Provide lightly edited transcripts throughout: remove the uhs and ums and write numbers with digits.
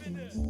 Beni.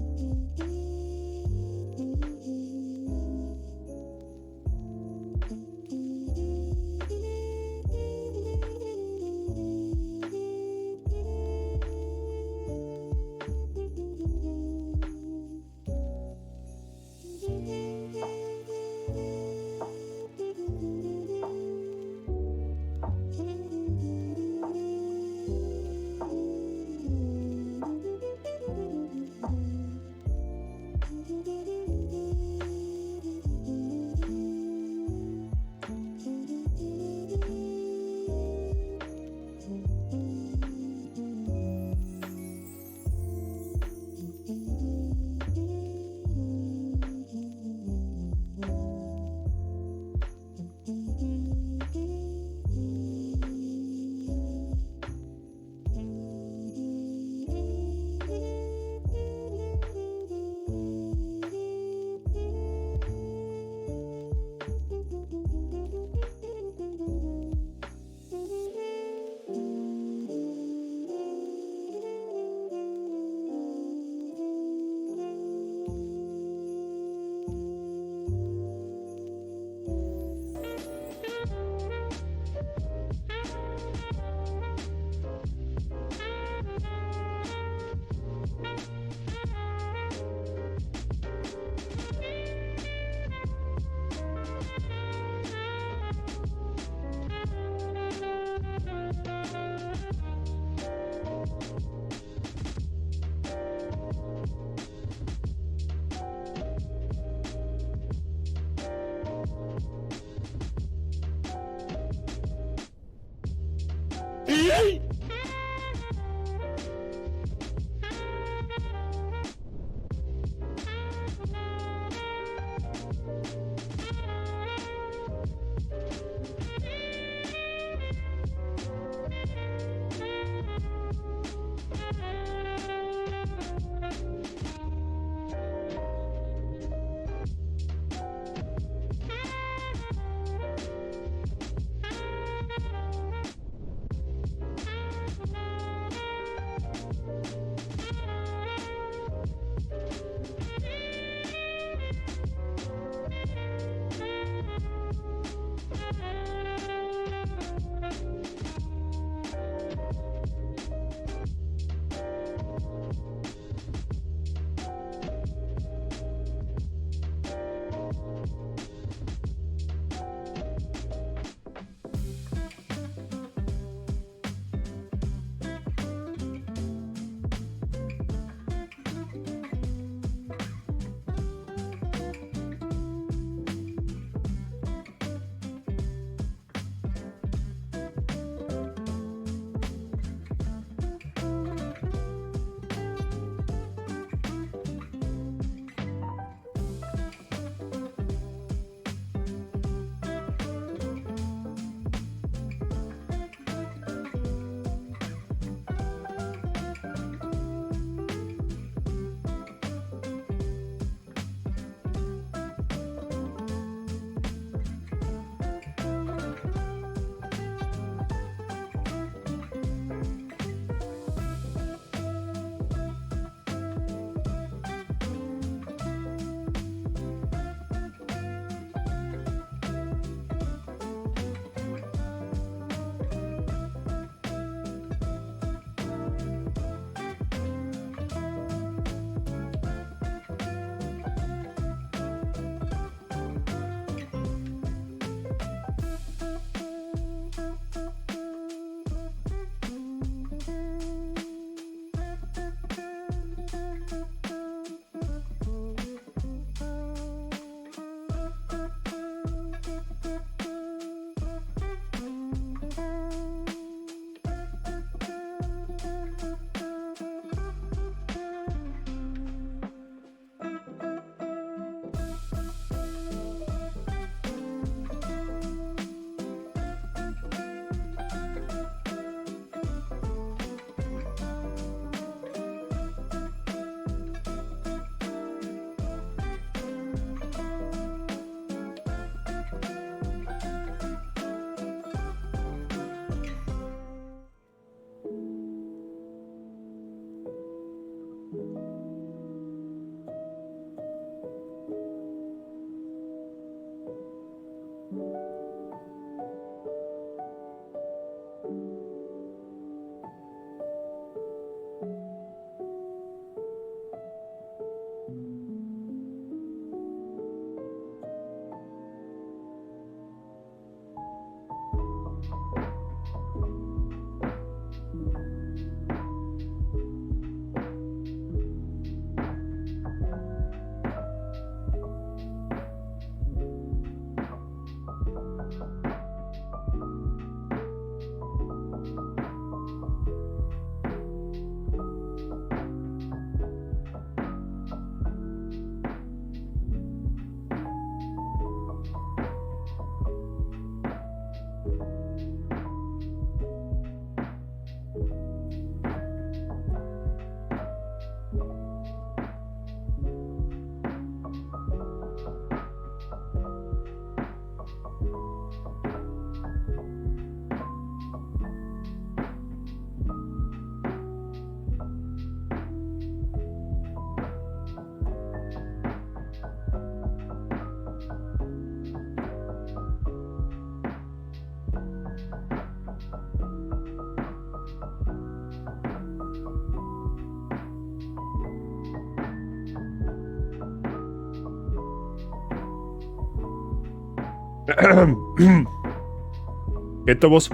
Geht da was?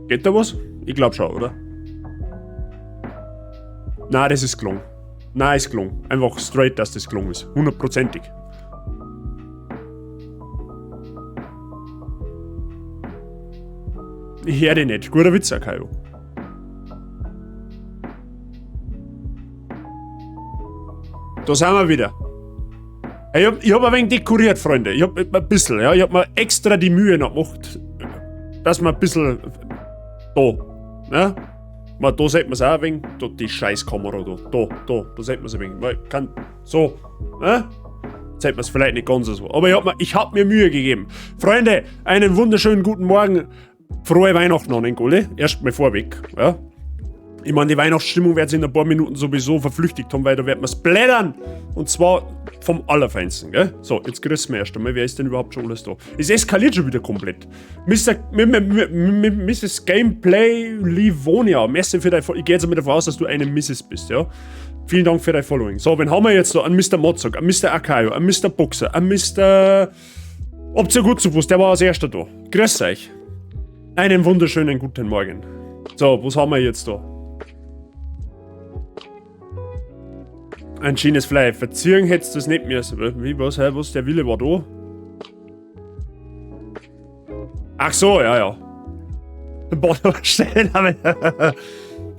Geht da was? Ich glaub schon, oder? Na, das ist gelungen. Na, ist gelungen. Einfach straight, dass das gelungen ist. Hundertprozentig. Ich hör dich nicht. Guter Witz, Akayo. Da sind wir wieder. Ich hab ein wenig dekoriert, Freunde. Ich hab ein bisschen, ja. Ich hab mir extra die Mühe noch gemacht, dass man ein bisschen da, ne? Man, da sieht man's auch ein wenig. Da, die Scheißkamera da. Da, da, da sieht man's ein wenig. Man kann so, ne? Sieht man's vielleicht nicht ganz so. Aber ich hab mir Mühe gegeben. Freunde, einen wunderschönen guten Morgen. Frohe Weihnachten an den Gulli. Erstmal vorweg, ja. Ich meine, die Weihnachtsstimmung wird sich in ein paar Minuten sowieso verflüchtigt haben, weil da wird man's blättern. Und zwar vom Allerfeinsten, gell? So, jetzt grüßen wir erst einmal. Wer ist denn überhaupt schon alles da? Es eskaliert schon wieder komplett. Mister, Misses Gameplay Livonia. Merci für dein Fo-, ich gehe jetzt einmal davon aus, dass du eine Misses bist, ja? Vielen Dank für dein Following. So, wen haben wir jetzt da? Ein Mister Mozart, ein Mister Akayo, ein Mister Boxer, ein Mister Ob's ja gut zu Fuß, der war als erster da. Grüß euch. Einen wunderschönen guten Morgen. So, was haben wir jetzt da? Ein schönes Fly. Verziehen hättest du das nicht müssen. Wie, was, hä, was, der Wille war da? Ach so, ja, ja. Bannhammer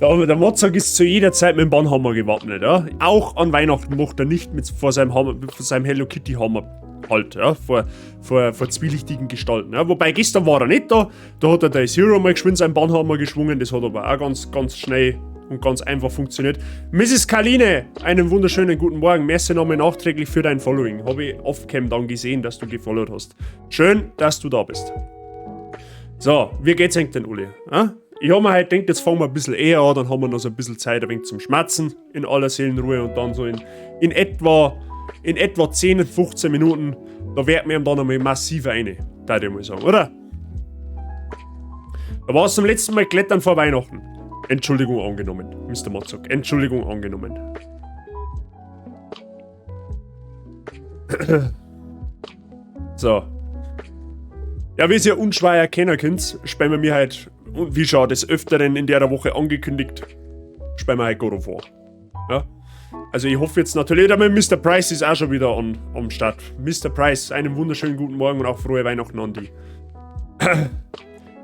Der Mozart ist zu jeder Zeit mit dem Bannhammer gewappnet, ja. Auch an Weihnachten macht er nicht mit, vor seinem Hammer, vor seinem Hello Kitty Hammer halt, ja. Vor zwielichtigen Gestalten, ja. Wobei gestern war er nicht da. Da hat er der Zero mal geschwind seinen Bannhammer geschwungen. Das hat aber auch ganz, ganz schnell und ganz einfach funktioniert. Misses Kaline, einen wunderschönen guten Morgen. Merci nochmal nachträglich für dein Following. Hab ich off-cam dann gesehen, dass du gefollowt hast. Schön, dass du da bist. So, wie geht's eigentlich denn, Uli? Ja? Ich hab mir halt gedacht, jetzt fangen wir ein bisschen eher an, dann haben wir noch so ein bisschen Zeit ein wenig zum Schmatzen in aller Seelenruhe und dann so in etwa 10, 15 Minuten, da werden wir ihm dann einmal massiv rein, da ich mal sagen, oder? Da war's zum letzten Mal Klettern vor Weihnachten. Entschuldigung angenommen, Mister Mozart. Entschuldigung angenommen. So. Ja, wie ihr unschwer erkennen könnt, spielen wir mir halt, und wie schon des Öfteren in der Woche angekündigt, spielen wir halt God of War. Ja? Also ich hoffe jetzt natürlich, aber Mister Price ist auch schon wieder am Start. Mister Price, einen wunderschönen guten Morgen und auch frohe Weihnachten an dich.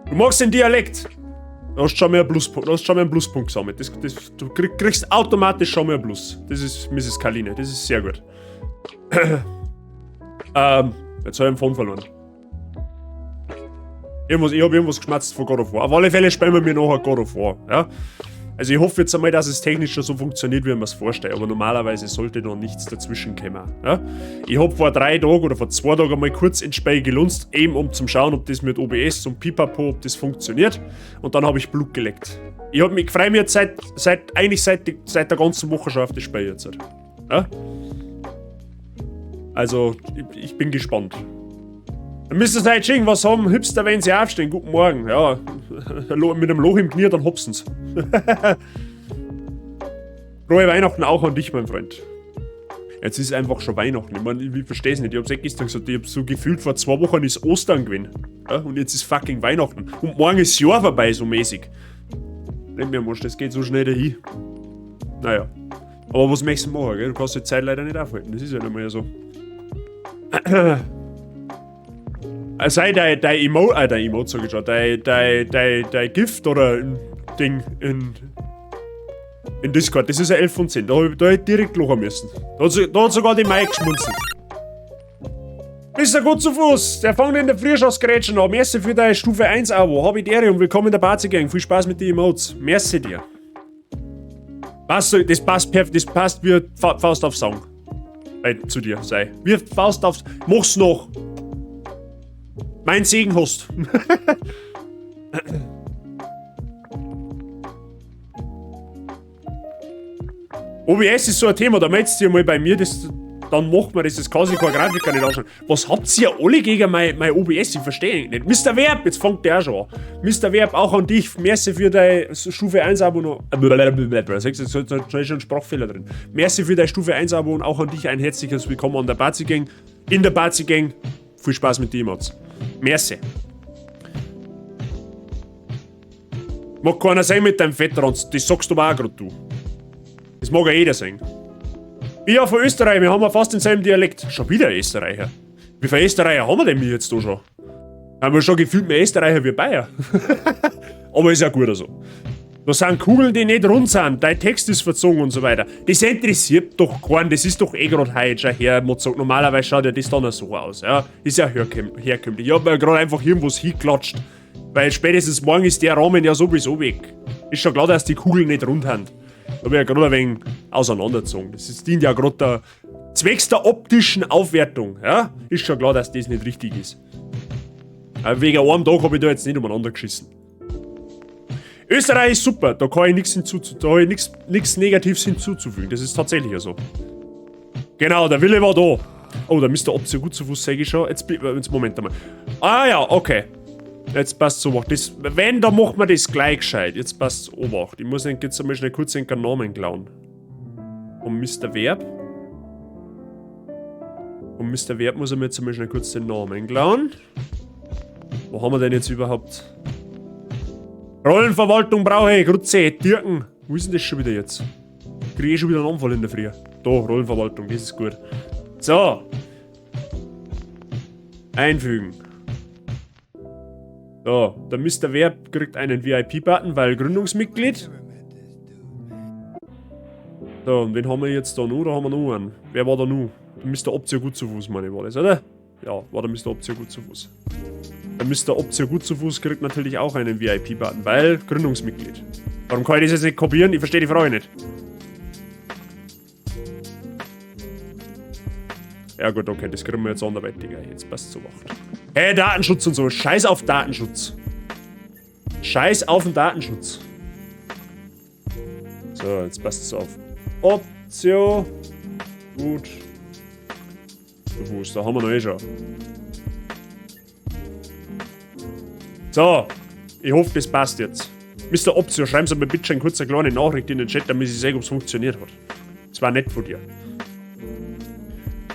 Du magst den Dialekt. Du hast schon mal einen Pluspunkt, du hast schon mal einen Pluspunkt gesammelt. Du kriegst automatisch schon mal einen Plus. Das ist Misses Kaline, das ist sehr gut. Jetzt hab ich den Phone verloren. Ich hab irgendwas geschmatzt von God of War. Auf alle Fälle spielen wir mir nachher God of War. Ja? Also ich hoffe jetzt einmal, dass es technisch schon so funktioniert, wie ich mir's vorstelle. Aber normalerweise sollte da nichts dazwischen kommen. Ja? Ich hab vor 3 Tagen oder vor 2 Tagen einmal kurz ins Spiel gelunzt, eben um zu schauen, ob das mit OBS und Pipapo, ob das funktioniert. Und dann hab ich Blut geleckt. Ich hab mich, freu mich jetzt eigentlich seit der ganzen Woche schon auf das Spiel jetzt. Ja? Also, ich bin gespannt. Dann müssen sie halt schon irgendwas haben, Hipster, wenn sie aufstehen. Guten Morgen. Ja, mit einem Loch im Knie, dann hopsen's. Frohe Weihnachten auch an dich, mein Freund. Jetzt ist einfach schon Weihnachten. Ich mein, ich versteh's nicht. Ich hab's eh gestern gesagt, ich hab so gefühlt, vor 2 Wochen ist Ostern gewesen. Ja, und jetzt ist fucking Weihnachten. Und morgen ist das Jahr vorbei, so mäßig. Nicht mehr, Mensch, das geht so schnell dahin. Naja. Aber was möchtest du machen, gell? Du kannst die Zeit leider nicht aufhalten. Das ist ja nicht mehr so. Sei dein dein Emote, sag ich schon, dein Gift oder ein Ding in Discord, das ist ein 11 von 10, da hab ich direkt lachen müssen. Da hat sogar die Mike geschmunzelt. Bist du gut zu Fuß? Der fängt in der Früh schon das Grätschen an. Merci für deine Stufe 1 Abo. Hab ich die Ehre und willkommen in der Bazi Gang. Viel Spaß mit den Emotes. Merci dir. Passt, das passt perfekt, das passt wie Faust auf Song. Zu dir, sei. Wie Faust auf. Mach's noch! Mein Segen hast. OBS ist so ein Thema, da meldest du dich mal bei mir, das Dann macht man das, das kann sich kein Grafiker nicht anschauen. Was habt ihr alle gegen mein OBS? Ich verstehe nicht. Mr. Verb, jetzt fängt der schon an. Mr. Verb, auch an dich. Merci für dein Stufe 1 Abo. Siehst du, jetzt ist schon ein Sprachfehler drin. Merci für dein Stufe 1 Abo und auch an dich ein herzliches Willkommen an der Bazi Gang. In der Bazi Gang. Viel Spaß mit dir, Mats. Merci. Mag keiner sein mit deinem Fettrand, das sagst du aber auch grad du. Das mag ja jeder sein. Ich ja von Österreich, wir haben ja fast denselben Dialekt. Schon wieder Österreicher. Wie viele Österreicher haben wir denn jetzt da schon? Haben wir schon gefühlt mehr Österreicher wie Bayer. Aber ist ja gut so. Da sind Kugeln, die nicht rund sind, dein Text ist verzogen und so weiter. Das interessiert doch keinen, das ist doch eh grad heute schon her. Mozart. Normalerweise schaut ja das dann auch so aus. Ja? Ist ja herkömmlich. Ich hab mir grad einfach irgendwas hingeklatscht. Weil spätestens morgen ist der Rahmen ja sowieso weg. Ist schon klar, dass die Kugeln nicht rund sind. Da hab ich ja grad ein wenig auseinandergezogen. Das dient ja grad der zwecks der optischen Aufwertung. Ja? Ist schon klar, dass das nicht richtig ist. Aber wegen einem Tag hab ich da jetzt nicht umeinander geschissen. Österreich ist super, da kann ich nichts hinzuzu-, da hab ich nix, nix Negatives hinzuzufügen. Das ist tatsächlich ja so. Genau, der Wille war da. Oh, da müsste Option gut zu Fuß, sag ich schon. Jetzt, jetzt Moment einmal. Ah ja, okay. Jetzt passt so, das, wenn, dann macht man das gleich gescheit. Jetzt passt Obacht. Ich muss jetzt einmal schnell kurz den Namen klauen. Und Mister Verb. Und Mister Verb muss ich mir jetzt einmal schnell kurz den Namen klauen. Wo haben wir denn jetzt überhaupt? Rollenverwaltung brauche ich. Grütze, Dirken. Wo ist denn das schon wieder jetzt? Kriege ich schon wieder einen Anfall in der Früh. Da, Rollenverwaltung, das ist gut. So. Einfügen. So, der Mister Verb kriegt einen V I P-Button, weil Gründungsmitglied. So, und wen haben wir jetzt da noch? Da haben wir noch einen. Wer war da noch? Der Mister Optio gut zu Fuß, meine ich, war das, oder? Ja, war der Mister Optio gut zu Fuß. Der Mister Optio gut zu Fuß kriegt natürlich auch einen V I P-Button, weil Gründungsmitglied. Warum kann ich das jetzt nicht kopieren? Ich verstehe die Frage nicht. Ja gut, okay, das kriegen wir jetzt anderweitig. Jetzt passt so wacht. Hey, Datenschutz und so. Scheiß auf Datenschutz. Scheiß auf den Datenschutz. So, jetzt passt es auf. Optio. Gut. Fuß, da haben wir noch eh schon. So, ich hoffe, das passt jetzt. Mister Optio, schreiben Sie mir bitte schon kurz eine kleine Nachricht in den Chat, damit ich sehe, ob's funktioniert hat. Das war nett von dir.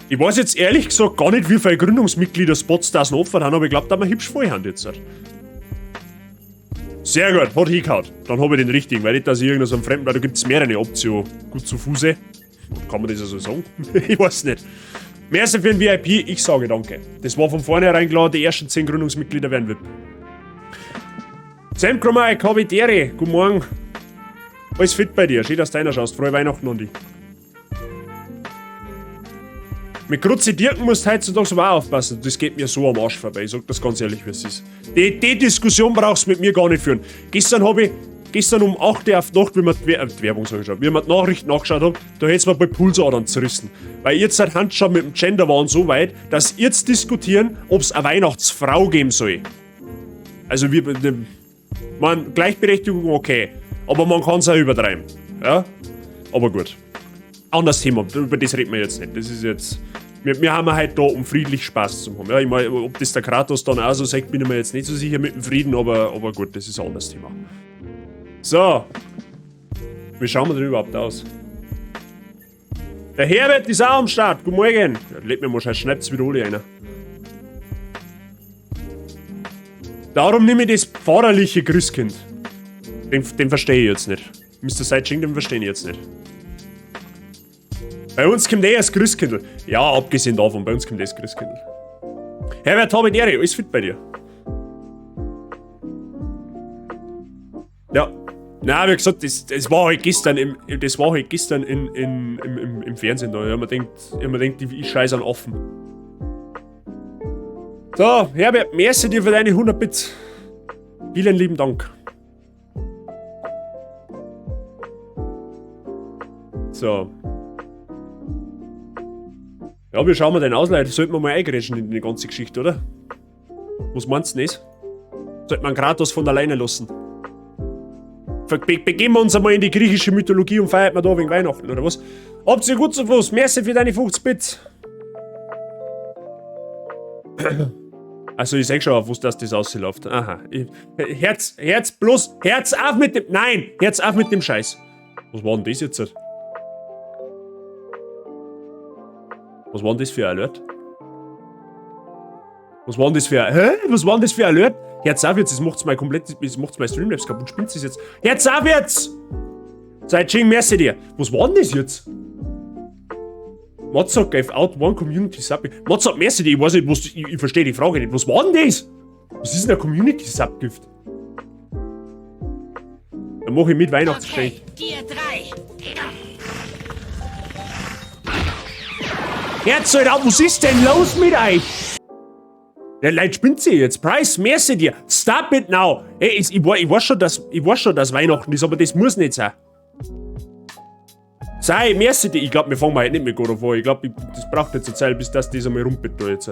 Ich weiß jetzt ehrlich gesagt gar nicht, wie viele Gründungsmitglieder-Spots das noch offen haben, aber ich glaub, da wir hübsch voll haben jetzt. Sehr gut, hat hingehauen. Dann hab ich den richtigen, weil nicht, dass ich irgendeinen so einen Fremden, weil da gibt's mehrere Optionen. Gut zu Fuße. Kann man das ja so sagen? Ich weiß nicht. Merci für den VIP, ich sage danke. Das war von vornherein klar, die ersten 10 Gründungsmitglieder werden VIP. Sam Krummer, Kavitere, guten Morgen. Alles fit bei dir, schön, dass du reinschaust. Frohe Weihnachten an dich. Mit Grutze Dirken musst du heutzutage aber auch aufpassen. Das geht mir so am Arsch vorbei. Ich sag das ganz ehrlich, wie es ist. Die Diskussion brauchst du mit mir gar nicht führen. Gestern hab ich, gestern um 8 Uhr auf die Nacht, wie wir die die Werbung sag ich schon, wie wir die Nachrichten nachgeschaut haben, da hätt's mir bald Pulsadern zerrissen. Weil jetzt seit Hand schon mit dem Gender waren so weit, dass jetzt diskutieren, ob's eine Weihnachtsfrau geben soll. Also wir, man, Gleichberechtigung okay, aber man kann's auch übertreiben. Ja? Aber gut. Anderes Thema, über das reden wir jetzt nicht. Das ist jetzt. Wir haben halt da, um friedlich Spaß zu haben. Ja, ich mein, ob das der Kratos dann auch so sagt, bin ich mir jetzt nicht so sicher mit dem Frieden, aber gut, das ist ein anderes Thema. So. Wie schauen wir denn überhaupt aus? Der Herbert ist auch am Start. Guten Morgen. Ja, leg mir mal schnell, schneid's wieder alle rein. Darum nehme ich das pfarrerliche Christkind. Den verstehe ich jetzt nicht. Mister Seitsching, den verstehe ich jetzt nicht. Bei uns kommt eh das Christkindl. Ja, abgesehen davon, bei uns kommt eh das Christkindl. Herbert, habe ich Ehre, alles fit bei dir? Ja. Na, wie gesagt, das war halt gestern im, das war halt gestern in, in, im, im, im Fernsehen da. Ich hab mir gedacht, ich hab mir gedacht, ich scheiß an Affen. So, Herbert, merci dir für deine 100 Bits. Vielen lieben Dank. So. Ja, wie schauen wir denn aus, Leute? Sollten wir mal eingrätschen in die ganze Geschichte, oder? Was meinst du nicht? Sollte man Kratos von alleine lassen? Begeben wir uns einmal in die griechische Mythologie und feiert man da wegen Weihnachten, oder was? Habt ihr gut zu Fuß. Merci für deine 50 Bits. Also ich seh schon, auf was das ausläuft. Aha. Herz, Herz, bloß, Herz auf mit dem, nein, Herz auf mit dem Scheiß. Was war denn das jetzt? Was war denn das für ein Alert? Was war denn das für ein, hä? Was war denn das für ein Alert? Herz auf jetzt, das macht's mein komplett, das macht's mein Streamlabs kaputt. Spinnt das jetzt? Herz auf jetzt! Sei Ching, merci dir. Was war denn das jetzt? Mozart gave out one community sub. Mozart, merci dir, ich weiß nicht, was, ich verstehe die Frage nicht. Was war denn das? Was ist denn ein Community Sub Gift? Dann mache ich mit Weihnachtsgeschenk. Okay, Gear 3. Herz, Alter, was ist denn los mit euch? Der Leute spinnt sie jetzt. Price, merci dir. Stop it now. Ey, ich weiß schon, dass Weihnachten ist, aber das muss nicht sein. Sei, merci dir. Ich glaub, wir fangen mal heute nicht mit God of War. Ich glaub, das braucht jetzt eine Zeit, bis das einmal rumpelt da jetzt.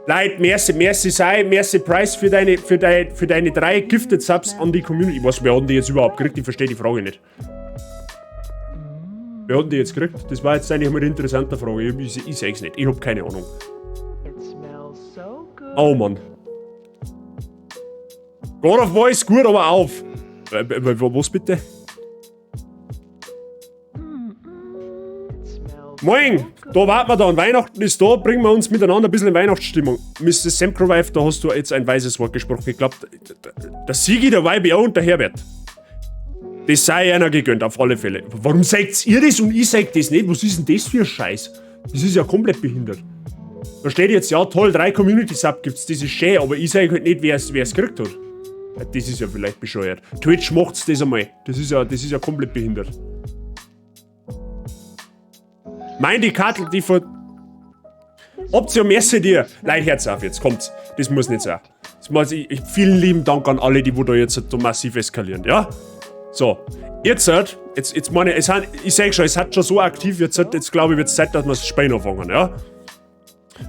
Leute, merci, merci, sei, merci Price für deine 3 Gifted Subs an die Community. Ich weiß, wer hat denn die jetzt überhaupt gekriegt? Ich verstehe die Frage nicht. Wer hat denn die jetzt gekriegt? Das war jetzt eigentlich mal eine interessante Frage. Ich seh's nicht. Ich hab keine Ahnung. Oh Mann. God of War ist gut, aber auf. Was bitte? Moin, da warten wir dann. Weihnachten ist da, bringen wir uns miteinander ein bisschen in Weihnachtsstimmung. Mrs. Semcrowife, da hast du jetzt ein weises Wort gesprochen. Ich glaub, der Sigi, der YBO und der Herbert. Das sei einer gegönnt, auf alle Fälle. Warum sagt ihr das und ich sag das nicht? Was ist denn das für ein Scheiß? Das ist ja komplett behindert. Da steht jetzt, ja toll, 3 Community-Sub gibt's, das ist schön, aber ich sag halt nicht, wer's gekriegt hat. Ja, das ist ja vielleicht bescheuert. Twitch macht's das einmal. Das ist ja komplett behindert. Mein, die Kartel, die vor... Option, merci dir. Leid, Herz auf, jetzt kommt's. Das muss nicht sein. Das muss ich, ich, vielen lieben Dank an alle, die wo da jetzt so massiv eskalieren, ja? So, jetzt, jetzt, jetzt meine, es hat, ich sag schon, es hat schon so aktiv, jetzt, jetzt glaube ich, wird's Zeit, dass wir das Spiel anfangen, ja?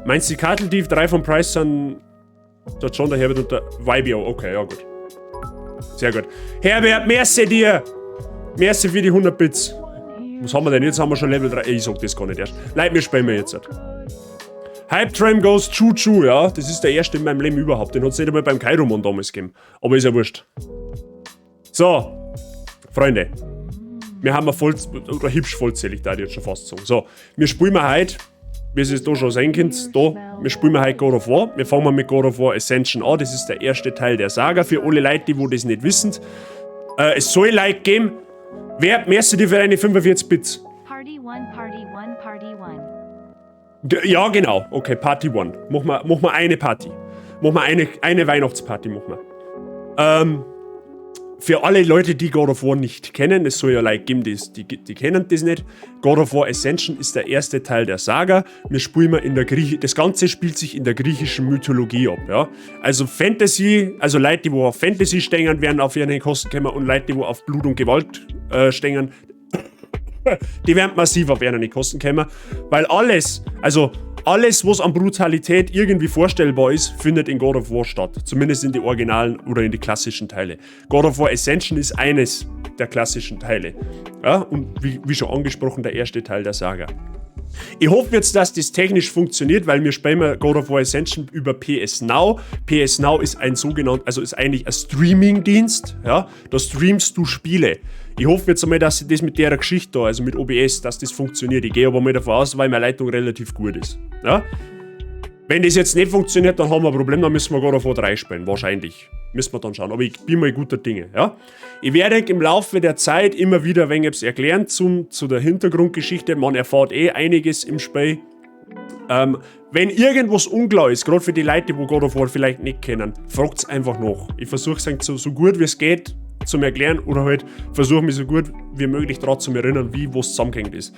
Meinst du, die Kartel, die 3 von Price sind, der John, der Herbert und der YBO, okay, ja gut. Sehr gut. Herbert, merci dir! Merci für die 100 Bits. Was haben wir denn jetzt? Haben wir schon Level 3. Ich sag das gar nicht erst. Leute, wir spielen jetzt. Hype Train goes choo choo, ja. Das ist der erste in meinem Leben überhaupt. Den hat's nicht einmal beim Kairoman damals gegeben. Aber ist ja wurscht. So, Freunde. Wir haben voll, oder hübsch vollzählig, da ich jetzt schon fast sagen. So, wir spielen wir heute, wie ihr es da schon sehen könnt, da, wir spielen wir heute God of War. Wir fangen mal mit God of War Ascension an. Das ist der erste Teil der Saga. Für alle Leute, die wo das nicht wissen. Es soll Like geben. Wer, merci dir für deine 45 Bits. Party 1, Party 1, Party 1. Ja, genau. Okay, Party 1. Mach mal eine Party. Mach mal eine Weihnachtsparty, mach mal. Für alle Leute, die God of War nicht kennen, es soll ja Leute geben, die kennen das nicht. God of War Ascension ist der erste Teil der Saga. Wir spielen in der Grieche, das Ganze spielt sich in der griechischen Mythologie ab, ja. Also Fantasy, also Leute, die wo auf Fantasy stehen, werden auf ihre Kosten kommen und Leute, die wo auf Blut und Gewalt stehen, die werden massiv auf ihre Kosten kommen, weil alles, was an Brutalität irgendwie vorstellbar ist, findet in God of War statt. Zumindest in die originalen oder in die klassischen Teile. God of War Ascension ist eines der klassischen Teile. Ja, und wie schon angesprochen, der erste Teil der Saga. Ich hoffe jetzt, dass das technisch funktioniert, weil wir spielen God of War Ascension über PS Now. PS Now ist ein sogenannter, also ist eigentlich ein Streaming-Dienst, ja, da streamst du Spiele. Ich hoffe jetzt einmal, dass das mit der Geschichte da, also mit OBS, dass das funktioniert. Ich gehe aber mal davon aus, weil meine Leitung relativ gut ist. Ja? Wenn das jetzt nicht funktioniert, dann haben wir ein Problem, dann müssen wir God of War 3 spielen, wahrscheinlich. Müssen wir dann schauen, aber ich bin mal guter Dinge. Ja? Ich werde im Laufe der Zeit immer wieder ein wenig etwas erklären zu der Hintergrundgeschichte. Man erfährt eh einiges im Spiel. Wenn irgendwas unklar ist, gerade für die Leute, die God of War vielleicht nicht kennen, fragt's einfach nach. Ich versuche es so gut wie es geht zum Erklären oder halt versuche mich so gut wie möglich daran zu erinnern, wie was zusammengehängt ist.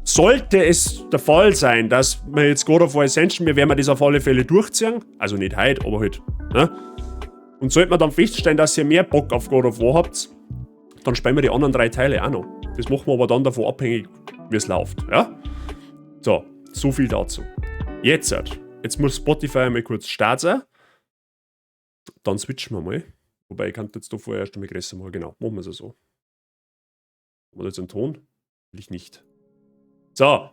Sollte es der Fall sein, dass wir jetzt God of War Ascension, wir werden das auf alle Fälle durchziehen, also nicht heute, aber halt, ne? Und sollte man dann feststellen, dass ihr mehr Bock auf God of War habt, dann spielen wir die anderen 3 Teile auch noch. Das machen wir aber dann davon abhängig, wie es läuft, ja? So, so viel dazu. Jetzt muss Spotify einmal kurz starten. Dann switchen wir mal. Wobei, ich kann jetzt da vorher erst einmal größer machen. Genau, machen wir es so. Haben wir jetzt einen Ton? Will ich nicht. So.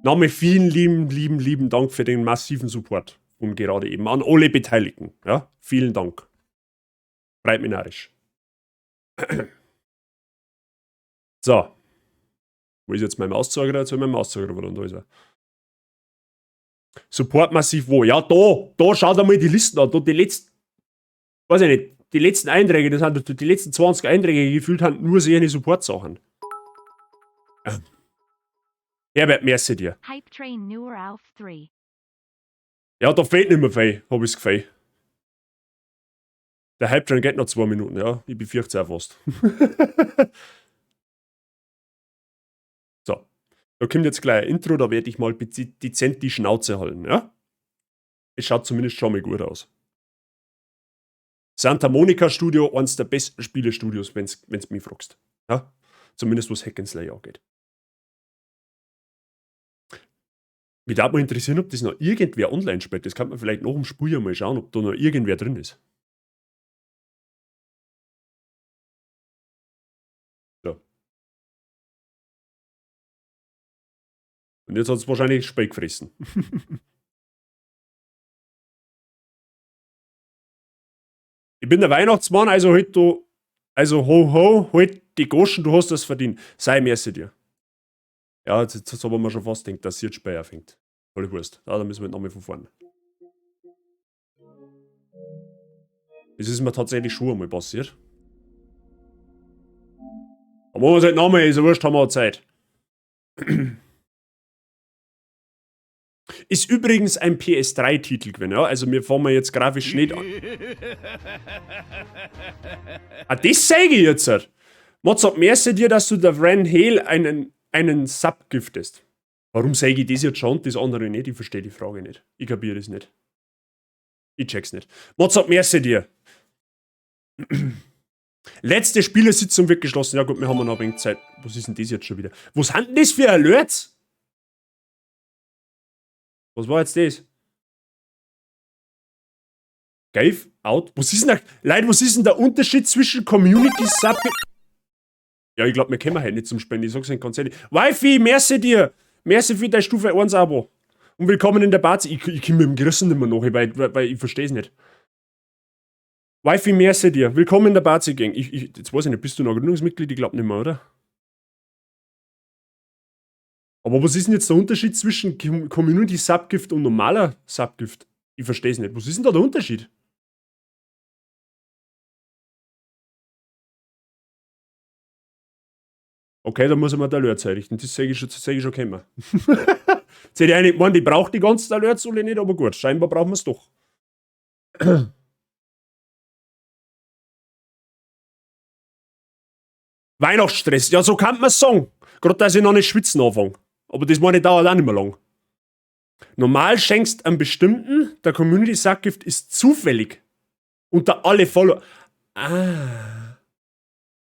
Nochmal vielen lieben, lieben, lieben Dank für den massiven Support und gerade eben an alle Beteiligten. Ja, vielen Dank. Freut mich narrisch. So. Wo ist jetzt mein Mauszeiger? Jetzt habe ich meinen Mauszeiger verloren. Da ist er. Support massiv wo? Ja, da. Da schaut einmal die Listen an. Da die letzten, weiß ich nicht, die letzten Einträge, das sind die letzten 20 Einträge gefühlt haben nur solche Support-Sachen. Herbert, merci dir. Hype Train nur auf 3. Ja, da fehlt nicht mehr viel, hab ich's Gefühl. Der Hype Train geht noch 2 Minuten, ja. Ich bin 14 auch fast. So. Da kommt jetzt gleich ein Intro, da werde ich mal dezent die Schnauze halten, ja? Es schaut zumindest schon mal gut aus. Santa Monica Studio, eines der besten Spielestudios, wenn's mich fragst. Ja? Zumindest was Hack and Slay angeht. Mich würde mal interessieren, ob das noch irgendwer online spielt. Das kann man vielleicht nach dem Spiel mal schauen, ob da noch irgendwer drin ist. So. Und jetzt hat's wahrscheinlich Speck gefressen. Ich bin der Weihnachtsmann, also halt du, also ho ho, halt die Goschen, du hast das verdient. Sei merci dir. Ja, jetzt haben wir schon fast gedacht, dass sie jetzt Speyer fängt. Voll Wurst. Ja, da müssen wir nochmal von vorne. Das ist mir tatsächlich schon einmal passiert. Aber machen wir es halt nochmal, ist ja wurscht, haben wir auch Zeit. Ist übrigens ein PS3-Titel gewesen, ja? Also wir fahren jetzt grafisch nicht an. Ah, das sag ich jetzt. Mozart, merci dir, dass du der Wren Hale einen Sub giftest. Warum sag ich das jetzt schon und das andere nicht? Ich verstehe die Frage nicht. Ich kapiere das nicht. Ich check's nicht. Mozart, merci dir. Letzte Spielersitzung wird geschlossen. Ja gut, wir haben noch ein wenig Zeit. Was ist denn das jetzt schon wieder? Was sind denn das für Alerts? Was war jetzt das? Gave out. Was ist denn da? Leute, was ist denn der Unterschied zwischen Community Sub? Ja, ich glaub, wir kommen heute nicht zum Spenden. Ich sag's Ihnen ganz ehrlich. Wifi, merci dir. Merci für dein Stufe 1 Abo. Und willkommen in der Bazi. Ich komm mit dem Gerissen nicht mehr nach, weil ich versteh's nicht. Wifi, merci dir. Willkommen in der Bazi-Gang. Jetzt weiß ich nicht, bist du noch Gründungsmitglied? Ich glaub nicht mehr, oder? Aber was ist denn jetzt der Unterschied zwischen Community Subgift und normaler Subgift? Ich versteh's nicht. Was ist denn da der Unterschied? Okay, da muss ich mir die Alerts einrichten. Das sag ich schon, das sag ich schon kommen. Jetzt hätte ich eigentlich gemeint, ich brauch die ganzen Alerts alle nicht, aber gut, scheinbar brauchen wir's doch. Weihnachtsstress, ja, so kann man's sagen. Grad, dass ich noch nicht schwitzen anfange. Aber das meine ich, dauert auch nicht mehr lang. Normal schenkst einen bestimmten, der Community Subgift ist zufällig. Unter alle Follower. Ah.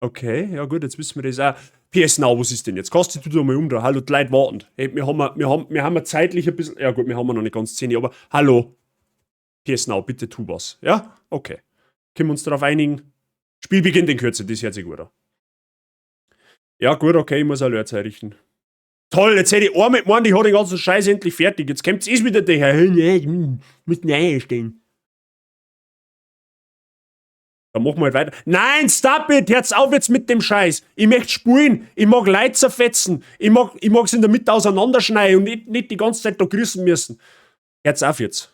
Okay, ja gut, jetzt wissen wir das auch. PS Now, was ist denn jetzt? Kannst du dich da mal umdrehen? Hallo, die Leute warten. Hey, wir haben zeitlich ein bisschen. Ja gut, wir haben noch nicht ganz 10, aber hallo. PS Now, bitte tu was. Ja? Okay. Können wir uns darauf einigen? Spiel beginnt in Kürze, das hört sich gut an. Ja gut, okay, ich muss Alerts einrichten. Toll, jetzt hätte ich einmal gemeint, ich hab den ganzen Scheiß endlich fertig. Jetzt kommt's eh wieder daher. Hey, nee, muss einstellen. Dann machen wir halt weiter. Nein, stop it! Hört's auf jetzt mit dem Scheiß! Ich möchte spulen, ich mag Leute zerfetzen, ich mag's in der Mitte auseinanderschneiden und nicht die ganze Zeit da grüßen müssen. Hört's auf jetzt.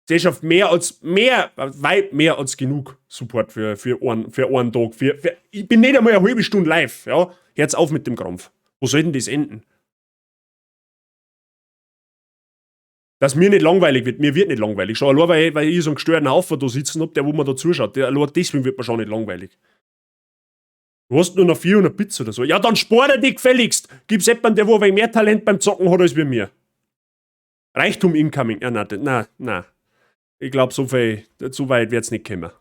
Das schafft mehr als, mehr, weit mehr als genug Support für einen Tag. Ich bin nicht einmal eine halbe Stunde live, ja? Hört's auf mit dem Krampf. Wo soll denn das enden? Dass mir nicht langweilig wird. Mir wird nicht langweilig. Schon allein, weil ich so einen gestörten Haufen da sitzen hab, der wo mir da zuschaut. Der, allein deswegen wird mir schon nicht langweilig. Du hast nur noch 400 Bits oder so. Ja, dann spar dir die gefälligst. Gib's jemandem, der wo ein wenig mehr Talent beim Zocken hat als wir mir. Reichtum incoming. Ja, nein, nein, nein. Ich glaub, so weit wird's nicht kommen.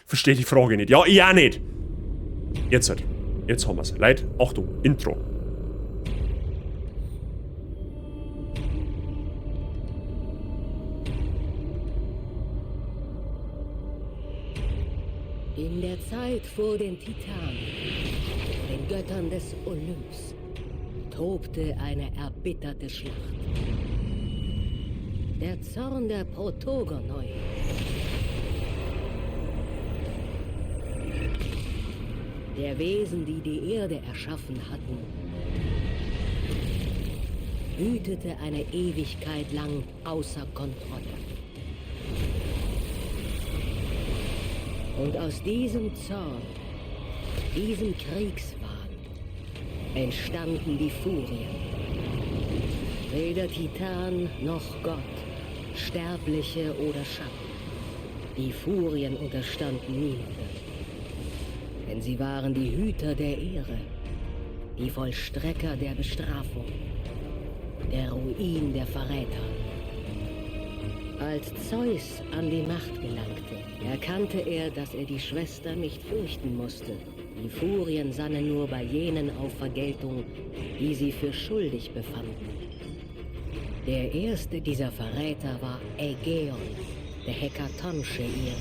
Versteh die Frage nicht. Ja, ich auch nicht. Jetzt halt. Jetzt haben wir's. Leute, Achtung, Intro. In der Zeit vor den Titanen. Den Göttern des Olymps, tobte eine erbitterte Schlacht. Der Zorn der Protogonoi der Wesen, die die Erde erschaffen hatten, wütete eine Ewigkeit lang außer Kontrolle. Und aus diesem Zorn, diesem Kriegswahn, entstanden die Furien. Weder Titan noch Gott, Sterbliche oder Schatten. Die Furien unterstanden niemandem. Denn sie waren die Hüter der Ehre, die Vollstrecker der Bestrafung, der Ruin der Verräter. Als Zeus an die Macht gelangte, erkannte er, dass er die Schwester nicht fürchten musste. Die Furien sannen nur bei jenen auf Vergeltung, die sie für schuldig befanden. Der erste dieser Verräter war Aegeon, der Hekatonsche-Ihre.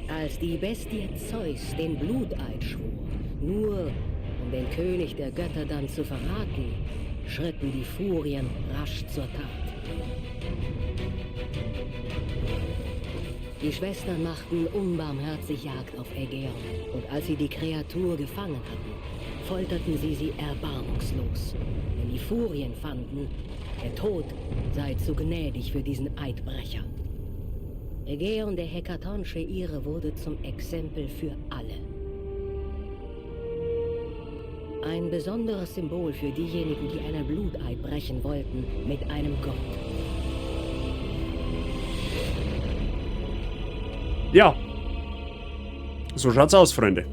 Als die Bestie Zeus den Bluteid schwor, nur um den König der Götter dann zu verraten, schritten die Furien rasch zur Tat. Die Schwestern machten unbarmherzig Jagd auf Aegeon, und als sie die Kreatur gefangen hatten, folterten sie sie erbarmungslos. Denn die Furien fanden, der Tod sei zu gnädig für diesen Eidbrecher. Aegeon der Hekatonsche-Ire wurde zum Exempel für alle. Ein besonderes Symbol für diejenigen, die einen Bluteid brechen wollten mit einem Gott. Ja. So schaut's aus, Freunde.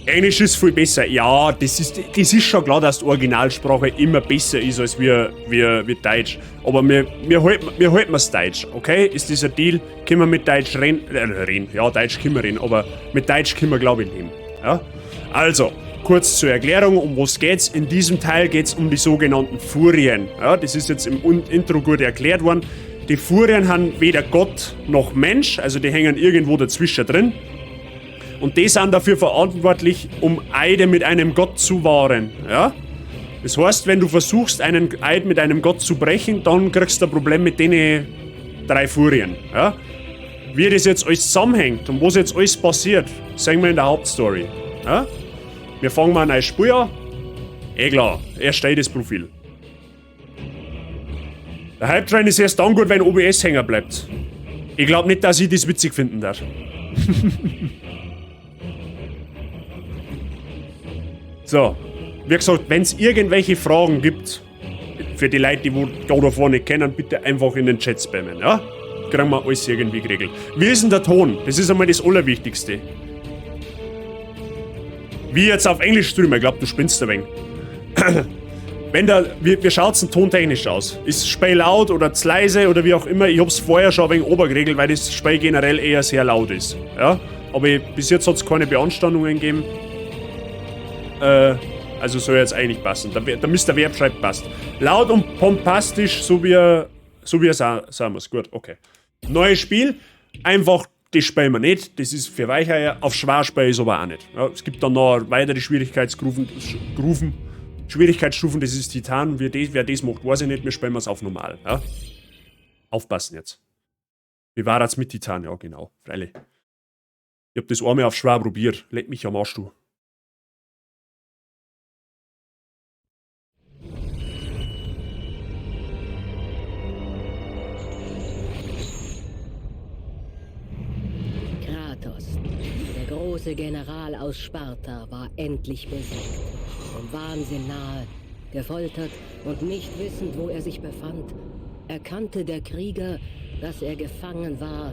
Englisch ist viel besser. Ja, das ist schon klar, dass die Originalsprache immer besser ist als wir Deutsch. Aber wir halten mir's Deutsch, okay? Ist das ein Deal? Können wir mit Deutsch reden? Ja, Deutsch können wir reden, aber mit Deutsch können wir, glaub ich, leben. Ja? Also, kurz zur Erklärung, um was geht's? In diesem Teil geht's um die sogenannten Furien. Ja, das ist jetzt im Intro gut erklärt worden. Die Furien haben weder Gott noch Mensch, also die hängen irgendwo dazwischen drin. Und die sind dafür verantwortlich, um Eide mit einem Gott zu wahren. Ja? Das heißt, wenn du versuchst, einen Eid mit einem Gott zu brechen, dann kriegst du ein Problem mit den drei Furien. Ja? Wie das jetzt alles zusammenhängt und was jetzt alles passiert, sehen wir in der Hauptstory. Ja? Wir fangen mal ein neues Spiel an. Eh klar, erstell das Profil. Der Hype Train ist erst dann gut, wenn OBS hängen bleibt. Ich glaub nicht, dass ich das witzig finden darf. So, wie gesagt, wenn's irgendwelche Fragen gibt, für die Leute, die wo God of War nicht kennen, bitte einfach in den Chat spammen, ja? Kriegen wir alles irgendwie geregelt. Wie ist denn der Ton? Das ist einmal das Allerwichtigste. Wie jetzt auf Englisch streamen, ich glaub, du spinnst ein wenig. Wie schaut's denn tontechnisch aus? Ist das Spiel laut oder zu leise oder wie auch immer? Ich hab's vorher schon ein wenig obergeregelt, weil das Spiel generell eher sehr laut ist. Ja? Aber bis jetzt hat's keine Beanstandungen gegeben. Also soll jetzt eigentlich passen. Der Mister Verb schreibt passt. Laut und pompastisch, so wie er sagen muss. Gut, okay. Neues Spiel. Einfach, das spielen wir nicht. Das ist für Weicheier. Auf schwer spiele ich es aber auch nicht. Ja, es gibt dann noch weitere Schwierigkeitsstufen, das ist Titan. Wer das macht, weiß ich nicht. Wir spielen es auf normal. Ja? Aufpassen jetzt. Wie war das mit Titan? Ja, genau. Freilich. Ich hab das einmal auf schwer probiert. Leck mich am Arsch, du. Kratos, der große General aus Sparta, war endlich besiegt. Dem Wahnsinn nahe, gefoltert und nicht wissend, wo er sich befand, erkannte der Krieger, dass er gefangen war,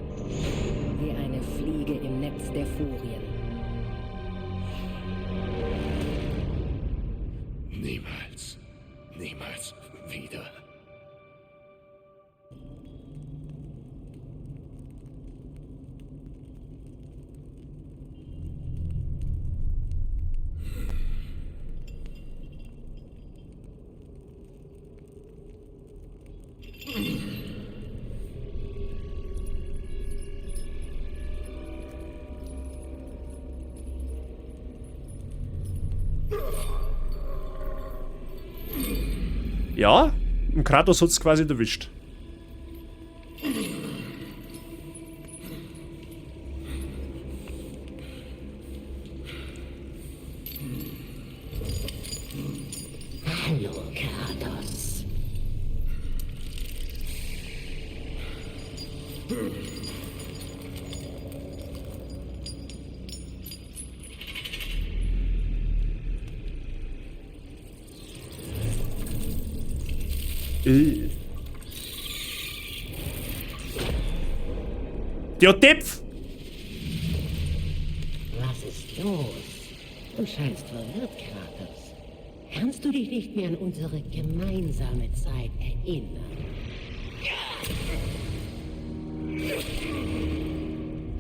wie eine Fliege im Netz der Furien. Niemals, niemals wieder. Ja, und Kratos hat's quasi erwischt. Hallo, Kratos. Der Depf! Was ist los? Du scheinst verwirrt, Kratos. Kannst du dich nicht mehr an unsere gemeinsame Zeit erinnern?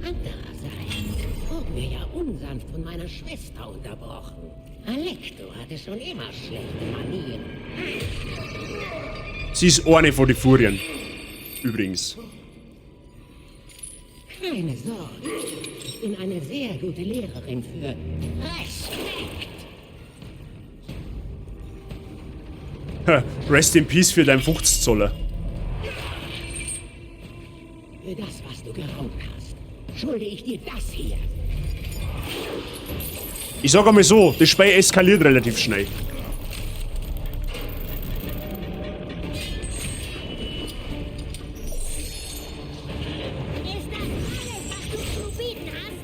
Andererseits wurden wir ja unsanft von meiner Schwester unterbrochen. Alekto hatte schon immer schlechte Manieren. Sie ist eine von den Furien. Übrigens. Keine Sorge. Ich bin eine sehr gute Lehrerin für Respekt. Rest in Peace für dein 50 Zoller. Für das, was du geraubt hast, schulde ich dir das hier. Ich sag einmal so, das Spiel eskaliert relativ schnell. Ist das alles, was du zu bieten hast?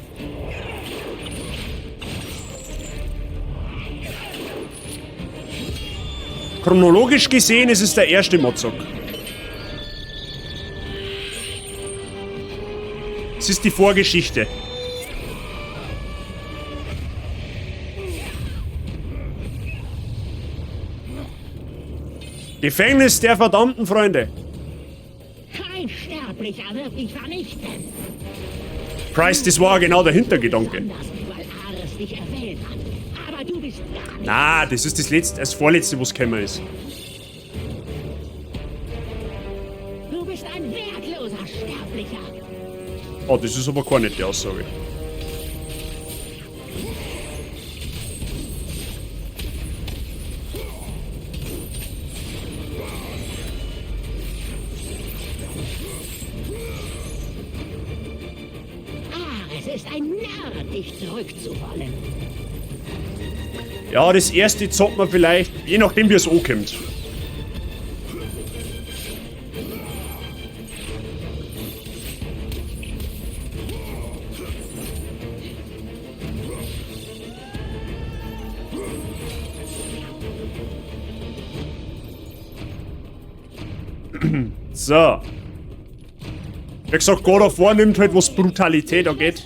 Chronologisch gesehen ist es der erste Mozok. Es ist die Vorgeschichte. Gefängnis der verdammten Freunde. Kein Sterblicher wird dich vernichten. Price, das war genau der Hintergedanke. Anders, weil Ares dich erwählt hat. Aber du bist gar nicht. Na, das ist das letzte, das vorletzte, was gekommen ist. Du bist ein wertloser Sterblicher. Oh, das ist aber keine nette Aussage. Ares ist ein Narr, dich zurückzuwollen. Ja, das erste zockt man vielleicht, je nachdem wie es ankommt. So. Wie gesagt, God of War nimmt halt, was Brutalität angeht,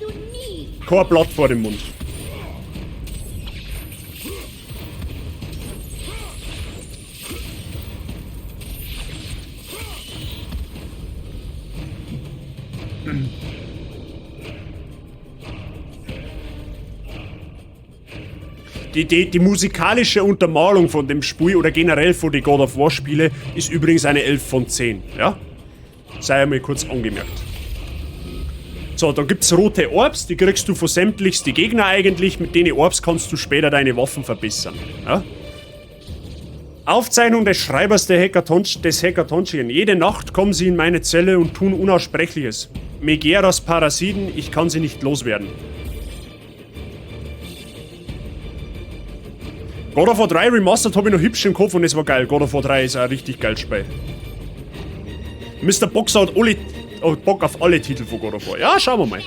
kein Blatt vor den Mund. Die musikalische Untermalung von dem Spiel oder generell von den God of War Spiele ist übrigens eine 11 von 10, ja? Sei einmal kurz angemerkt. So, dann gibt's rote Orbs, die kriegst du von sämtlichsten Gegner eigentlich. Mit denen Orbs kannst du später deine Waffen verbessern, ja? Aufzeichnung des Schreibers der des Hekatonchien. Jede Nacht kommen sie in meine Zelle und tun Unaussprechliches. Megeras Parasiten, ich kann sie nicht loswerden. God of War 3 Remastered hab ich noch hübsch im Kopf und es war geil. God of War 3 ist ein richtig geiles Spiel. Mr. Boxer hat Bock auf alle Titel von God of War. Ja, schauen wir mal.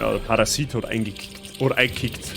Ja, der Parasit hat eingekickt. Oder eingekickt.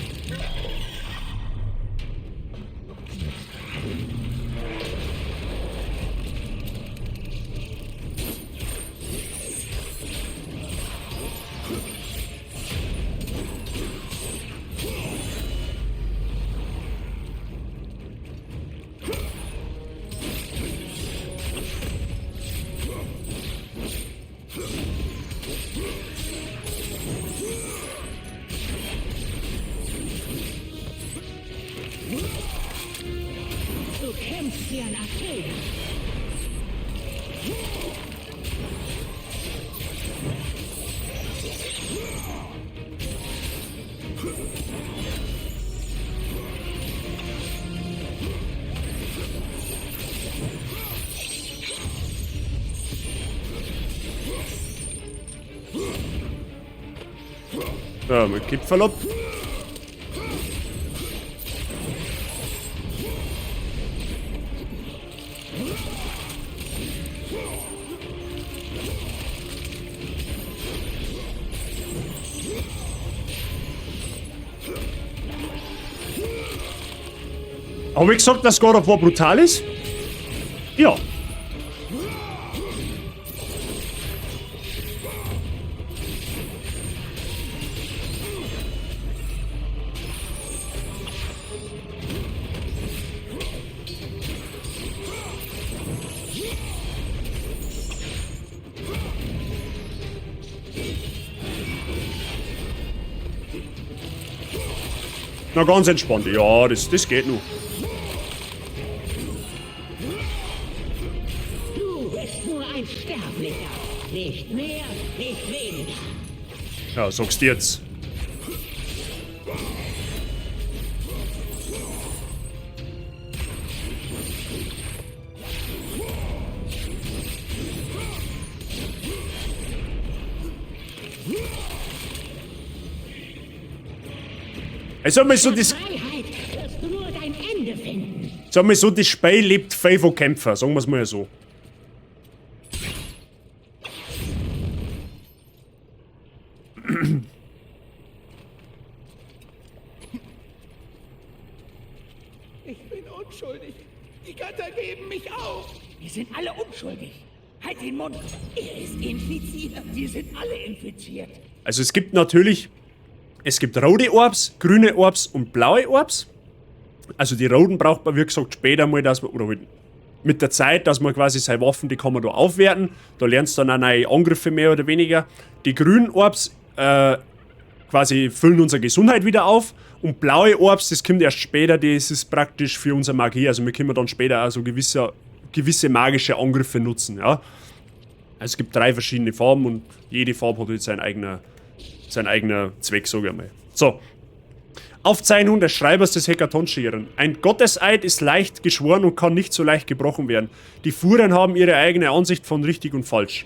kämpfst wie ein Athener. Ja, mit Kipferl ab. Hab ich gesagt, dass God of War brutal ist? Ja. Na, ganz entspannt. Ja, das geht noch. Du bist nur ein Sterblicher. Nicht mehr, nicht weniger. Ja, sagst du jetzt. Ich sag mal so, das Freiheit wirst du nur dein Ende finden. Sag mal so, das Spiel lebt viel von Kämpfer, sagen wir's mal so. Ich bin unschuldig. Die Götter geben mich auf. Wir sind alle unschuldig. Halt den Mund. Er ist infiziert. Wir sind alle infiziert. Also es gibt natürlich, es gibt rote Orbs, grüne Orbs und blaue Orbs. Also die roten braucht man, wie gesagt, später mal, dass man, oder halt mit der Zeit, dass man quasi seine Waffen, die kann man da aufwerten. Da lernst du dann auch neue Angriffe mehr oder weniger. Die grünen Orbs quasi füllen unsere Gesundheit wieder auf. Und blaue Orbs, das kommt erst später, das ist praktisch für unsere Magie. Also wir können dann später auch so gewisse magische Angriffe nutzen, ja. Also es gibt 3 verschiedene Farben und jede Farbe hat jetzt seinen eigenen Zweck, sag ich einmal. So. Aufzeichnung des Schreibers des Hekatoncheiren. Ein Gotteseid ist leicht geschworen und kann nicht so leicht gebrochen werden. Die Furien haben ihre eigene Ansicht von richtig und falsch.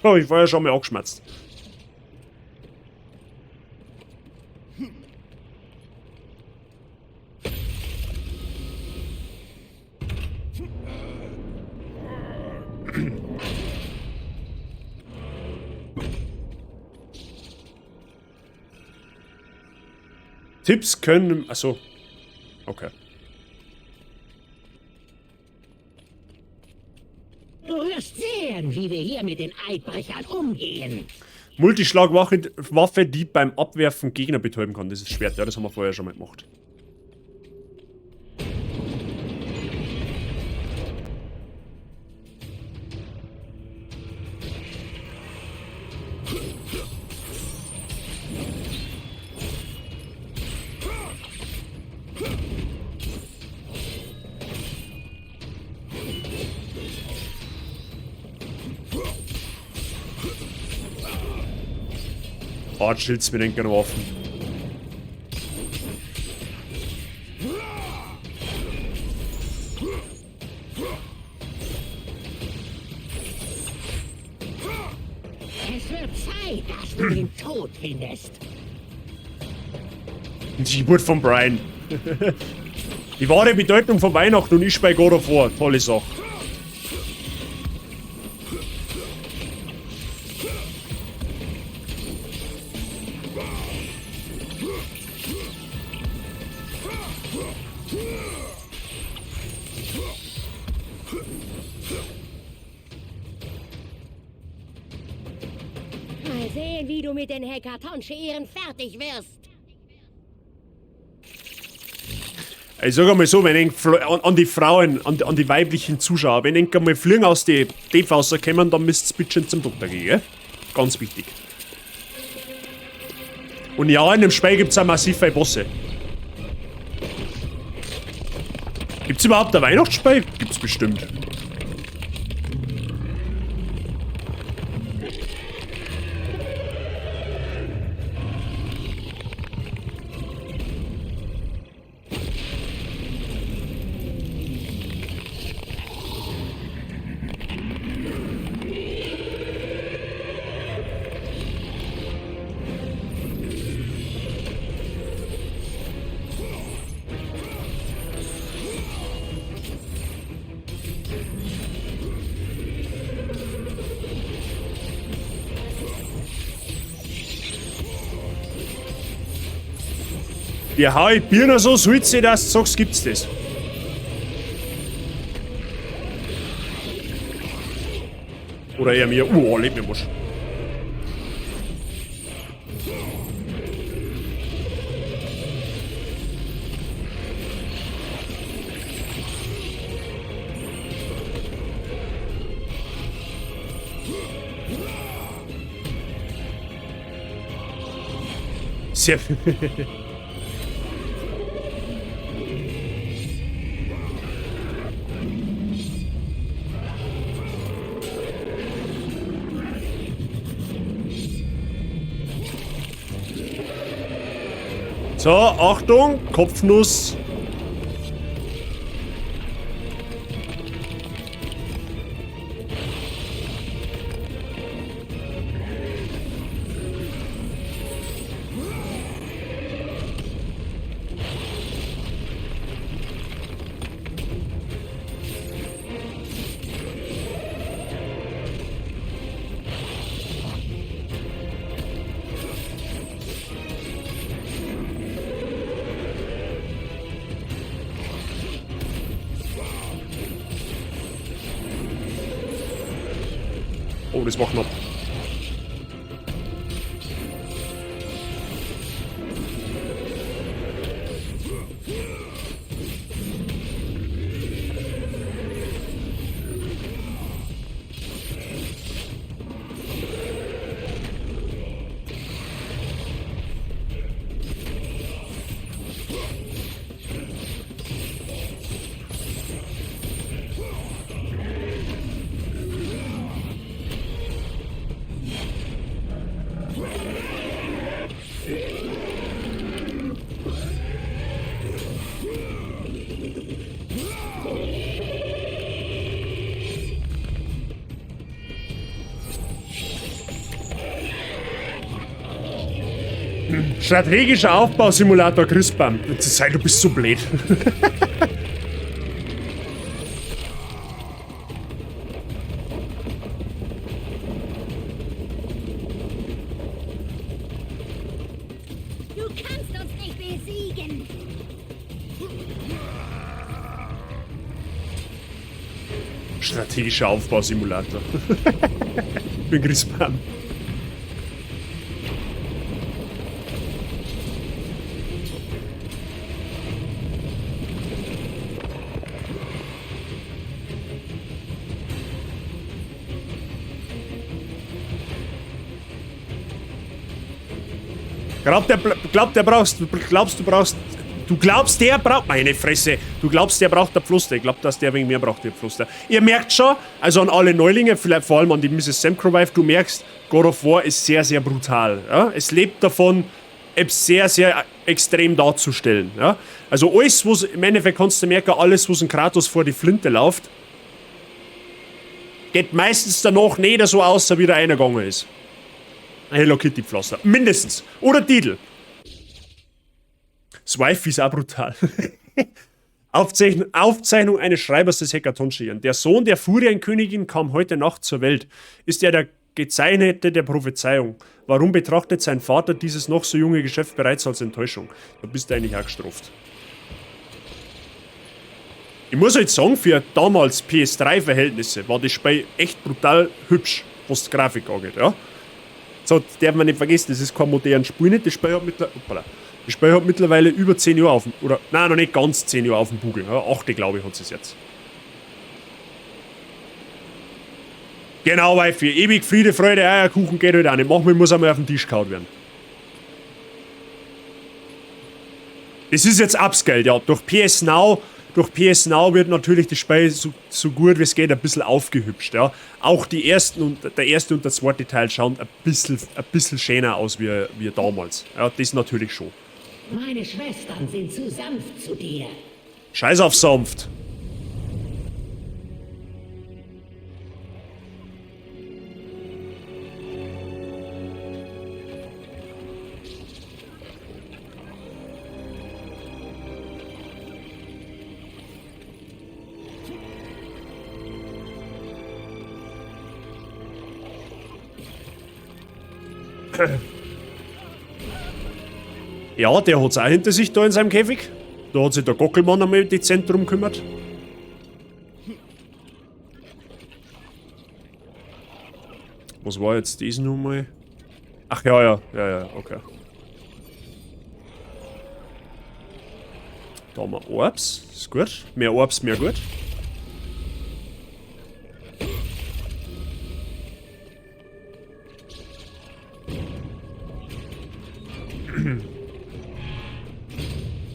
Hab ich vorher schon mal angeschmerzt. Tipps können... Achso. Okay. Du wirst sehen, wie wir hier mit den Eidbrechern umgehen. Multischlagwaffe, Waffe, die beim Abwerfen Gegner betäuben kann. Das ist Schwert, ja, das haben wir vorher schon mal gemacht. Schilds mit den Waffen. Es wird Zeit, dass du den Tod findest. Die Geburt von Brian. Die wahre Bedeutung von Weihnachten und ich bei God of War. Tolle Sache. Mal sehen, wie du mit den Hekatoncheiren fertig wirst. Ich sag einmal so, wenn ich an die Frauen, an die weiblichen Zuschauer, wenn ich einmal Fliegen aus die TV rauskommen, dann müsst's bitte schön zum Doktor gehen, gell? Ganz wichtig. Und ja, in dem Spiel gibt's auch massiv viele Bosse. Gibt's überhaupt ein Weihnachtsspiel? Gibt's bestimmt. Ja, hau ich Birner so, soll's dass du sagst, gibt's das. Oder eher mir. Oh, leck mir was. Sehr. So, Achtung, Kopfnuss. Oh, das war knapp. Strategischer Aufbausimulator Christbaum. Sei, du bist so blöd. Du kannst uns nicht besiegen. Strategischer Aufbausimulator. Ich bin Christbaum. Glaubt der, glaubt der brauchst, du glaubst, du brauchst, du glaubst, der braucht, meine Fresse, du glaubst, der braucht der Pfluster. Ich glaub, dass der wegen mir braucht der Pfluster. Ihr merkt schon, also an alle Neulinge, vielleicht vor allem an die Mrs. Samcrowife, du merkst, God of War ist sehr, sehr brutal. Ja? Es lebt davon, es sehr, sehr extrem darzustellen. Ja? Also alles, was, im Endeffekt kannst du merken, alles, was ein Kratos vor die Flinte läuft, geht meistens danach nicht so aus, wie der einer gegangen ist. Hello Kitty Pflaster. Mindestens. Oder Titel. Das Wife ist auch brutal. Aufzeichnung eines Schreibers des Hekatoncheiren. Der Sohn der Furienkönigin kam heute Nacht zur Welt. Ist er der Gezeichnete der Prophezeiung? Warum betrachtet sein Vater dieses noch so junge Geschöpf bereits als Enttäuschung? Da bist du eigentlich auch gestraft. Ich muss halt sagen, für damals PS3-Verhältnisse war das Spiel echt brutal hübsch, was die Grafik angeht, ja. So, das darf man nicht vergessen, das ist kein modernes Spiel nicht. Das Spiel hat, hoppala, das Spiel hat mittlerweile über 10 Jahre auf dem, oder, nein, noch nicht ganz 10 Jahre auf dem Bugel. Ja, 8, glaube ich, hat es jetzt. Genau, weil für ewig Friede, Freude, Eierkuchen geht halt auch nicht. Manchmal muss einmal auf den Tisch gehauen werden. Das ist jetzt Upscale, ja. Durch PS Now Durch PS Now wird natürlich das Spiel so gut wie es geht ein bisschen aufgehübscht. Ja. Auch die ersten und, der erste und der zweite Teil schauen ein bisschen schöner aus wie damals. Ja, das natürlich schon. Meine Schwestern sind zu sanft zu dir. Scheiß auf sanft. Ja, der hat's auch hinter sich da in seinem Käfig. Da hat sich der Gockelmann einmal dezent drum gekümmert. Was war jetzt das nochmal? Ach ja, ja, ja, ja, okay. Da haben wir Orbs, ist gut. Mehr Orbs, mehr gut.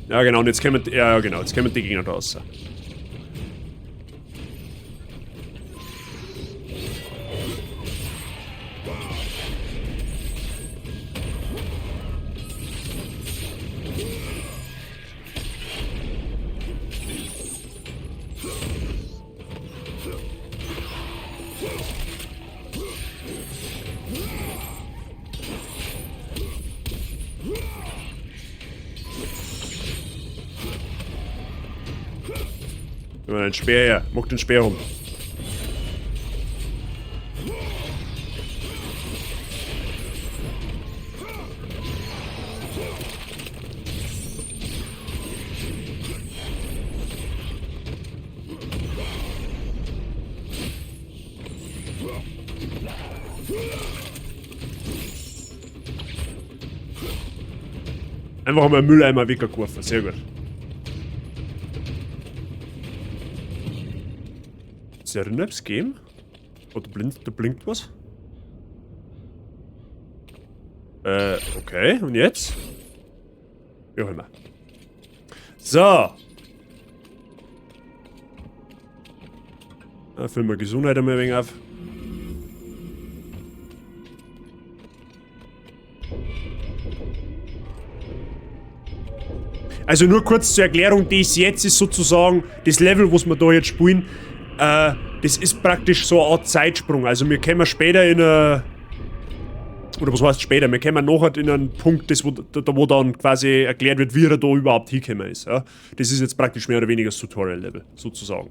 Ja genau, und jetzt kommen, ja, ja, genau, jetzt kommen die Gegner da raus. Den Speer her. Muck den Speer rum. Einfach mal Mülleimer weggeworfen. Sehr gut. Ist der Rinneps geben? Oh, da blinkt was. Okay. Und jetzt? Wie auch immer. So. Da füllen wir Gesundheit einmal ein wenig auf. Also nur kurz zur Erklärung, das jetzt ist sozusagen das Level, was wir da jetzt spielen. Das ist praktisch so eine Art Zeitsprung. Also wir kommen später in eine... Oder was heißt später? Wir kommen nachher in einen Punkt, das, wo, da, wo dann quasi erklärt wird, wie er da überhaupt hingekommen ist. Ja? Das ist jetzt praktisch mehr oder weniger das Tutorial-Level, sozusagen.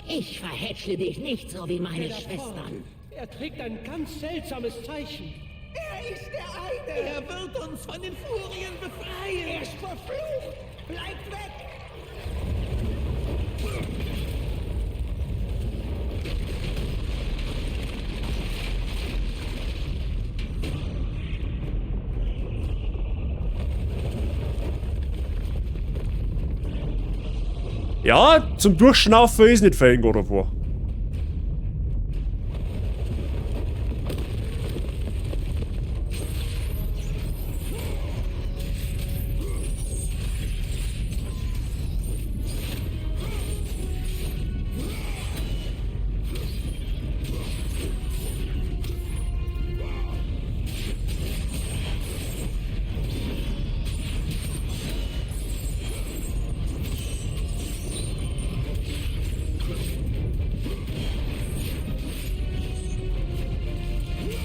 Ich verhätschle dich nicht so wie meine Schwestern. Er trägt ein ganz seltsames Zeichen. Er ist der eine! Er wird uns von den Furien befreien! Er ist verflucht! Bleibt weg! Ja, zum Durchschnaufen ist nicht viel in God of War.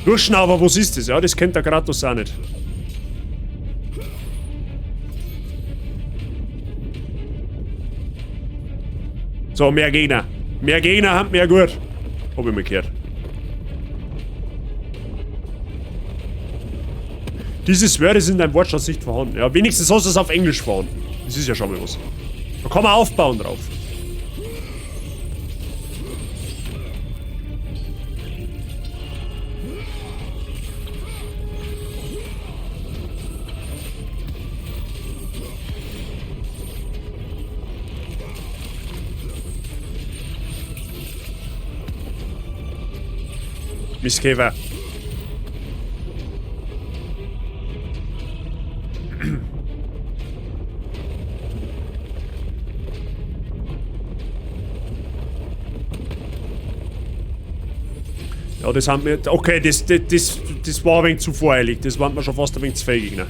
Durchschnaufer, was ist das? Ja, das kennt der Kratos auch nicht. So, mehr Gegner. Mehr Gegner haben mehr gut. Hab ich mal gehört. Dieses Wörter sind in deinem Wortschatz nicht vorhanden. Ja, wenigstens hast du es auf Englisch vorhanden. Das ist ja schon mal was. Da kann man aufbauen drauf. Wir Mistkäfer. Ja, das haben wir. Okay, das war ein wenig zu voreilig. Das waren wir schon fast ein wenig zu viel Gegner.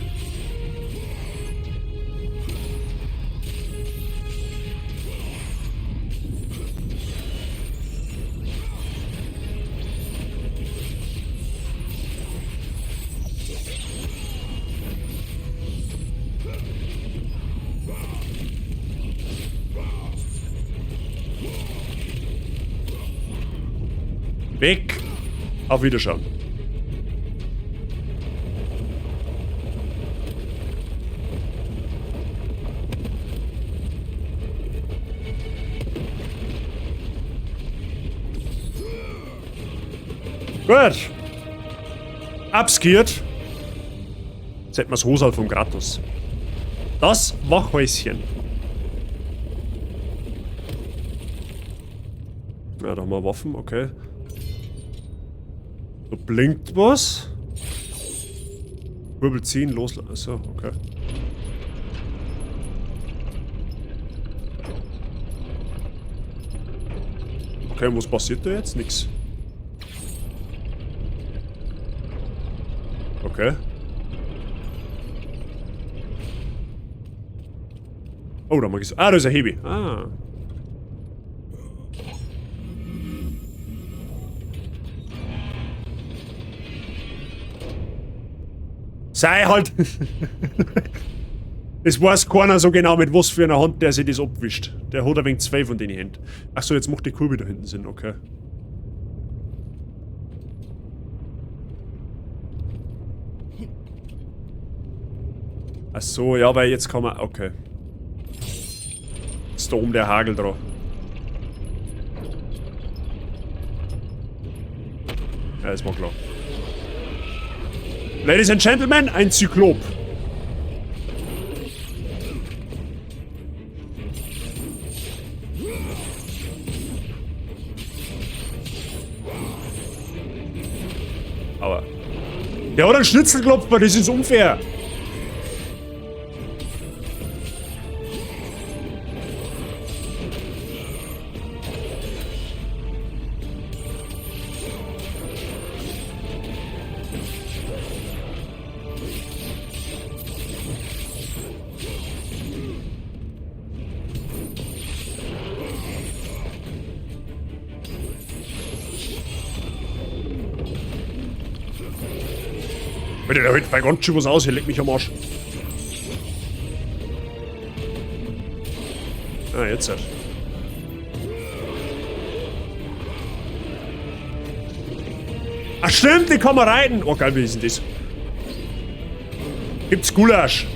Weg! Auf Wiederschauen. Gut. Abskiert. Jetzt hätten wir das Hosal vom Kratos. Das Wachhäuschen. Ja, da haben wir Waffen, okay. Da blinkt was. Wirbel ziehen, loslassen. Achso, okay. Okay, und was passiert da jetzt? Nix. Okay. Oh, da haben wir gesagt. Ah, da ist ein Hebi. Ah. Sei halt! Es weiß keiner so genau, mit was für einer Hand der sich das abwischt. Der hat ein wenig zwei von den Händen. Achso, jetzt macht die Kurve da hinten Sinn, okay. Achso, ja, weil jetzt kann man. Okay. Ist da oben der Hagel dran. Ja, ist mal klar. Ladies and Gentlemen, ein Zyklop. Aber. Der hat einen Schnitzelklopfer, das ist unfair. Alter, der hält bei ganz schön was aus, hier, leck mich am Arsch. Ah, jetzt halt. Ach stimmt, die kann man reiten. Oh geil, wie ist denn das? Gibt's Gulasch?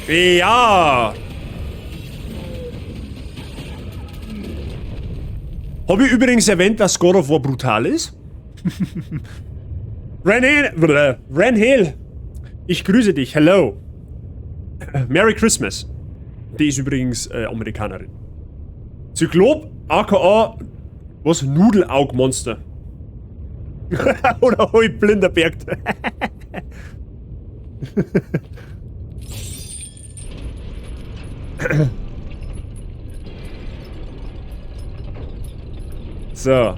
Ja! Hab ich übrigens erwähnt, dass God of War brutal ist? Ren Hill! Ich grüße dich, hello! Merry Christmas! Die ist übrigens Amerikanerin. Zyklop, aka. Was? Nudelaugmonster. Oder hab ich blinder Berg. So.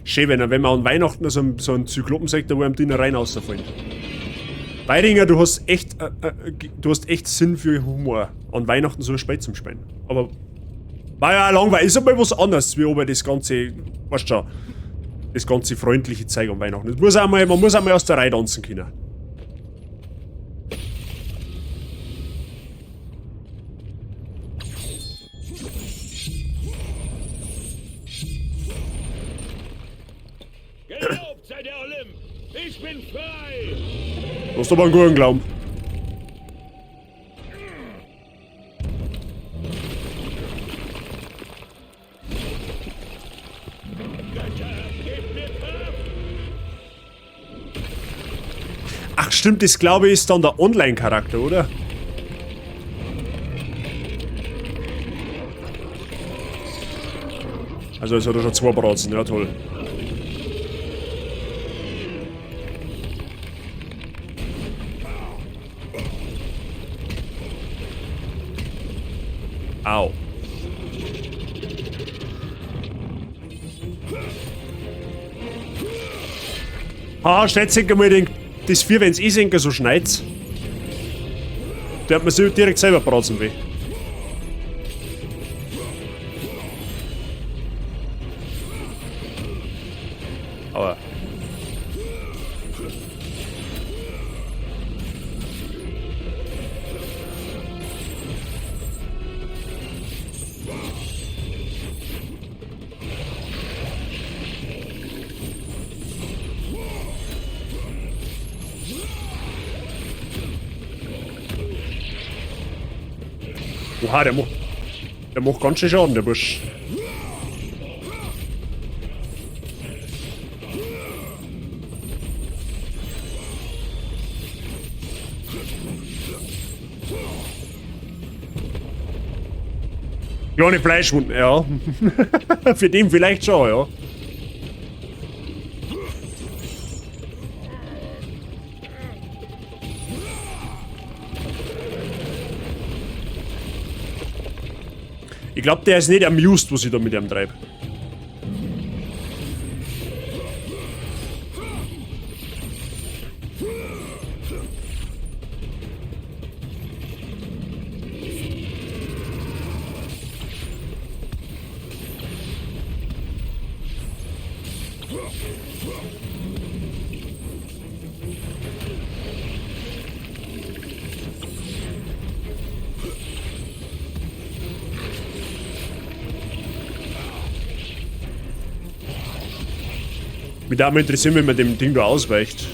Schön, wenn man an Weihnachten so einen Zyklopen sagt, da wo einem die rein rausfallen. Weidinger, du hast echt Sinn für Humor. An Weihnachten so ein Spiel zum Spielen. Aber war ja auch langweilig. Ist aber was anderes, wie aber das ganze, weißt schon, das ganze freundliche Zeug an Weihnachten. Das muss auch mal, man muss auch mal aus der Reihe tanzen können. Gelobt sei der Olymp! Ich bin frei! Du hast aber einen guten Glauben. Ach stimmt, das glaube ich ist dann der Online-Charakter, oder? Also jetzt hat er schon zwei Bratzen, ja toll. Au. Ha, stellt sich einmal den, das vier, wenn's eh senken, so schneit's. Der hat mir sich direkt selber bratzen weh. Aber. Oha, der macht ganz schön Schaden, der Busch. Kleine Fleischwunden, ja. Für den vielleicht schon, ja. Ich glaub, der ist nicht amused, was ich da mit ihm treibe. Mich würde mal interessieren, wenn man dem Ding da ausweicht.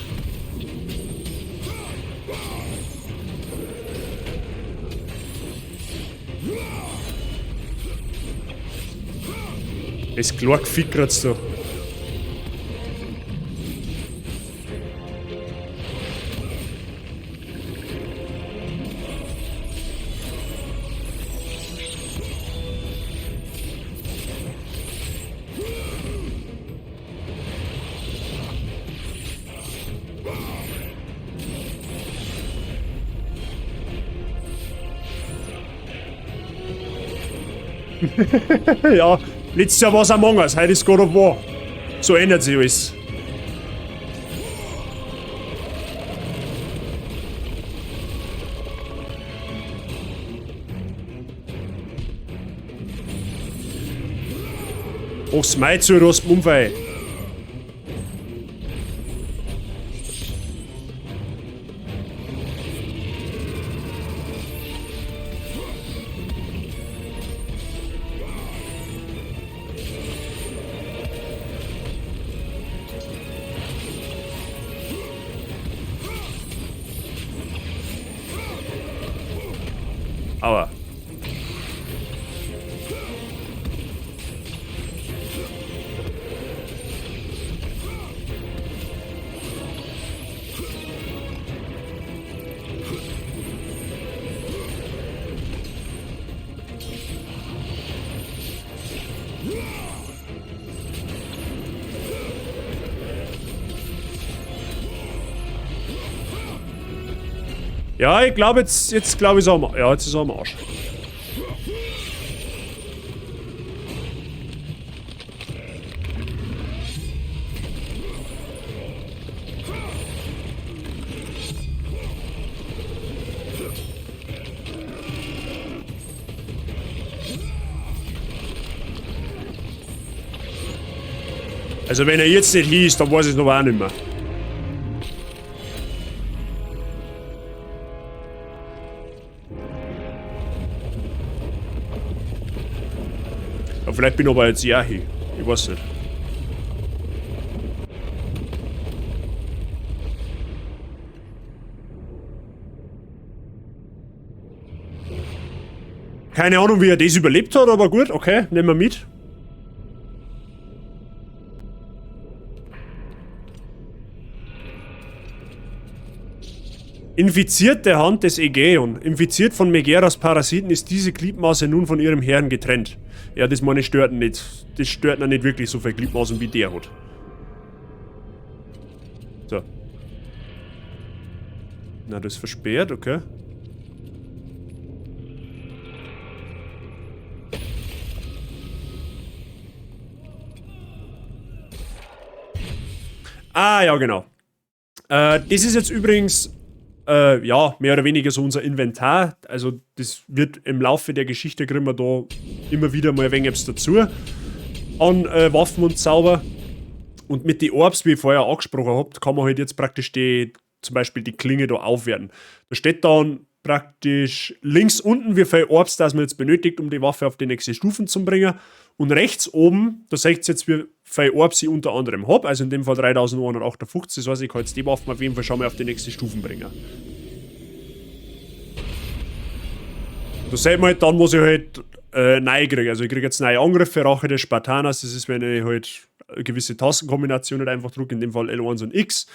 Das klar gefickt da. Ja, letztes Jahr war's Among Us, heute ist God of War. So ändert sich alles. Och, smei zu, du hast Unfall. Aua. Ja, ich glaube jetzt glaube ich, ist er am, ja, jetzt ist er am Arsch. Also wenn er jetzt nicht hieß, dann weiß ich es noch auch nicht mehr. Ja, vielleicht bin ich aber jetzt ja hier. Ich weiß nicht. Keine Ahnung, wie er das überlebt hat, aber gut, okay, nehmen wir mit. Infizierte Hand des Aegeon. Infiziert von Megeras Parasiten ist diese Gliedmaße nun von ihrem Herrn getrennt. Ja, das meine ich stört nicht. Das stört noch nicht wirklich so viele Gliedmaßen wie der hat. So. Na, das ist versperrt, okay. Ah, ja, genau. Das ist jetzt übrigens, ja, mehr oder weniger so unser Inventar. Also das wird im Laufe der Geschichte, kriegen wir da immer wieder mal ein wenig etwas dazu an Waffen und Zauber. Und mit den Orbs, wie ich vorher angesprochen hab, kann man halt jetzt praktisch die, zum Beispiel die Klinge da aufwerten. Da steht dann praktisch links unten, wie viel Orbs das man jetzt benötigt, um die Waffe auf die nächste Stufe zu bringen. Und rechts oben, da seht ihr jetzt, wie viel Orbs ich unter anderem hab, also in dem Fall 3158, das heißt, ich kann jetzt die Waffe auf jeden Fall schon mal auf die nächste Stufe bringen. Da sieht man halt dann, was ich halt neu kriege. Also ich kriege jetzt neue Angriffe, Rache des Spartaners, das ist, wenn ich halt eine gewisse Tastenkombination halt einfach drücke, in dem Fall L1 und X.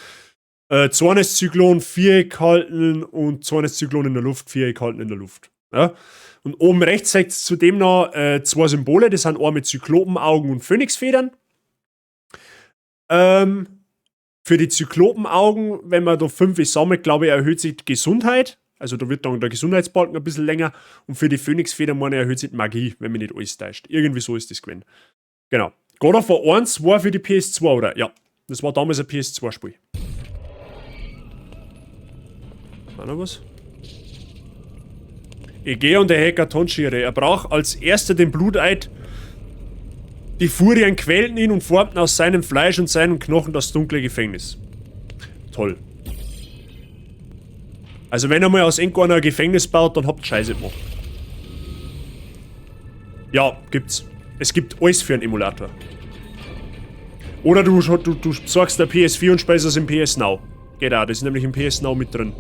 Zorneszyklon, Viereck halten und Zorneszyklon in der Luft, Viereck halten in der Luft. Ja? Und oben rechts zeigt es zudem noch zwei Symbole, das sind einmal mit Zyklopenaugen und Phönixfedern. Für die Zyklopenaugen, wenn man da 5 sammelt, glaube ich, erhöht sich die Gesundheit. Also da wird dann der Gesundheitsbalken ein bisschen länger. Und für die Phönixfedern, meine ich, erhöht sich die Magie, wenn mich nicht alles täuscht. Irgendwie so ist das gewesen. Genau. God of War 1 war für die PS2, oder? Ja, das war damals ein PS2-Spiel. War noch was? Aegeon, der Hekatonchire. Er brach als erster den Bluteid. Die Furien quälten ihn und formten aus seinem Fleisch und seinen Knochen das dunkle Gefängnis. Toll. Also wenn er mal aus irgendeiner ein Gefängnis baut, dann habt ihr Scheiße gemacht. Ja, gibt's. Es gibt alles für einen Emulator. Oder du besorgst der PS4 und speist es im PS Now. Geht auch, das ist nämlich im PS Now mit drin.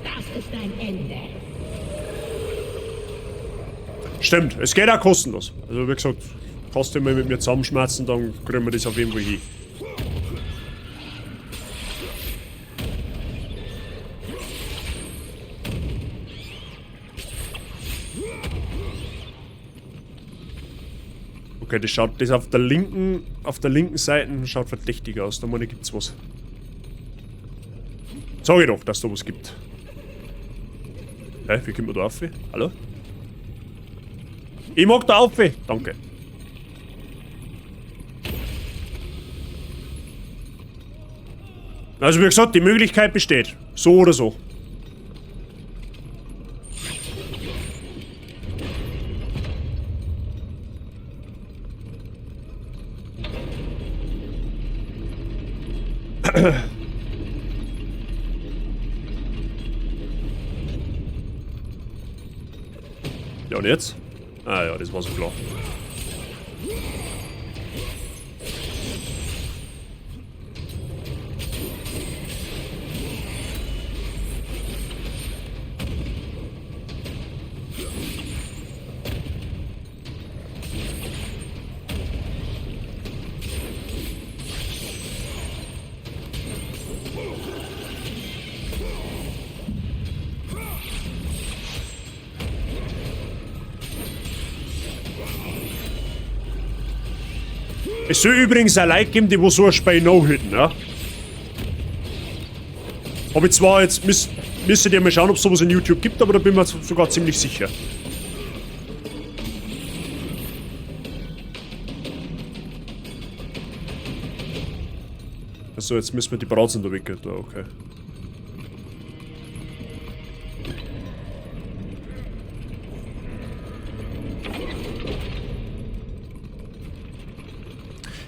Das ist ein Ende. Stimmt, es geht auch kostenlos. Also wie gesagt, kannst du mal mit mir zusammenschmerzen, dann kriegen wir das auf jeden Fall hin. Okay, das schaut, das auf der linken, auf der linken Seite schaut verdächtig aus. Da meine ich, gibt's was. Sag ich doch, dass da was gibt. Hä, wie kommt man da rauf? Hallo? Ich mag da auf. Danke. Also wie gesagt, die Möglichkeit besteht. So oder so. Ja, und jetzt? Ah ja, das war so klar. Es soll übrigens auch Leute geben, die wo so ein Spiel noch hüten, ja? Hab ich zwar jetzt, müsstet ihr mal schauen, ob's sowas in YouTube gibt, aber da bin ich mir sogar ziemlich sicher. Achso, jetzt müssen wir die Bratzen da weg, da, okay.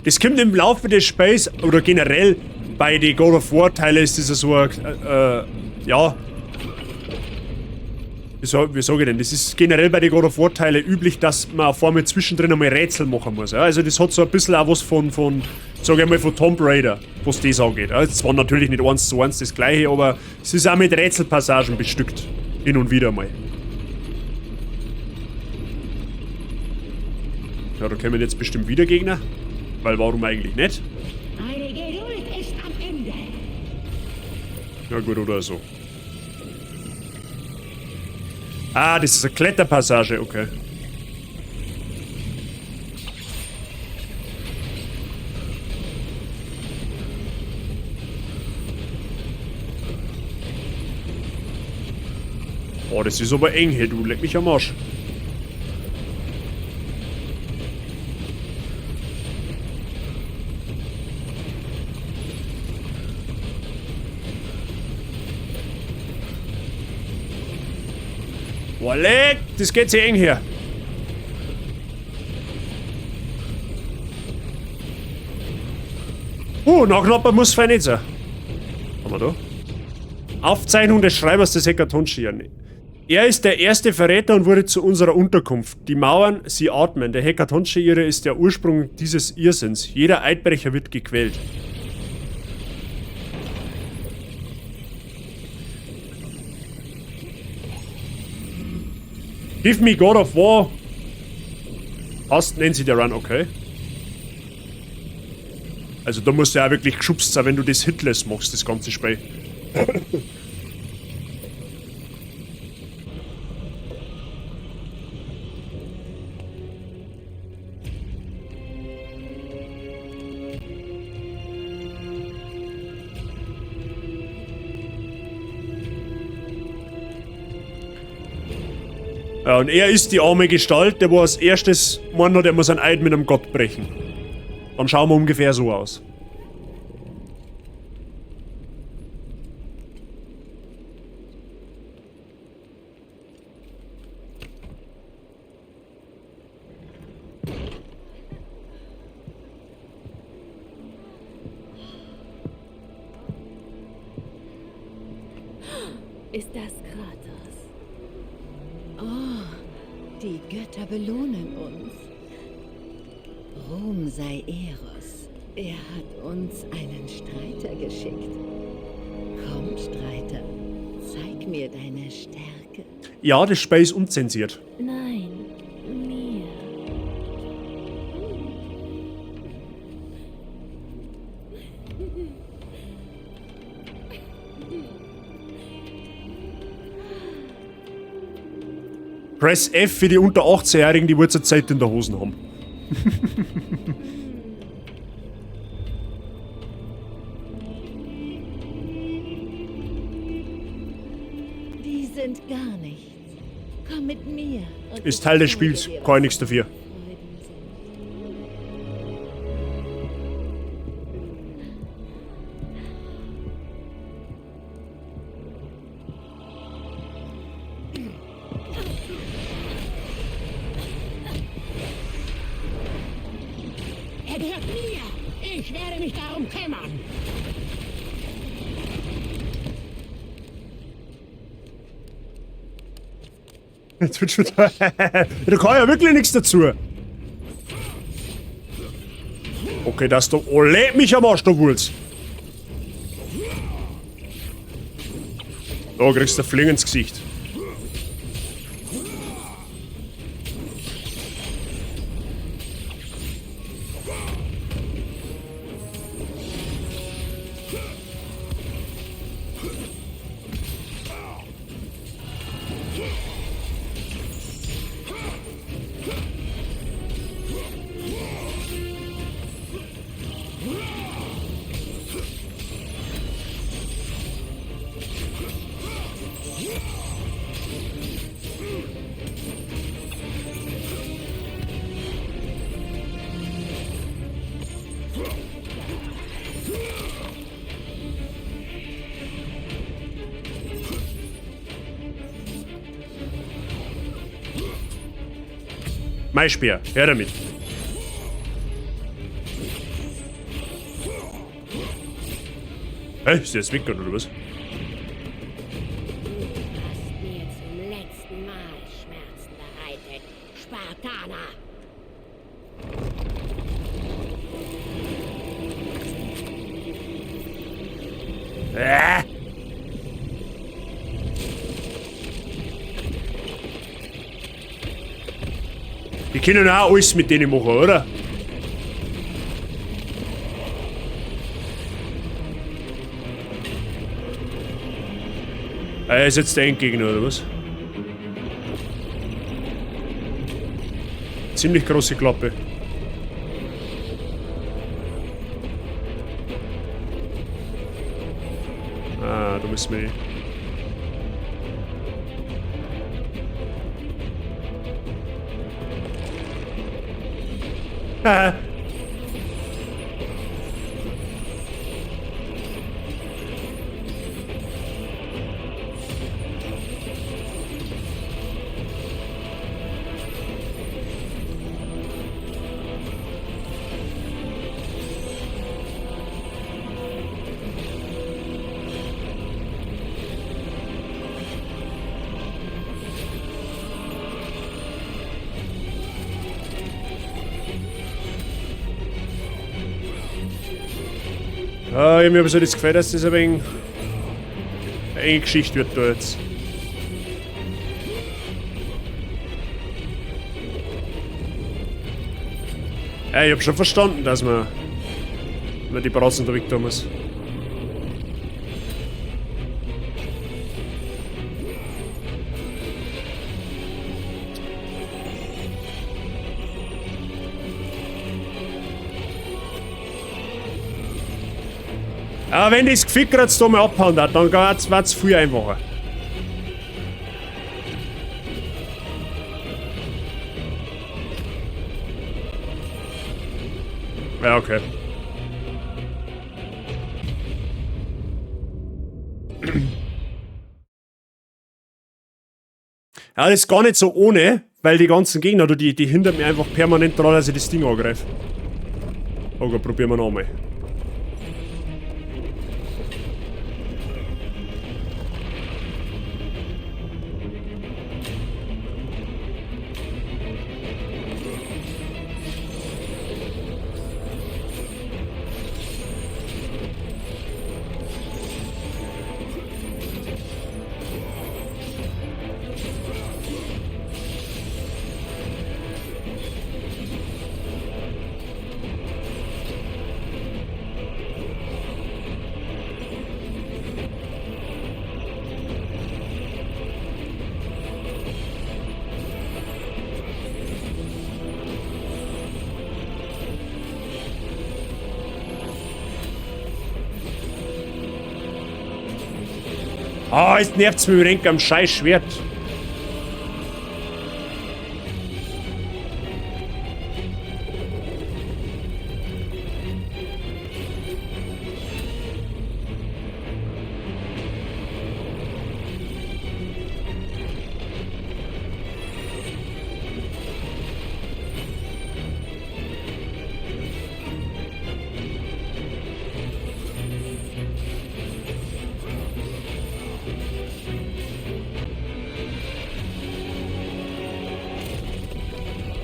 Das kommt im Laufe des Spiels, oder generell bei den God of War Teilen ist das ja so ein ja. Wie sag ich denn? Das ist generell bei den God of War Teilen üblich, dass man auf einmal zwischendrin einmal Rätsel machen muss. Ja? Also das hat so ein bisschen auch was von, sag ich mal, von Tomb Raider, was das angeht. Ja? Zwar natürlich nicht 1:1 das gleiche, aber es ist auch mit Rätselpassagen bestückt. Hin und wieder mal. Ja, da kommen jetzt bestimmt wieder Gegner. Weil warum eigentlich nicht? Meine Geduld ist am Ende. Ja gut, oder so. Ah, das ist eine Kletterpassage, okay. Oh, das ist aber eng hier, du leck mich am Arsch. Boah, leck, das geht sehr eng hier. Nachknappen muss fein nicht sein. Haben wir da? Aufzeichnung des Schreibers des Hekatoncheiren. Er ist der erste Verräter und wurde zu unserer Unterkunft. Die Mauern, sie atmen. Der Hekatoncheire ist der Ursprung dieses Irrsinns. Jeder Eidbrecher wird gequält. Give me God of War. Passt, nennen sie der Run, okay. Also da musst du ja auch wirklich geschubst sein, wenn du das hitless machst, das ganze Spiel. Ja, und er ist die arme Gestalt, der wo als erstes meint hat, er muss einen Eid mit einem Gott brechen. Dann schauen wir ungefähr so aus. Ist das Kratos? Oh, die Götter belohnen uns. Ruhm sei Eros. Er hat uns einen Streiter geschickt. Komm, Streiter, zeig mir deine Stärke. Ja, das Spiel ist unzensiert. Nein, mir. Press F für die unter 18-Jährigen, die wohl zur Zeit in der Hosen haben. Die sind gar nichts. Komm mit mir. Und Ist Teil des Spiels, kann ich nichts dafür. Er gehört mir. Ich werde mich darum kümmern. Jetzt wird schon wieder. Da kann ja wirklich nichts dazu. Okay, das da. Oh, leck mich am Arsch, du Wurz. Da kriegst du Fling ins Gesicht. Maispeer, her damit. Hä, ist der jetzt weg oder was? Du hast mir zum letzten Spartaner! Die können auch alles mit denen machen, oder? Er ist jetzt der Endgegner, oder was? Ziemlich große Klappe. Ah, da müssen wir... Ah. Ah, ich hab mir so das Gefühl, dass das ein wenig eine enge Geschichte wird da jetzt. Ja, ich hab schon verstanden, dass man die Bratzen da weg tun muss. Aber wenn das Gefickeratz da mal abhauen hat, dann wird's viel einfacher. Ja, okay. Ja, das ist gar nicht so ohne, weil die ganzen Gegner, die hindern mich einfach permanent daran, dass ich das Ding angreife. Okay, probieren wir nochmal. Ah, jetzt nervt's mich mit am scheiß Schwert.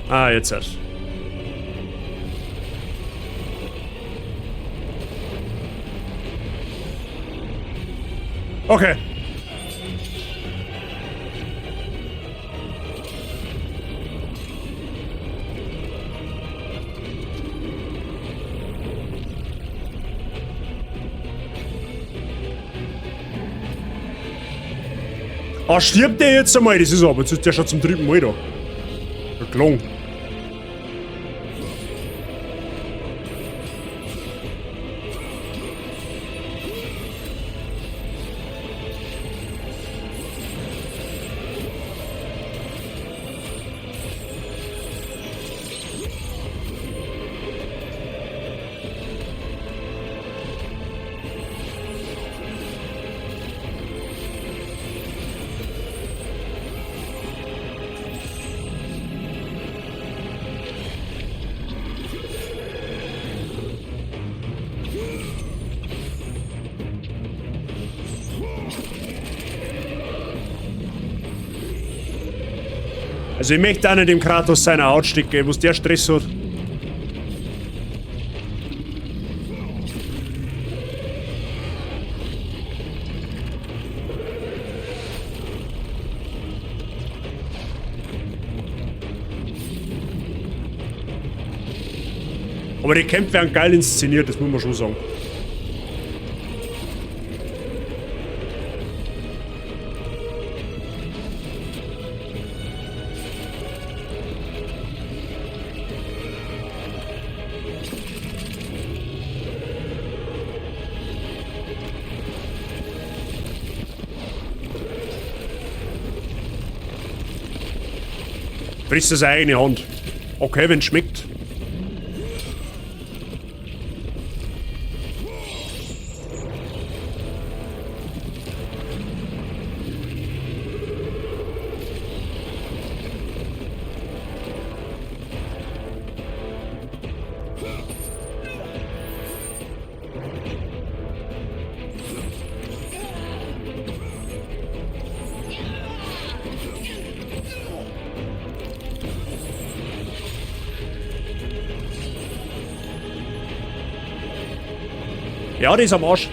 Ah, jetzt erst. Okay. Ah, stirbt der jetzt einmal? Das ist aber, jetzt ist der schon zum dritten Mal da. Klong. Also ich möchte auch nicht dem Kratos seiner Haut stecken, was der Stress hat. Aber die Kämpfe werden geil inszeniert, das muss man schon sagen. Frisst das eigene Hand. Okay, wenn's schmeckt. Ja, die ist am Arsch.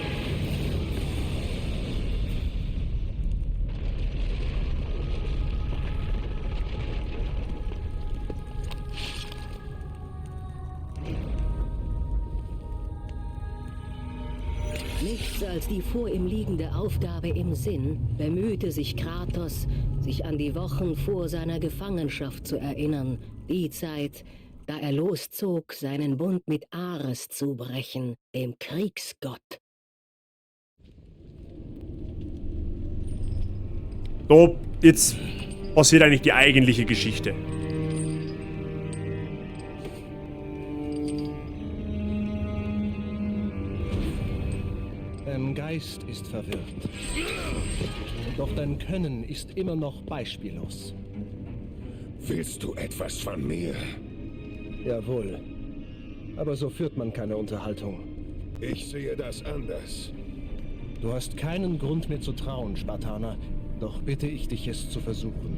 Nichts als die vor ihm liegende Aufgabe im Sinn, bemühte sich Kratos, sich an die Wochen vor seiner Gefangenschaft zu erinnern, die Zeit, da er loszog, seinen Bund mit Ares zu brechen, dem Kriegsgott. So, jetzt passiert eigentlich die eigentliche Geschichte. Dein Geist ist verwirrt. Doch dein Können ist immer noch beispiellos. Willst du etwas von mir? Jawohl. Aber so führt man keine Unterhaltung. Ich sehe das anders. Du hast keinen Grund, mir zu trauen, Spartaner. Doch bitte ich dich, es zu versuchen.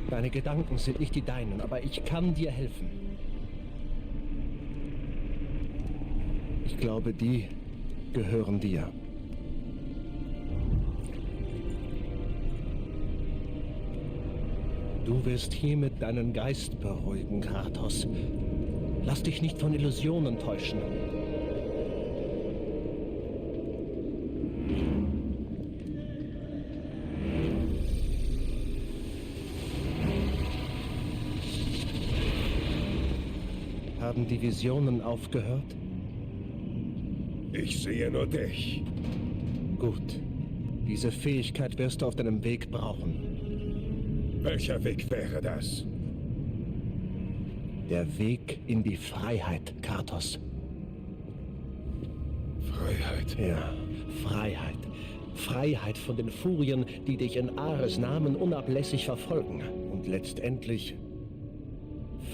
Deine Gedanken sind nicht die deinen, aber ich kann dir helfen. Ich glaube, die gehören dir. Du wirst hiermit deinen Geist beruhigen, Kratos. Lass dich nicht von Illusionen täuschen. Haben die Visionen aufgehört? Ich sehe nur dich. Gut. Diese Fähigkeit wirst du auf deinem Weg brauchen. Welcher Weg wäre das? Der Weg in die Freiheit, Kratos. Freiheit? Ja, Freiheit. Freiheit von den Furien, die dich in Ares Namen unablässig verfolgen. Und letztendlich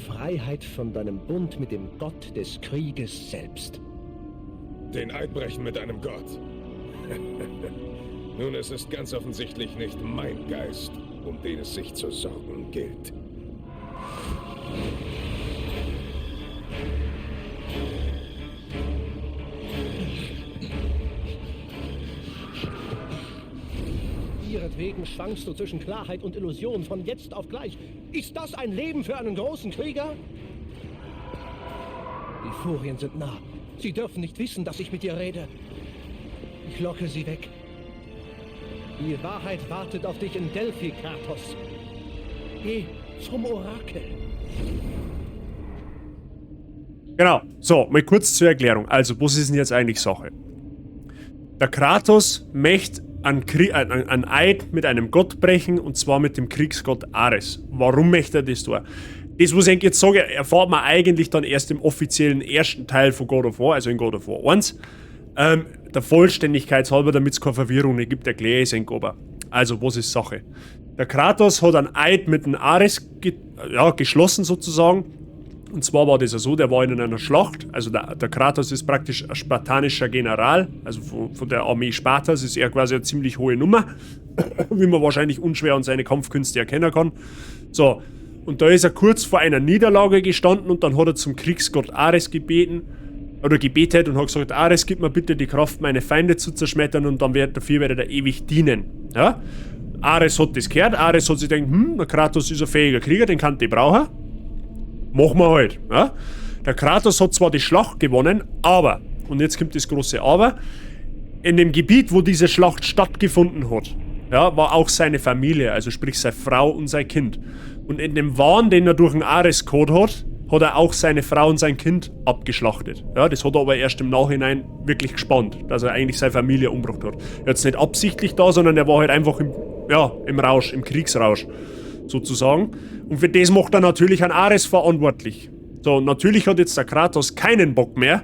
Freiheit von deinem Bund mit dem Gott des Krieges selbst. Den Eid brechen mit einem Gott. Nun, es ist ganz offensichtlich nicht mein Geist, um den es sich zu sorgen gilt. Ihretwegen schwankst du zwischen Klarheit und Illusion von jetzt auf gleich. Ist das ein Leben für einen großen Krieger? Die Furien sind nah. Sie dürfen nicht wissen, dass ich mit dir rede. Ich locke sie weg. Die Wahrheit wartet auf dich in Delphi, Kratos. Geh zum Orakel. Genau. So, mal kurz zur Erklärung. Also, was ist denn jetzt eigentlich Sache? Der Kratos möchte einen Eid mit einem Gott brechen, und zwar mit dem Kriegsgott Ares. Warum möchte er das tun? Das, was ich jetzt sage, erfahrt man eigentlich dann erst im offiziellen ersten Teil von God of War, also in God of War 1. Der Vollständigkeit halber, damit es keine Verwirrung nicht gibt, erkläre ich es euch aber. Also, was ist Sache? Der Kratos hat einen Eid mit dem Ares geschlossen sozusagen, Und zwar war das ja so, der war in einer Schlacht, also der Kratos ist praktisch ein spartanischer General, also von der Armee Spartas ist er quasi eine ziemlich hohe Nummer, wie man wahrscheinlich unschwer an seine Kampfkünste erkennen kann. So, und da ist er kurz vor einer Niederlage gestanden und dann hat er zum Kriegsgott Ares gebeten, oder gebetet und hat gesagt, Ares, gib mir bitte die Kraft, meine Feinde zu zerschmettern und dann dafür werde ich dir ewig dienen. Ja? Ares hat das gehört, Ares hat sich gedacht, der Kratos ist ein fähiger Krieger, den kann ich brauchen. Machen wir halt. Ja? Der Kratos hat zwar die Schlacht gewonnen, aber, und jetzt kommt das große Aber, in dem Gebiet, wo diese Schlacht stattgefunden hat, ja, war auch seine Familie, also sprich seine Frau und sein Kind. Und in dem Wahn, den er durch den Ares gehabt hat, hat er auch seine Frau und sein Kind abgeschlachtet. Ja, das hat er aber erst im Nachhinein wirklich gespannt, dass er eigentlich seine Familie umgebracht hat. Er hat's nicht absichtlich da, sondern er war halt einfach im Rausch, im Kriegsrausch sozusagen. Und für das macht er natürlich einen Ares verantwortlich. So, und natürlich hat jetzt der Kratos keinen Bock mehr,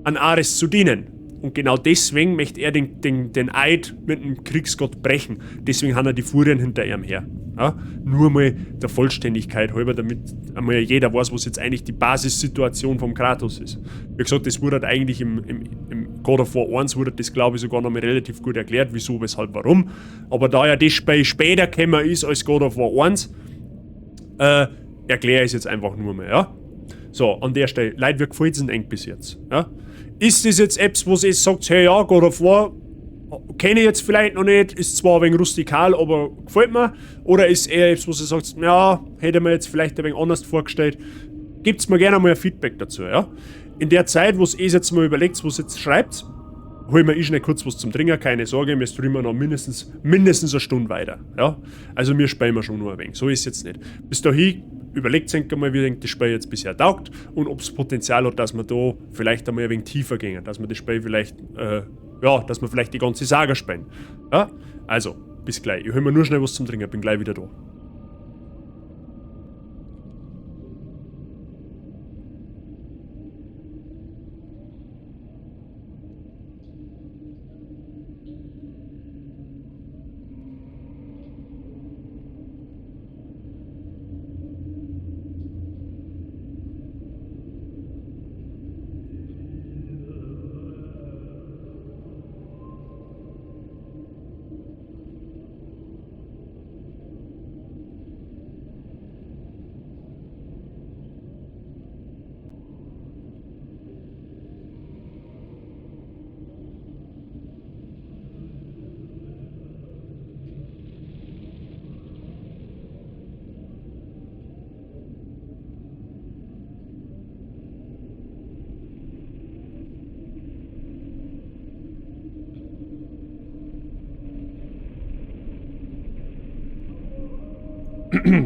an Ares zu dienen. Und genau deswegen möchte er den Eid mit dem Kriegsgott brechen. Deswegen haben er die Furien hinter ihm her. Ja? Nur mal der Vollständigkeit halber, damit einmal jeder weiß, was jetzt eigentlich die Basissituation vom Kratos ist. Wie gesagt, das wurde halt eigentlich im God of War 1 wurde das, glaube ich, sogar noch mal relativ gut erklärt, wieso, weshalb, warum. Aber da ja das Spiel später gekommen ist als God of War 1 erkläre ich es jetzt einfach nur mal. Ja? So, an der Stelle, Leute, wie gefällt's denn eigentlich bis jetzt? Ja? Ist das jetzt etwas, wo ihr sagt, hey ja, God of War kenne ich jetzt vielleicht noch nicht, ist zwar ein wenig rustikal, aber gefällt mir? Oder ist eher etwas, wo ihr sagt, ja, hätte mir jetzt vielleicht ein wenig anders vorgestellt? Gebt's mir gerne mal ein Feedback dazu, ja? In der Zeit, wo ihr jetzt mal überlegt, wo ihr jetzt schreibt, hol mir eh schnell kurz was zum Trinken, keine Sorge, wir streamen noch mindestens eine Stunde weiter, ja? Also wir spielen schon nur ein wenig, so ist es jetzt nicht. Bis dahin, überlegt euch einmal, wie das Spiel jetzt bisher taugt und ob's Potenzial hat, dass wir da vielleicht einmal ein wenig tiefer gehen, dass wir das Spiel vielleicht ja, dass wir vielleicht die ganze Saga spielen. Ja? Also, bis gleich. Ich hol mir nur schnell was zum Trinken, bin gleich wieder da.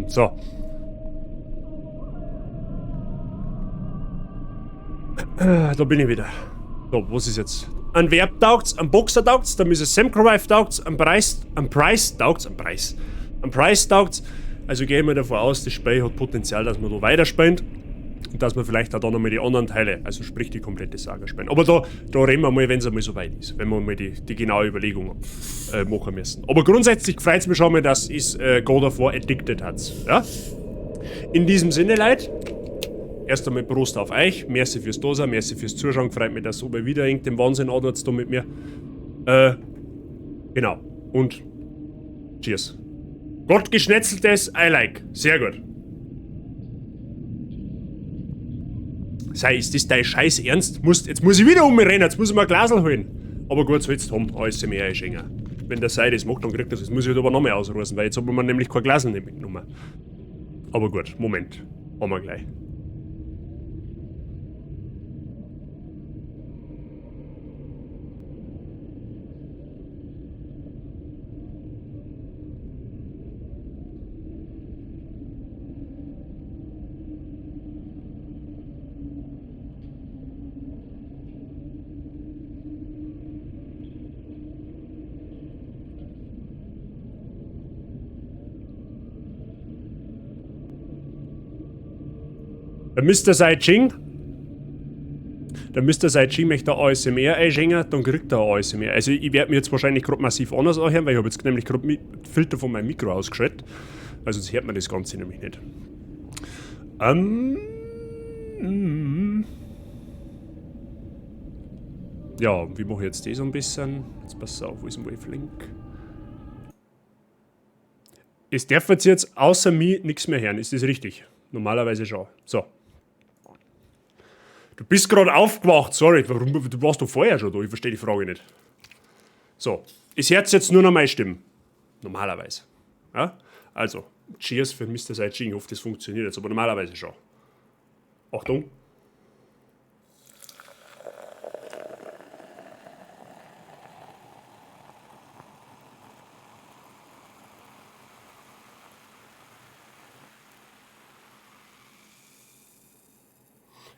So. Da bin ich wieder. So, was ist jetzt? Ein Verb taugt's, ein Boxer taugt's, der Misses Semkrowife taugt's, ein Preis, ein Preis taugt's, ein Preis. Ein Preis taugt's. Also gehen wir davon aus, das Spiel hat Potenzial, dass man da weiterspielt. Und dass wir vielleicht auch da nochmal die anderen Teile, also sprich die komplette Saga spielen. Aber da reden wir mal, wenn's einmal so weit ist, wenn wir mal die genaue Überlegung machen müssen. Aber grundsätzlich freut's mich schon mal, dass es God of War Addicted hat. Ja? In diesem Sinne, Leute, erst einmal Prost auf euch. Merci fürs Dasein, merci fürs Zuschauen. Freut mich, dass ihr wieder irgend den Wahnsinn anhört da mit mir. Genau. Und cheers. Gott geschnetzeltes, I like. Sehr gut. Sei, ist das dein Scheiß Ernst? Jetzt muss ich wieder um mich rennen, jetzt muss ich mir ein Glasl holen. Aber gut, soll's haben, alles mehr einschenken. Wenn der Sei das macht, dann kriegt er das. Jetzt muss ich halt aber noch mehr ausreißen, weil jetzt hat man nämlich kein Glasl nicht mitgenommen. Aber gut, Moment. Haben wir gleich. Der Mister Sai Ching. Der Mister Sai Ching möchte ASMR einschenken, dann kriegt er ASMR. Also ich werd mir jetzt wahrscheinlich grad massiv anders anhören, weil ich hab jetzt nämlich grad Filter von meinem Mikro ausgeschaltet. Weil sonst hört man das Ganze nämlich nicht. Ja, wie mache ich jetzt das ein bisschen? Jetzt pass auf, wo ist denn Wavelink? Es darf jetzt außer mir nichts mehr hören, ist das richtig? Normalerweise schon. So. Du bist gerade aufgewacht, sorry. Warum? Du warst doch vorher schon da, ich verstehe die Frage nicht. So, es hört jetzt nur noch meine Stimme. Normalerweise. Ja? Also, Cheers für Mr. Saijing. Ich hoffe, das funktioniert jetzt, aber normalerweise schon. Achtung.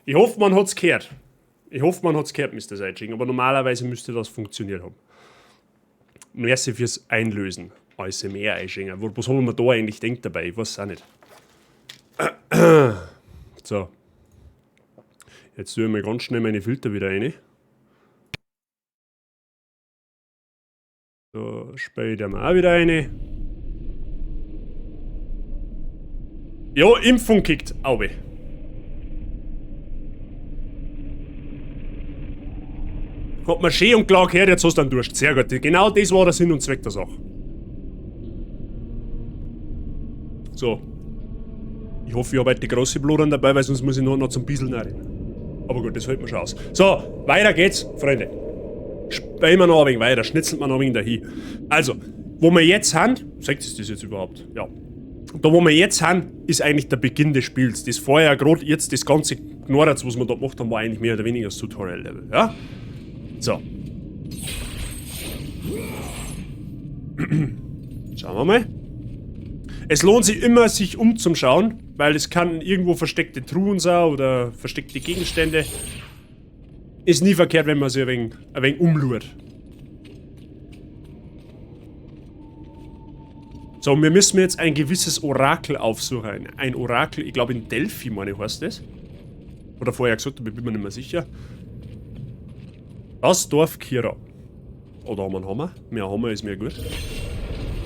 Ich hoffe, man hat's gehört. Ich hoffe, man hat's gehört, Mr. Saijing, aber normalerweise müsste das funktioniert haben. Merci fürs Einlösen. ASMR einschenken. Was haben wir da eigentlich denkt dabei? Ich weiß es auch nicht. So. Jetzt tue ich mal ganz schnell meine Filter wieder rein. So, spähe ich da mal auch wieder rein. Ja, Impfung kickt. Auge. Hat man schön und klar gehört, jetzt hast du einen Durst. Sehr gut. Genau das war der Sinn und Zweck der Sache. So. Ich hoffe, ich habe heute die große Blodern dabei, weil sonst muss ich noch zum Bissel rein. Aber gut, das hält man schon aus. So, weiter geht's, Freunde. Spielen wir noch ein wenig weiter, schnitzeln wir noch ein wenig dahin. Also, wo wir jetzt sind, sagt es das jetzt überhaupt? Ja. Da, wo wir jetzt sind, ist eigentlich der Beginn des Spiels. Das vorher, gerade jetzt, das ganze Gnorratz, was wir da gemacht haben, war eigentlich mehr oder weniger das Tutorial-Level, ja? So. Schauen wir mal. Es lohnt sich immer, sich umzuschauen, weil es kann irgendwo versteckte Truhen sein oder versteckte Gegenstände. Ist nie verkehrt, wenn man sich ein wenig umlurt. So, wir müssen jetzt ein gewisses Orakel aufsuchen. Ein Orakel, ich glaube in Delphi, meine ich, heißt das. Oder vorher gesagt, aber ich bin mir nicht mehr sicher. Das Dorf Kirra. Oder haben wir einen Hammer? Mehr Hammer ist mir gut.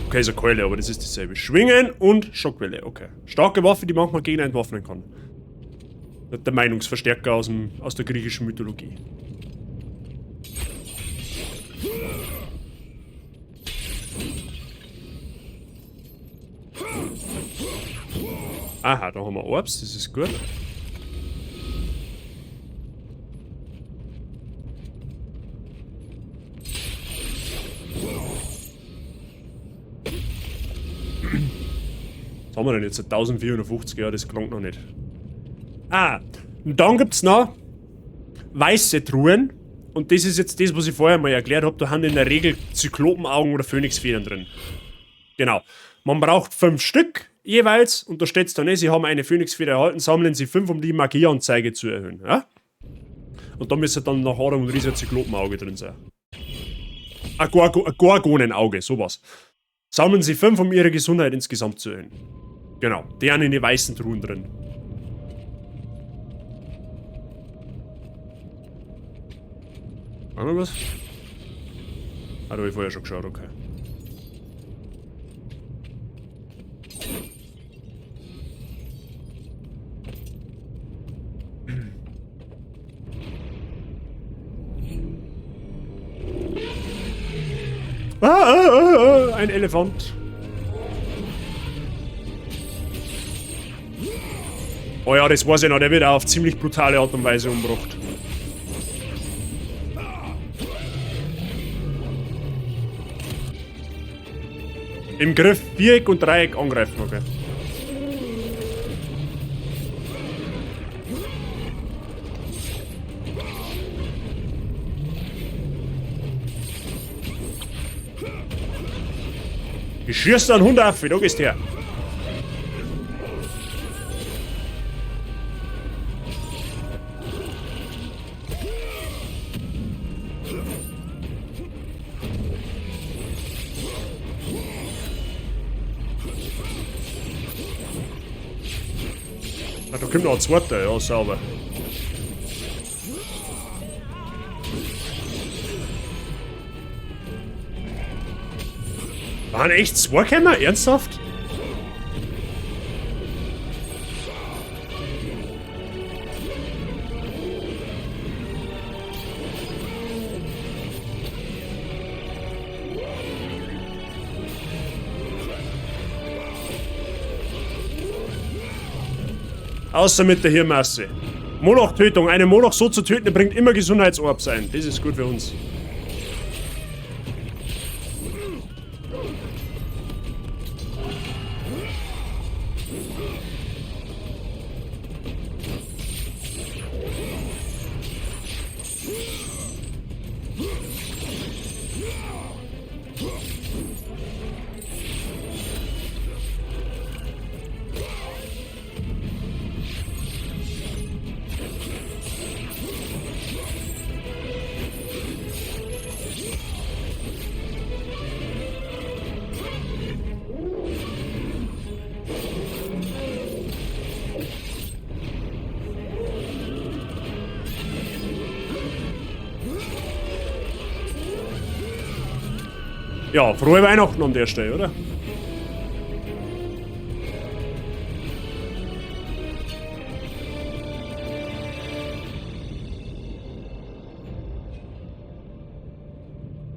Okay, ist eine Keule, aber das ist dasselbe. Schwingen und Schockwelle, okay. Starke Waffe, die manchmal Gegner entwaffnen kann. Der Meinungsverstärker aus der griechischen Mythologie. Aha, da haben wir Orbs, das ist gut. Was haben wir denn jetzt? 1450, ja, das klingt noch nicht. Ah, und dann gibt's noch weiße Truhen. Und das ist jetzt das, was ich vorher mal erklärt hab. Da haben in der Regel Zyklopenaugen oder Phönixfedern drin. Genau. Man braucht 5 Stück jeweils. Und da steht's dann, Sie haben eine Phönixfeder erhalten, sammeln Sie 5, um die Magieanzeige zu erhöhen. Ja? Und da müsste dann nach Adam und Riese Zyklopenauge drin sein. Ein Gorgonenauge, sowas. Sammeln Sie 5, um Ihre Gesundheit insgesamt zu erhöhen. Genau, die haben in die weißen Truhen drin. Haben wir was? Ah, da hab ich vorher schon geschaut, okay. Ah, ah, ah, ah, ein Elefant. Oh ja, das weiß ich noch, der wird auch auf ziemlich brutale Art und Weise umgebracht. Im Griff Viereck und Dreieck angreifen, okay. Ich schieße einen Hund auf, da gehst du her. Ah, da kommt noch ein zweiter, ja, sauber. Waren echt zwei Kämmer? Ernsthaft? Außer mit der Hirnmasse. Moloch-Tötung. Einen Moloch so zu töten, bringt immer Gesundheitsorbs ein. Das ist gut für uns. Ja, frohe Weihnachten an der Stelle, oder?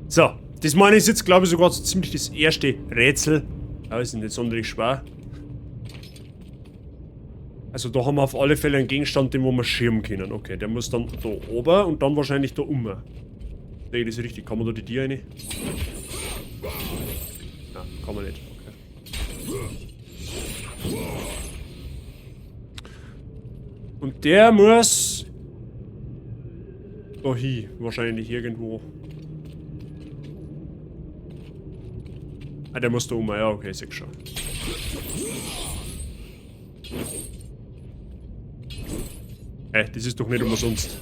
So, das meine ich jetzt, glaube ich, sogar so ziemlich das erste Rätsel. Aber ist nicht sonderlich schwer. Also da haben wir auf alle Fälle einen Gegenstand, den wo wir schirmen können. Okay, der muss dann da oben und dann wahrscheinlich da um. Sehe ich das richtig? Kann man da die Tür rein? Nein, kann man nicht. Okay. Und der muss da hin, wahrscheinlich irgendwo. Ah, der muss da um. Ja, okay, seh schon. Hey, das ist doch nicht umsonst.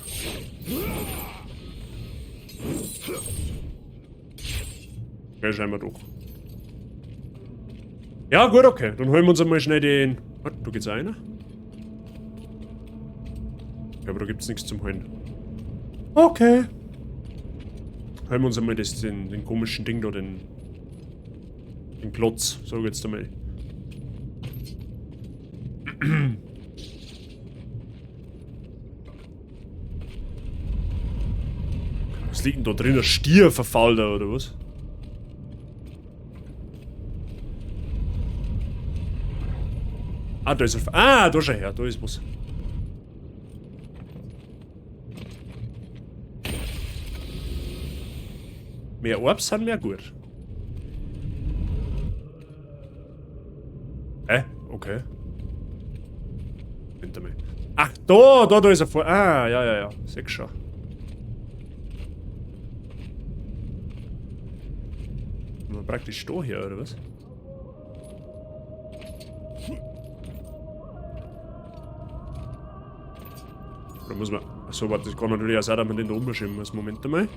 Okay, scheinbar doch. Ja, gut, okay. Dann holen wir uns einmal schnell den... Warte, da geht's einer. Ja, aber da gibt's nichts zum Holen. Okay. Holen wir uns einmal das, den komischen Ding da, den Klotz, sag ich jetzt einmal. Was liegt denn da drin? Ein Stier verfault da, oder was? Ah, da ist er. Ah, da schau her, da ist was. Mehr Orbs sind mehr gut. Hä? Okay. Hinter mir. Ach, da ist er vor. Ah, ja, ja, ja. Seh schon. Sind wir praktisch da hier, oder was? Da muss man. Achso, warte, das kann natürlich auch sein, dass man den da umschieben muss. Moment einmal.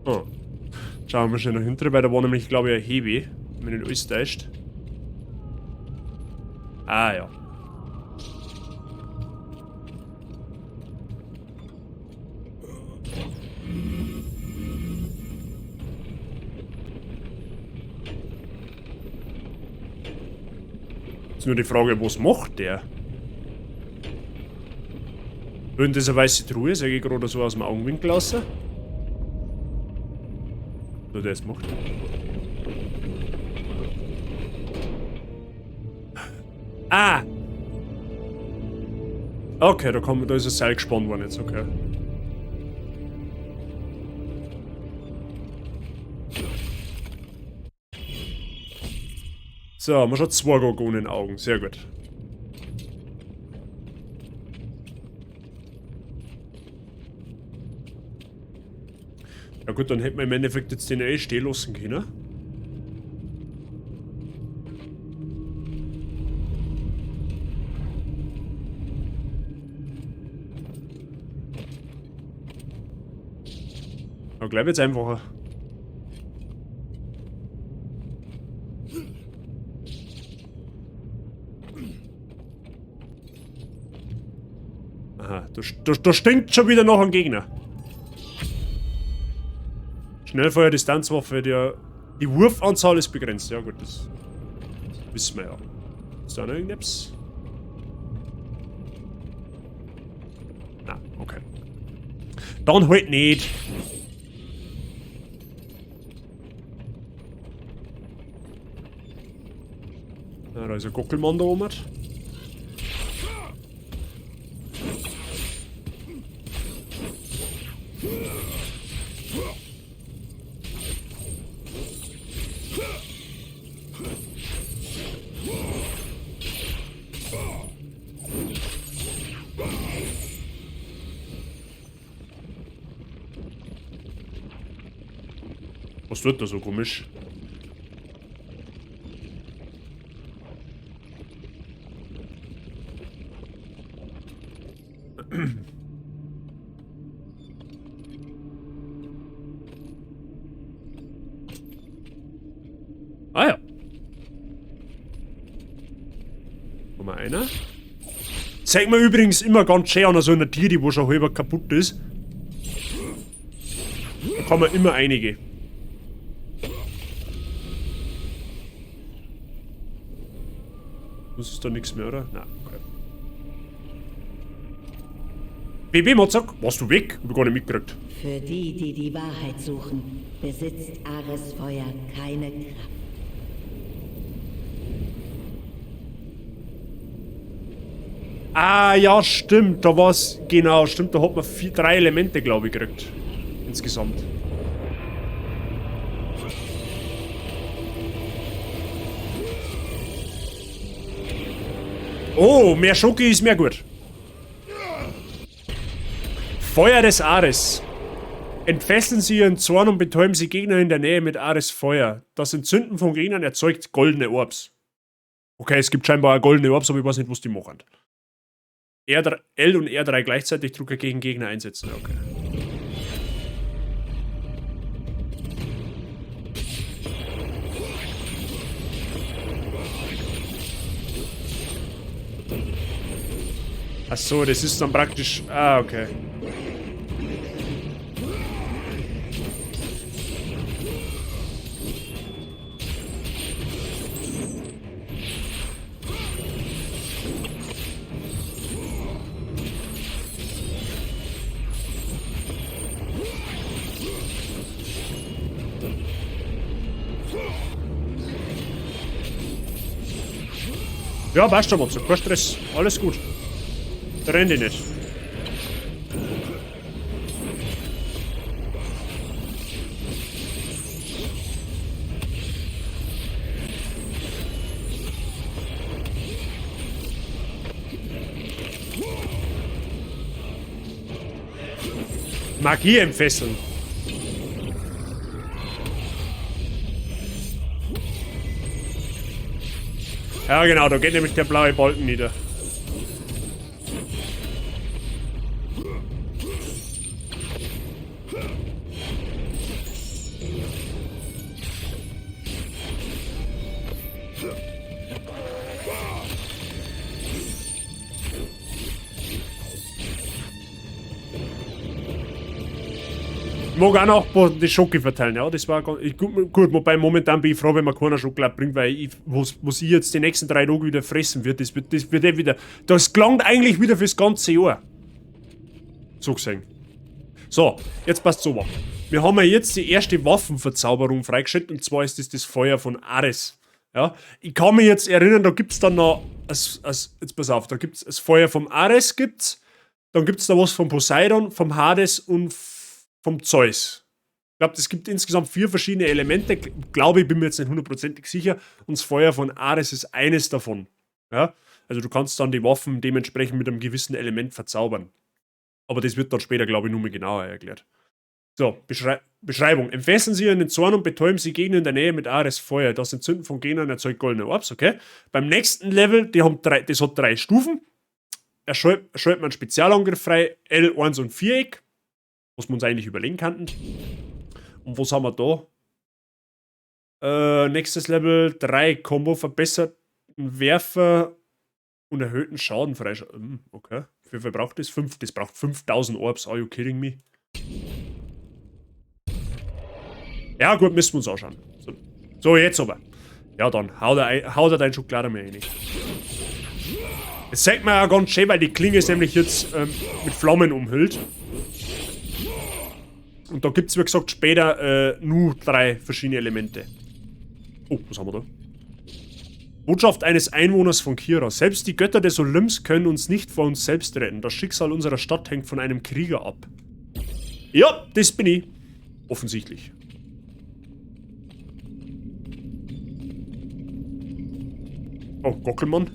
Oh. Schauen wir mal schnell nach hinten, weil da war nämlich, glaube ich, ein Hebi, wenn mich nicht alles täuscht. Ah, ja. Ist nur die Frage, was macht der? Und das eine weiße Truhe, sag ich gerade so aus dem Augenwinkel raus. So, der es macht. Ah! Okay, da ist ein Seil gespannt worden jetzt, okay. So, haben wir schon 2 Gorgonen in den Augen, sehr gut. Ja gut, dann hätten wir im Endeffekt jetzt den eh stehen lassen können. Ja, gleich wird's einfacher. Aha, da stinkt schon wieder noch ein Gegner. Schnellfeuer, Distanzwaffe, die Wurfanzahl ist begrenzt. Ja gut, das wissen wir ja. Ist da noch irgendetwas? Na, okay. Dann halt nicht. Ah, da ist ein Gockelmann da oben. Was wird da so komisch? Ah ja. Nummer einer. Zeigt mir übrigens immer ganz schön an so einer Tier, die wo schon halber kaputt ist. Da kann man immer einige. Das ist da nichts mehr, oder? Nein, okay. BB Mozart, warst du weg? Hab ich gar nicht mitgekriegt. Für die, die die Wahrheit suchen, besitzt Ares Feuer keine Kraft. Ah, ja, stimmt. Da war's. Genau, stimmt. Da hat man 3 Elemente, glaube ich, gekriegt. Insgesamt. Oh, mehr Schoki ist mehr gut. Feuer des Ares. Entfesseln Sie Ihren Zorn und betäuben Sie Gegner in der Nähe mit Ares Feuer. Das Entzünden von Gegnern erzeugt goldene Orbs. Okay, es gibt scheinbar auch goldene Orbs, aber ich weiß nicht, was die machen. R3, L und R3 gleichzeitig Drucker gegen Gegner einsetzen. Okay. Ach so, das ist dann praktisch... Ah, okay. Ja, passt schon, Matze. Kein Stress. Alles gut. Renn dich nicht. Magie entfesseln. Ja, genau, da geht nämlich der blaue Balken nieder. Ich mag auch noch die Schoki verteilen, ja, das war ganz, ich, gut, gut, wobei momentan bin ich froh, wenn man keiner Schokolade bringt, weil ich, was ich jetzt die nächsten 3 Tage wieder fressen wird, das wird eh wieder, das klangt eigentlich wieder fürs ganze Jahr. So gesehen. So, jetzt passt so. Wir haben ja jetzt die erste Waffenverzauberung freigeschaltet, und zwar ist das das Feuer von Ares. Ja, ich kann mich jetzt erinnern, da gibt's dann noch, jetzt pass auf, da gibt's das Feuer vom Ares, gibt's, dann gibt's da was vom Poseidon, vom Hades und vom Zeus. Ich glaub, es gibt insgesamt 4 verschiedene Elemente. Glaube ich, bin mir jetzt nicht hundertprozentig sicher. Und das Feuer von Ares ist eines davon. Ja? Also du kannst dann die Waffen dementsprechend mit einem gewissen Element verzaubern. Aber das wird dann später, glaube ich, nur mal genauer erklärt. So, Beschreibung. Entfesseln Sie ihren Zorn und betäuben Sie Gegner in der Nähe mit Ares Feuer. Das Entzünden von Gegnern erzeugt goldene Orbs, okay? Beim nächsten Level, die haben drei, das hat 3 Stufen. Er schaltet man Spezialangriff frei, L1 und Viereck. Was wir uns eigentlich überlegen könnten. Und was haben wir da? Nächstes Level 3 Combo, verbesserten Werfer und erhöhten Schaden freischalten. Okay. Wie viel braucht das? 5. Das braucht 5000 Orbs. Are you kidding me? Ja, gut, müssen wir uns anschauen. So, so jetzt aber. Ja, dann hau da dein Schokolade mal rein. Das zeigt mir ja ganz schön, weil die Klinge ist nämlich jetzt mit Flammen umhüllt. Und da gibt es, wie gesagt, später nur 3 verschiedene Elemente. Oh, was haben wir da? Botschaft eines Einwohners von Kirrha. Selbst die Götter des Olymps können uns nicht vor uns selbst retten. Das Schicksal unserer Stadt hängt von einem Krieger ab. Ja, das bin ich. Offensichtlich. Oh, Gockelmann.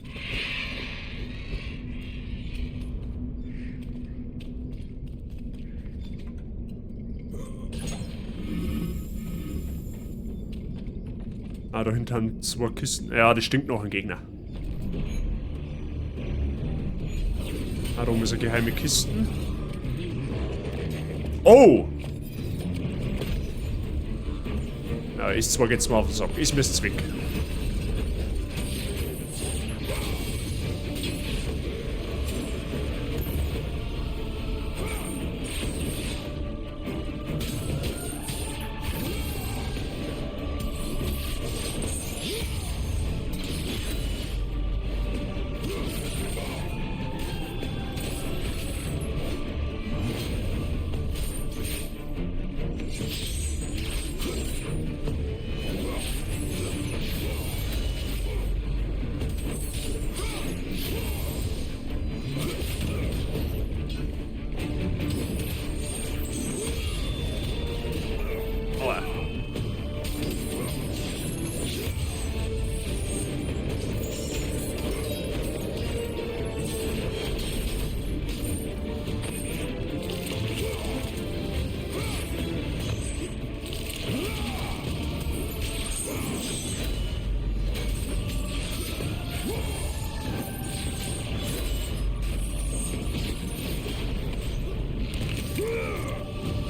Ah, dahinter haben 2 Kisten. Ja, das stinkt noch ein Gegner. Ah, da oben ist eine geheime Kiste. Oh! Ja, ist zwar jetzt mal auf den Sack. Ist mir Zwick.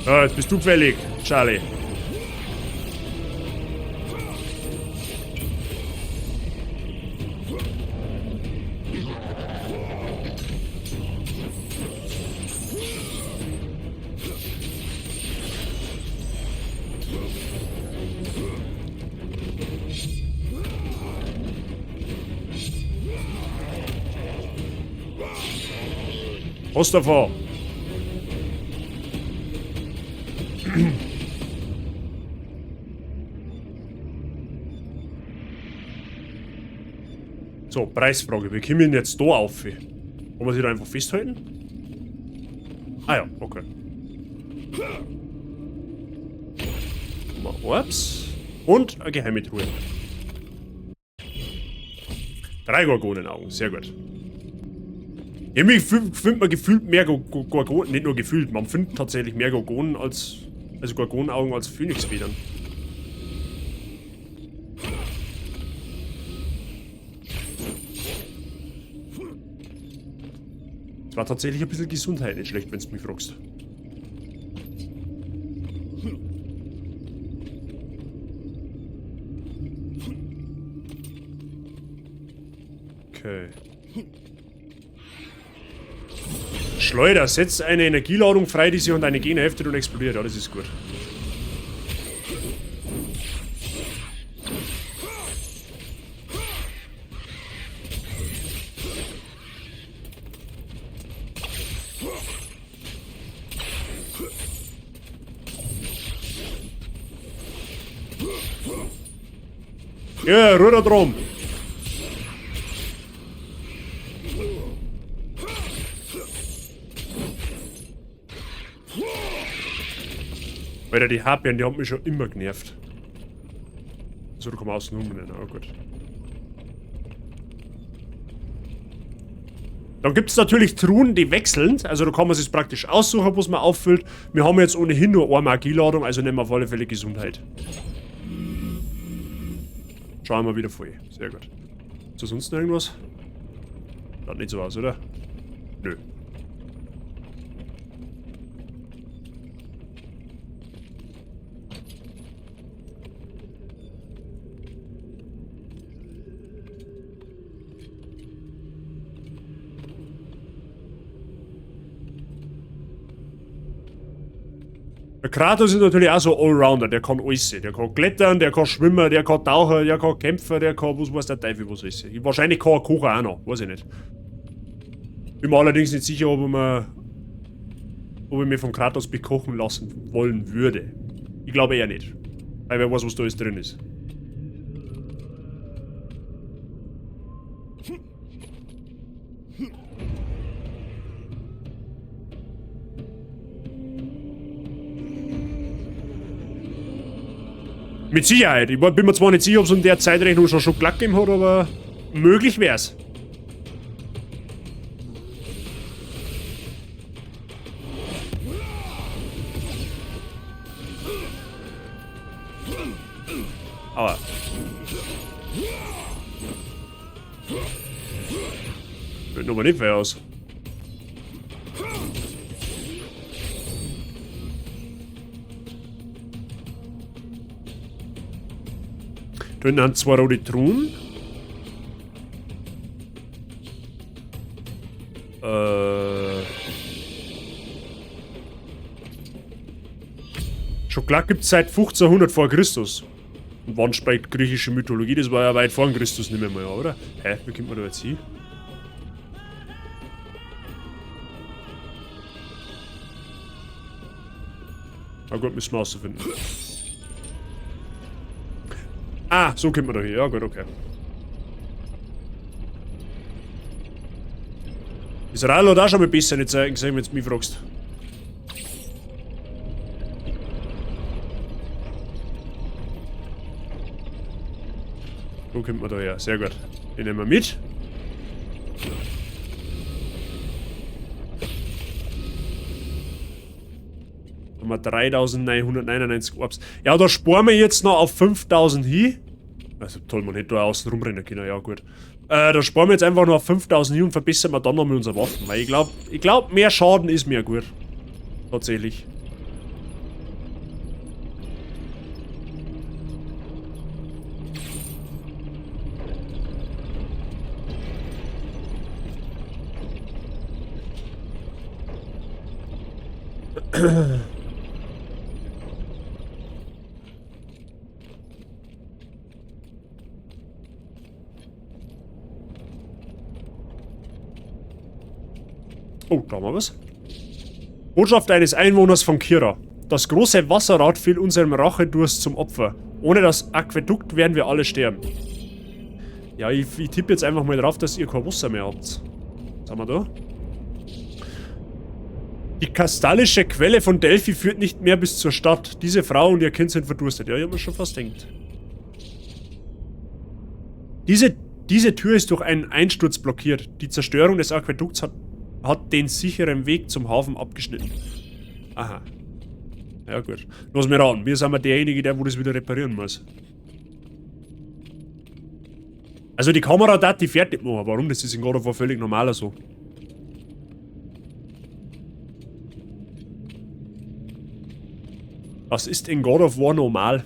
Ah, jetzt bist du gefällig, Charlie. Was davon? So, Preisfrage. Wie kommen wir denn jetzt da auf? Kann man sich da einfach festhalten? Ah ja, okay. Mal Orbs. Und eine geheime Truhe. 3 Gorgonenaugen, sehr gut. Irgendwie findet man gefühlt mehr Gorgonen, nicht nur gefühlt, man findet tatsächlich mehr Gorgonen als, also Gorgonenaugen als Phönixfedern. Es war tatsächlich ein bisschen Gesundheit nicht schlecht, wenn's mich fragst. Okay. Schleuder, setzt eine Energieladung frei, die sich an deine Gene heftet und explodiert. Ja, das ist gut. Ja, Ruder drum. Alter, die Harpien, die haben mich schon immer genervt. So, da kann man außen rum rennen. Oh gut. Dann gibt's natürlich Truhen, die wechseln. Also da kann man sich praktisch aussuchen, was man auffüllt. Wir haben jetzt ohnehin nur eine Magieladung, also nehmen wir auf alle Fälle Gesundheit. Schauen wir wieder voll. Sehr gut. Ist da sonst noch irgendwas? Schaut nicht so aus, oder? Nö. Der Kratos ist natürlich auch so Allrounder, der kann alles. Der kann klettern, der kann schwimmen, der kann tauchen, der kann kämpfen, der kann, was weiß der Teufel, was ist. Wahrscheinlich kann er kochen auch noch, weiß ich nicht. Bin mir allerdings nicht sicher, ob Ob ich mich von Kratos bekochen lassen wollen würde. Ich glaube eher nicht. Weil wer weiß, was da alles drin ist. Mit Sicherheit. Ich bin mir zwar nicht sicher, ob es in der Zeitrechnung schon Schokolade gegeben hat, aber möglich wär's. Aber. Wird nochmal nicht fair aus. Da hinten haben zwei rote Truhen. Schokolade gibt's seit 1500 vor Christus. Und wann spricht griechische Mythologie? Das war ja weit vor Christus nicht mehr mal, oder? Hä? Wie kommt man da jetzt hin? Na gut, müssen wir rausfinden. Ah, so kommt man da hin. Ja gut, okay. Israel hat auch schon mal bessere Zeiten gesehen, wenn du mich fragst. So kommt man da her. Sehr gut. Den nehmen wir mit. Haben wir 3999 Orbs. Ja, da sparen wir jetzt noch auf 5000 hin. Also toll, man hätte da außen rumrennen können, ja gut. Da sparen wir jetzt einfach noch auf 5000 hin und verbessern wir dann noch mit unseren Waffen. Weil ich glaub, mehr Schaden ist mehr gut. Tatsächlich. Oh, da haben wir was. Botschaft eines Einwohners von Kirrha. Das große Wasserrad fiel unserem Rachedurst zum Opfer. Ohne das Aquädukt werden wir alle sterben. Ja, ich tippe jetzt einfach mal drauf, dass ihr kein Wasser mehr habt. Was haben wir da? Die kastallische Quelle von Delphi führt nicht mehr bis zur Stadt. Diese Frau und ihr Kind sind verdurstet. Ja, ich hab mir schon fast gedacht. Diese Tür ist durch einen Einsturz blockiert. Die Zerstörung des Aquädukts hat den sicheren Weg zum Hafen abgeschnitten. Aha. Ja gut. Lass mich raten. Wir sind mal derjenige, der wo das wieder reparieren muss. Also die Kamera darf die fertig machen. Warum? Das ist in God of War völlig normal so. Das ist in God of War normal.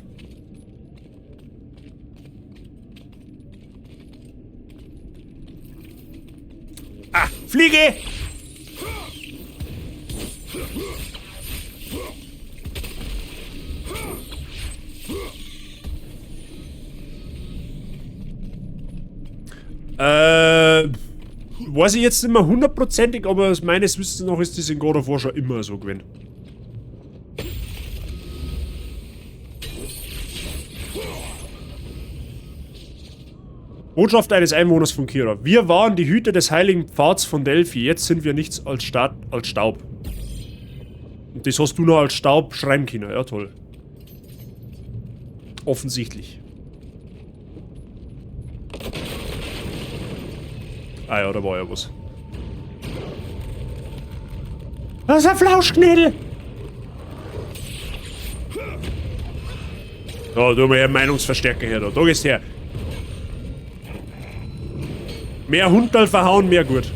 Ah, Fliege! Weiß ich jetzt nicht mehr hundertprozentig, aber meines Wissens nach ist das in God of War schon immer so gewesen. Botschaft eines Einwohners von Kirrha. Wir waren die Hüter des heiligen Pfads von Delphi. Jetzt sind wir nichts als Staub. Und das hast du noch als Staub schreiben können. Ja, toll. Offensichtlich. Ah ja, da war ja was. Das ist ein Flauschknädel! Da, tu mal her, Meinungsverstärker her, da. Da gehst du her. Mehr Hundal verhauen, mehr gut.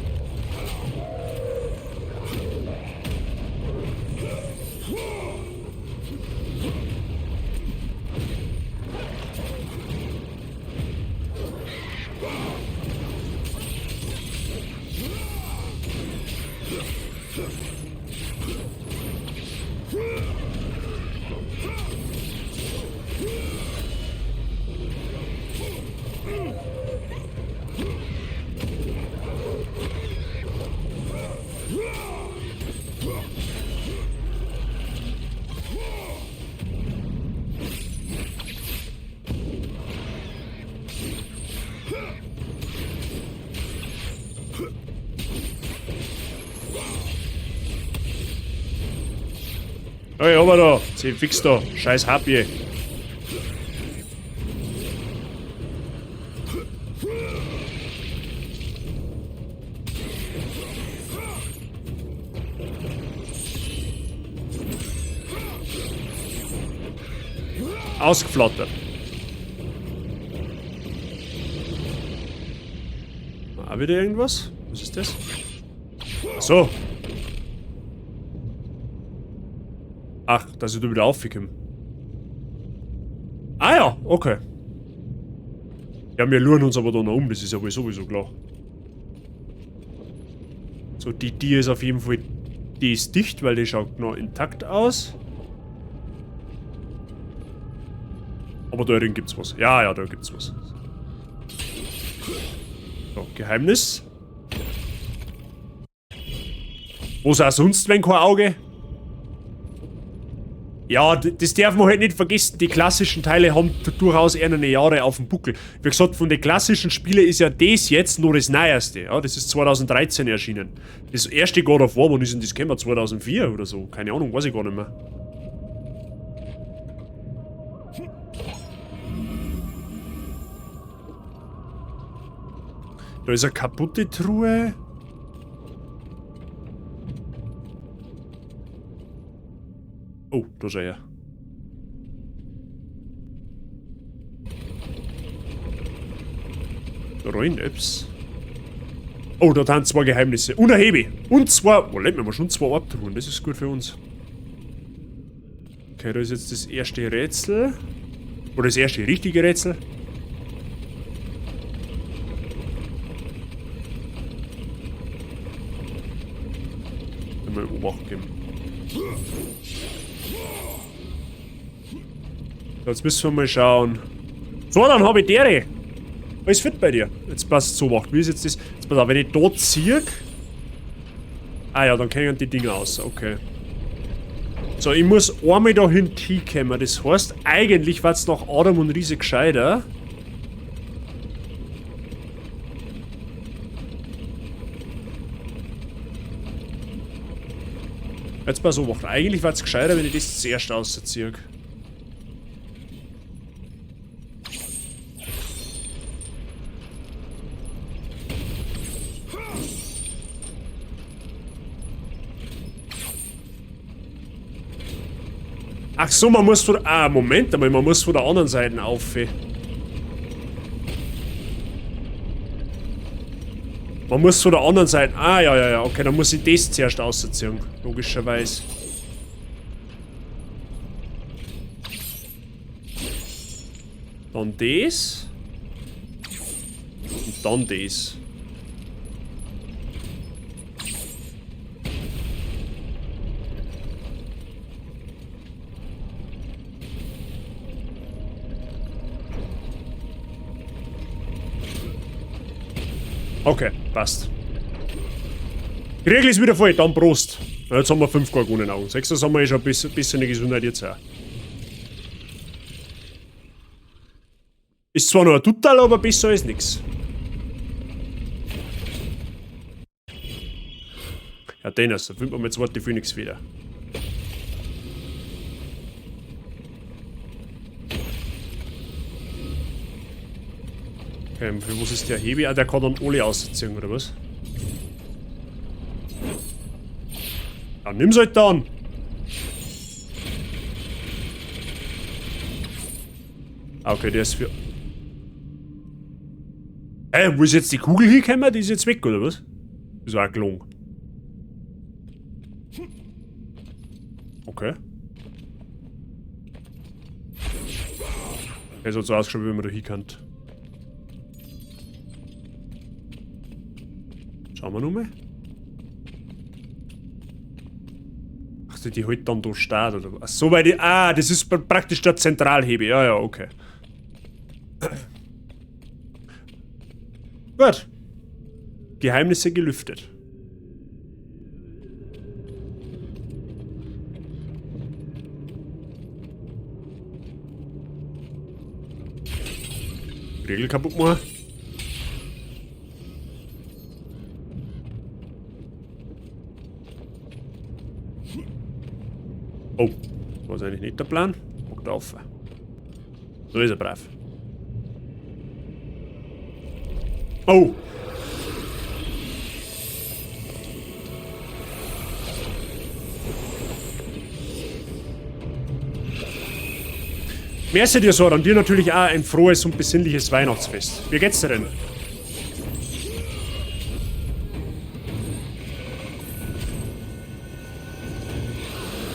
Hey, aber da. Sie fix da. Scheiß Harpie. Ausgeflattert. Ah, wieder irgendwas? Was ist das? Ach so. Ach, da sind du wieder aufgekommen. Ah ja, okay. Ja, wir luren uns aber da noch um, das ist ja wohl sowieso klar. So, die Tür ist auf jeden Fall... Die ist dicht, weil die schaut noch intakt aus. Aber da drin gibt's was. Ja, ja, da gibt's was. So, Geheimnis. Wo ist auch sonst, wenn kein Auge? Ja, das darf man halt nicht vergessen. Die klassischen Teile haben durchaus eher eine Jahre auf dem Buckel. Wie gesagt, von den klassischen Spielen ist ja das jetzt nur das Neueste. Ja, das ist 2013 erschienen. Das erste God of War, wann ist denn das gekommen? 2004 oder so? Keine Ahnung, weiß ich gar nicht mehr. Da ist eine kaputte Truhe. Oh, da ist er ja. Da rein, ups. Oh, da sind zwei Geheimnisse. Und ein Hebi. Und zwei... Oh, leck mir mal schon zwei Abtruhen. Das ist gut für uns. Okay, da ist jetzt das erste Rätsel. Oder das erste richtige Rätsel. Mal Obacht geben. So, jetzt müssen wir mal schauen. So, dann hab ich dere. Alles fit bei dir. Jetzt passt so, macht. Wie ist jetzt das? Jetzt pass auf, wenn ich da ziehe. Ah ja, dann können die Dinger aus. Okay. So, ich muss einmal da hinten kommen. Das heißt, eigentlich war's nach Adam und Riese gescheiter. Jetzt mal so machen. Eigentlich war's gescheiter, wenn ich das zuerst ausziehe. Ach so, man muss von... Ah, Moment einmal, man muss von der anderen Seite auf. Man muss von der anderen Seite... Ah, ja, ja, ja, okay, dann muss ich das zuerst ausziehen. Logischerweise. Dann das. Und dann das. Okay, passt. Kriegel ist wieder voll, dann Prost. Ja, jetzt haben wir 5 Gorgonen Augen. 6 haben wir eh schon ein bisschen eine Gesundheit jetzt auch. Ist zwar noch ein Total, aber besser als nix. Ja, Dennis, da findet man mal zweite Phoenix wieder. Okay, für was ist der Hebi? Ah, der kann dann alle ausziehen, oder was? Ja, nimm's halt dann! Ah, okay, der ist für... Hä, wo ist jetzt die Kugel hingekommen? Die ist jetzt weg, oder was? Das ist auch gelungen. Okay. Okay, so hat's ausgeschaut, wie man da hinkommt. Schauen wir nochmal. Ach, die halt dann da steht, oder was? So, weil die. Ah, das ist praktisch der Zentralhebe. Ja, ja, okay. Gut. Geheimnisse gelüftet. Regel kaputt machen. Oh. ist eigentlich nicht der Plan. Bock drauf. So ist er brav. Oh! Merci dir, Soran. Dir natürlich auch ein frohes und besinnliches Weihnachtsfest. Wie geht's dir denn?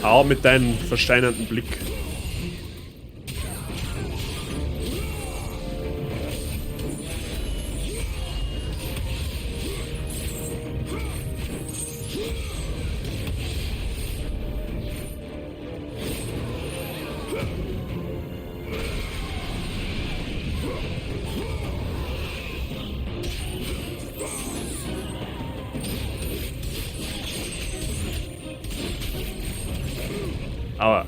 Auch mit deinem versteinerten Blick. Aua.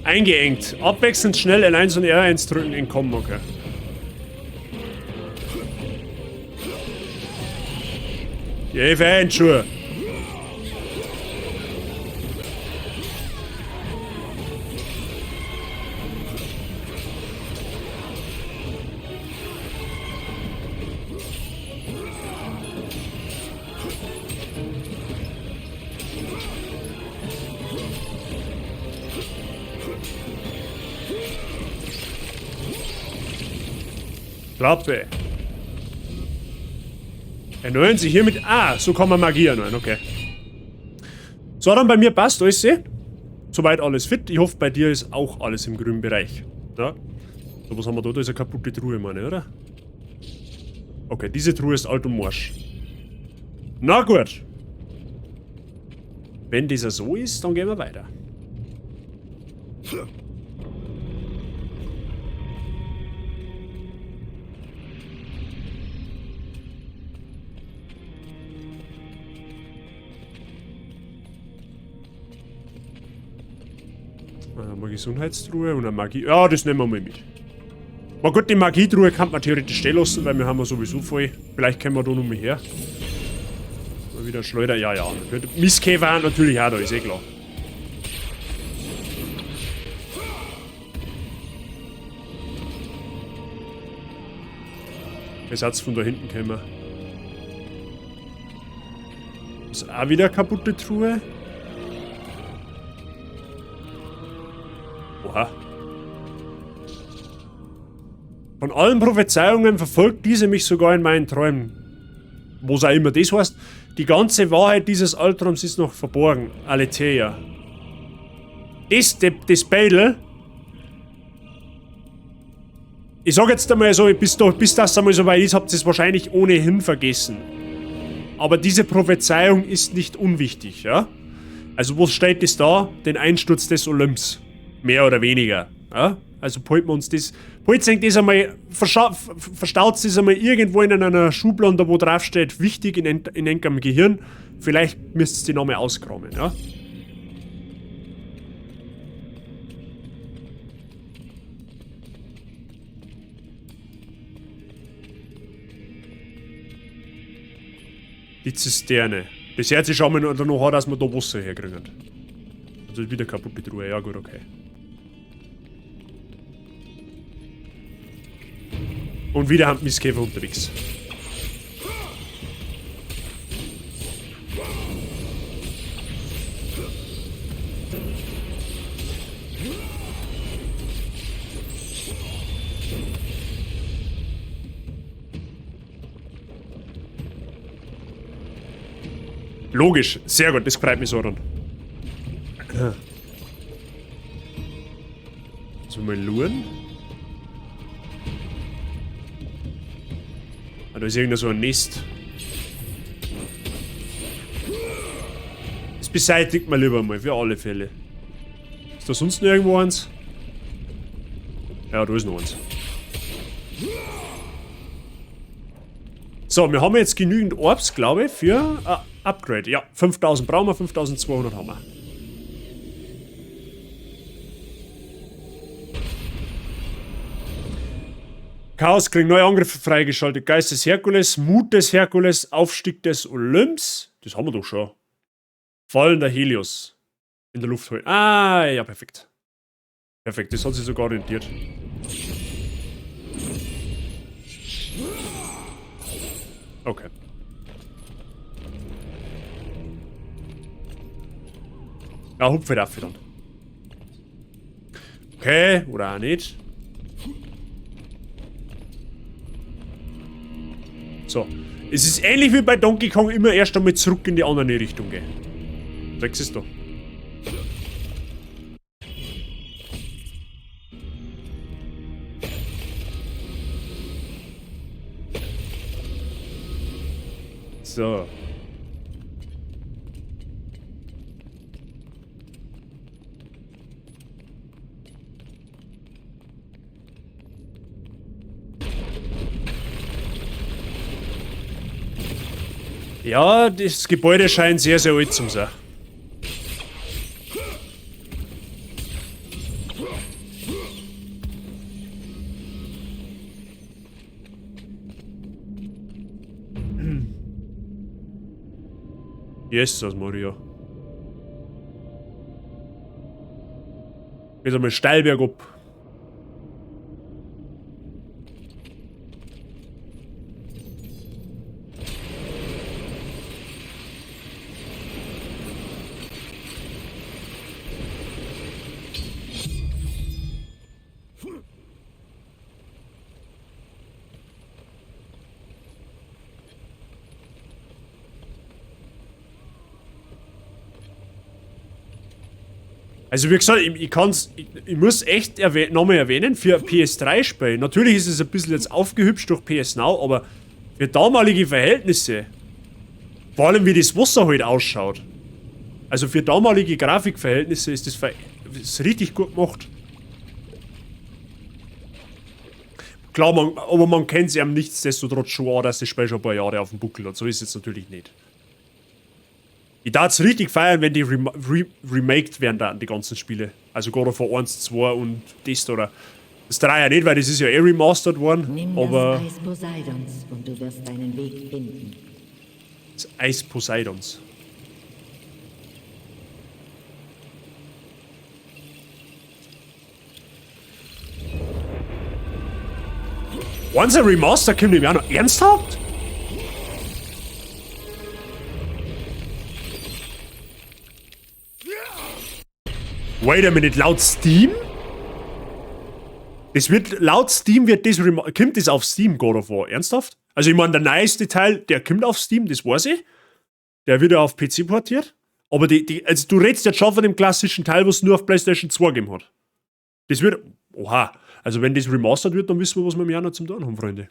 Eingeengt. Abwechselnd schnell L1 und R1 drücken, entkommen, okay. Die F1-Schuhe. Klappe. Erneuern Sie hiermit. Ah, so kann man Magie erneuern, okay. So, dann bei mir passt alles. Soweit alles fit. Ich hoffe, bei dir ist auch alles im grünen Bereich. Ja. So, was haben wir da? Da ist eine kaputte Truhe, meine, oder? Okay, diese Truhe ist alt und morsch. Na gut. Wenn dieser so ist, dann gehen wir weiter. Eine Gesundheitstruhe und eine Magie. Ja, das nehmen wir mal mit. Na gut, die Magietruhe kann man theoretisch stehen lassen, weil wir haben ja sowieso voll. Vielleicht können wir da noch mal her. Mal wieder Schleuder. Ja, ja. Mistkäfer natürlich auch da, ist eh klar. Der Satz von da hinten käme. Ist auch wieder eine kaputte Truhe. Oha. Von allen Prophezeiungen verfolgt diese mich sogar in meinen Träumen. Was auch immer das heißt. Die ganze Wahrheit dieses Albtraums ist noch verborgen. Aletheia. Das Bädel. Ich sag jetzt einmal so, bis das einmal so weit ist, habt ihr es wahrscheinlich ohnehin vergessen. Aber diese Prophezeiung ist nicht unwichtig, ja? Also was steht das da? Den Einsturz des Olymps. Mehr oder weniger. Ja? Also polten wir uns das. Polten das einmal, verstaut das einmal irgendwo in einer Schublade, da wo drauf steht, wichtig in enkem Gehirn. Vielleicht müsst ihr die nochmal auskramen, ja? Die Zisterne. Das hört sich schon mal noch an, dass wir da Wasser herkriegen. Also wieder kaputte Truhe. Ja gut, okay. Und wieder haben Mistkäfer unterwegs. Logisch, sehr gut, das freut mich so dann. So, mal luren. Ah, da ist irgendein so ein Nest. Das beseitigt man lieber mal, für alle Fälle. Ist da sonst noch irgendwo eins? Ja, da ist noch eins. So, wir haben jetzt genügend Orbs, glaube ich, für Upgrade. Ja, 5000 brauchen wir, 5200 haben wir. Chaos kriegt neue Angriffe freigeschaltet. Geist des Herkules, Mut des Herkules, Aufstieg des Olymps. Das haben wir doch schon. Fallender Helios. In der Luft holen. Ah, ja, perfekt. Perfekt, das hat sich sogar rentiert. Okay. Ja, hupfe dafür dann. Okay, oder auch nicht. So. Es ist ähnlich wie bei Donkey Kong, immer erst einmal zurück in die andere Richtung gehen. Sechs ist da. So. Ja, das Gebäude scheint sehr, sehr alt zu sein. Jesus, Maria. Geht einmal steil bergab. Also wie gesagt, ich muss echt nochmal erwähnen, für PS3-Spiel, natürlich ist es ein bisschen jetzt aufgehübscht durch PS Now, aber für damalige Verhältnisse, vor allem wie das Wasser halt ausschaut, also für damalige Grafikverhältnisse ist das ist richtig gut gemacht. Klar, aber man kennt es ihm nichtsdestotrotz schon an, dass das Spiel schon ein paar Jahre auf dem Buckel hat, so ist es jetzt natürlich nicht. Ich darf es richtig feiern, wenn die remaked werden da, die ganzen Spiele. Also God of War 1, 2 und das oder. Das 3 ja nicht, weil das ist ja eh remastered worden. Nimm aber das Eis Poseidons und du wirst deinen Weg finden. Das Eis Poseidons. Once a Remaster kommt nämlich auch noch. Ernsthaft? Wait a minute, laut Steam? Das wird, laut Steam wird das kommt das auf Steam, God of War. Ernsthaft? Also ich meine, der neueste Teil, der kommt auf Steam, das weiß ich. Der wird ja auf PC portiert. Aber du redest jetzt schon von dem klassischen Teil, was es nur auf PlayStation 2 gegeben hat. Das wird, oha. Also wenn das remastered wird, dann wissen wir, was wir im Januar zum tun haben, Freunde.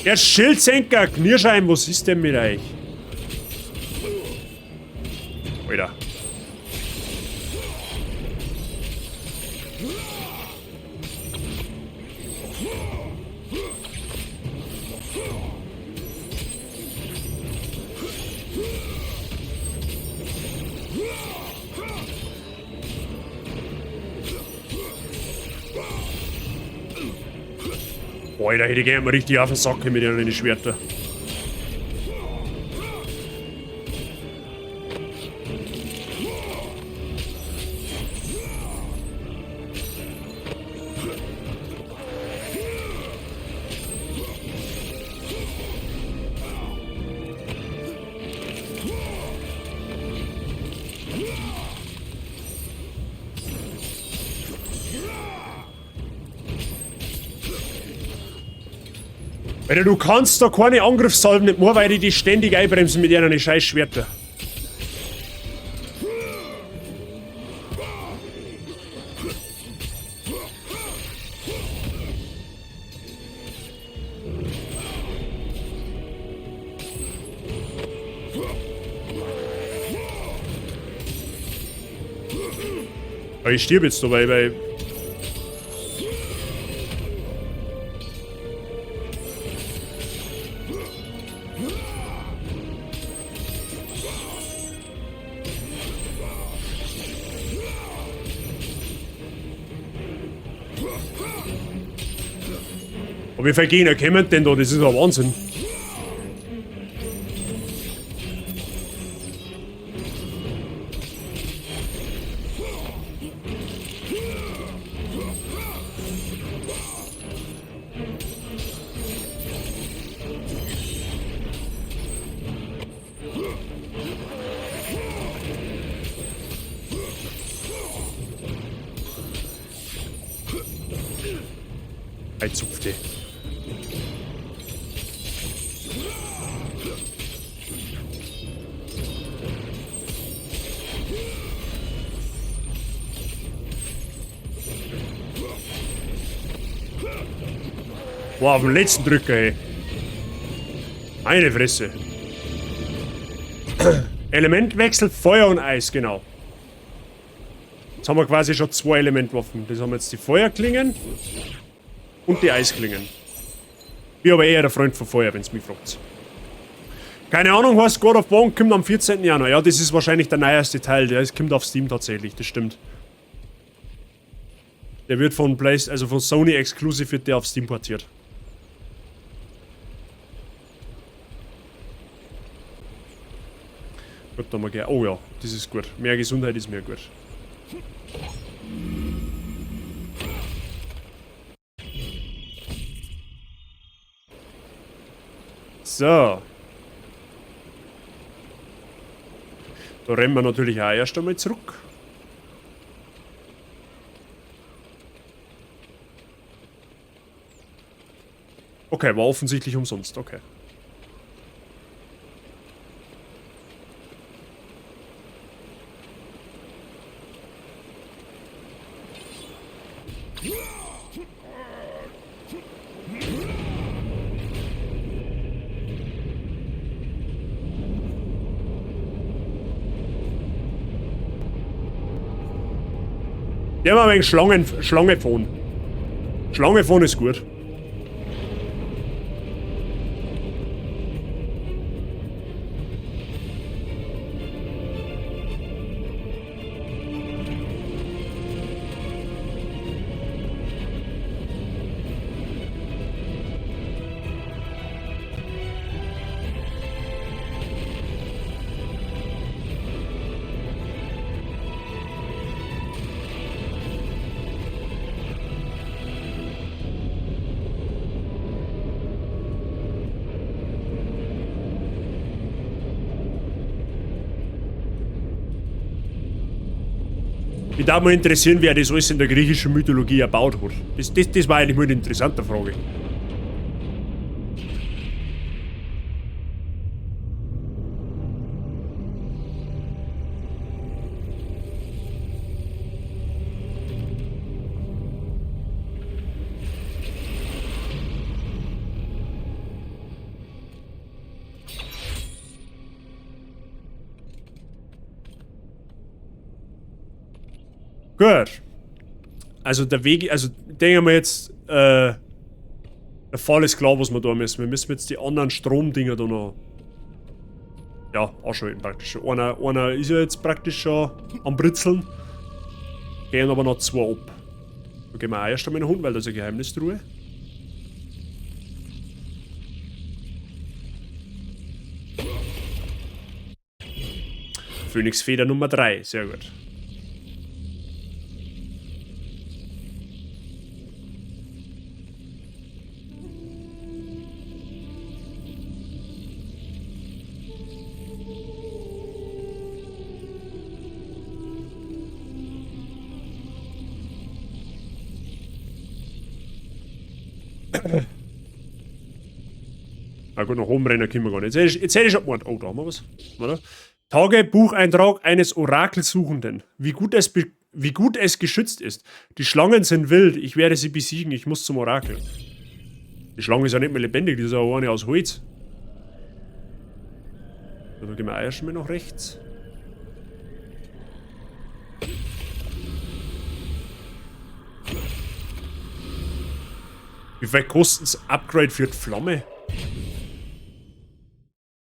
Der Schildsenker, Knirschein, was ist denn mit euch? Alter. Alter, die gehen mir richtig auf den Sack mit ihren Schwertern. Alter, du kannst da keine Angriffssalven nicht mehr, weil die dich ständig einbremsen mit ihren scheiß Schwertern. Aber ich stirb jetzt dabei, weil... Aber wie viele Gegner kommen denn da? Das ist ja Wahnsinn. Ein Zupfte. Boah, auf den letzten Drücker, ey. Meine Fresse. Elementwechsel, Feuer und Eis, genau. Jetzt haben wir quasi schon zwei Elementwaffen. Das haben wir jetzt die Feuerklingen und die Eisklingen. Bin aber eher der Freund von Feuer, wenn's mich fragt. Keine Ahnung, was God of War kommt am 14. Januar. Ja, das ist wahrscheinlich der neueste Teil. Der kommt auf Steam tatsächlich, das stimmt. Der wird von also von Sony Exclusive wird der auf Steam portiert. Gut, dann mal gleich. Oh ja, das ist gut. Mehr Gesundheit ist mehr gut. So. Da rennen wir natürlich auch erst einmal zurück. Okay, war offensichtlich umsonst, okay. Der war ein wenig Schlangefon. Schlangefon ist gut. Mich würde mal interessieren, wer das alles in der griechischen Mythologie erbaut hat. Das war eigentlich mal eine interessante Frage. Gut. Also der Weg, also denken wir jetzt, der Fall ist klar, was wir da müssen. Wir müssen jetzt die anderen Stromdinger da noch, ja, anschalten praktisch. Einer ist ja jetzt praktisch schon am Britzeln. Gehen aber noch zwei ab. Da gehen wir auch erst einmal nach unten, weil da ist eine Geheimnistruhe. Phönixfeder Nummer 3, sehr gut. Na gut, nach oben rennen können wir gar nicht. Jetzt hätte ich schon gemeint. Oh, da haben wir was. Warte. Tagebucheintrag eines Orakelsuchenden. Wie gut es geschützt ist. Die Schlangen sind wild. Ich werde sie besiegen. Ich muss zum Orakel. Die Schlange ist ja nicht mehr lebendig. Die ist ja auch eine aus Holz. So, da gehen wir auch erst mal nach rechts. Wie viel kostet das Upgrade für die Flamme?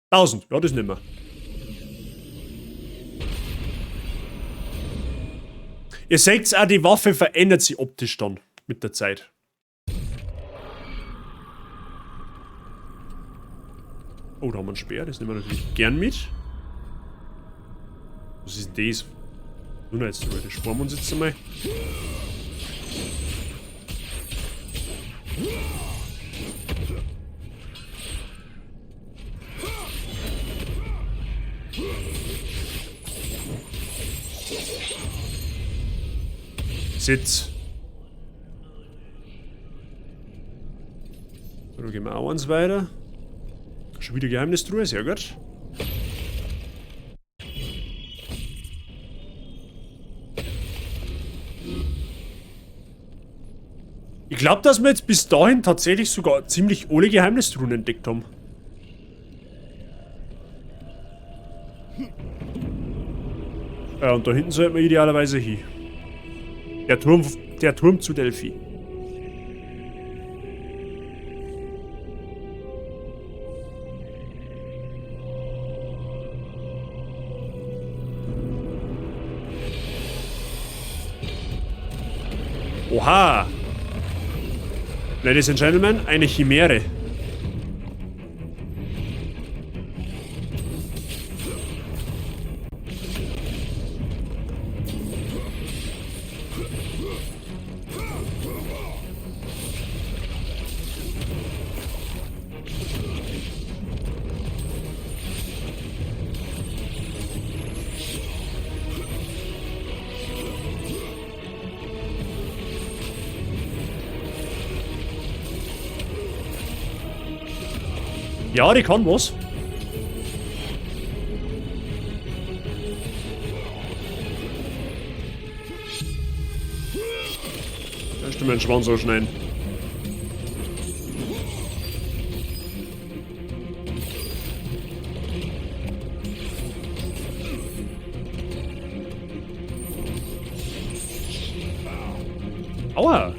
1000, ja, das nehmen wir. Ihr seht auch, die Waffe verändert sich optisch dann mit der Zeit. Oh, da haben wir einen Speer, das nehmen wir natürlich gern mit. Was ist denn das? Nur jetzt, das sparen wir uns jetzt einmal. Sitz. Da gehen wir auch eins weiter. Schon wieder Geheimnistruhe, sehr gut. Ich glaube, dass wir jetzt bis dahin tatsächlich sogar ziemlich alle Geheimnistruhen entdeckt haben. Ja, und da hinten sollten wir idealerweise hin. Der Turm zu Delphi. Oha! Ladies and Gentlemen, eine Chimäre. Ja, die kann was. Da stimmt, einen Schwanz ausschneiden. Aua!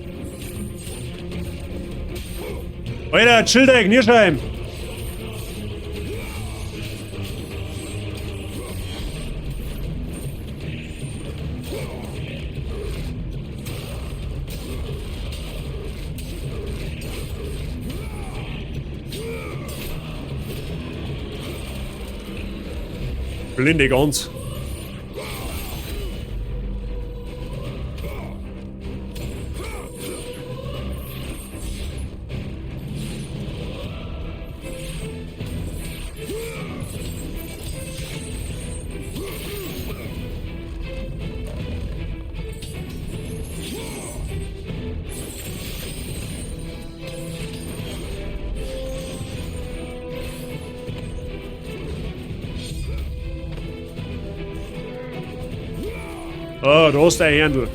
Alter, chill dich, Nierscheim! Blinde Gans. Oh, da ist der Händel.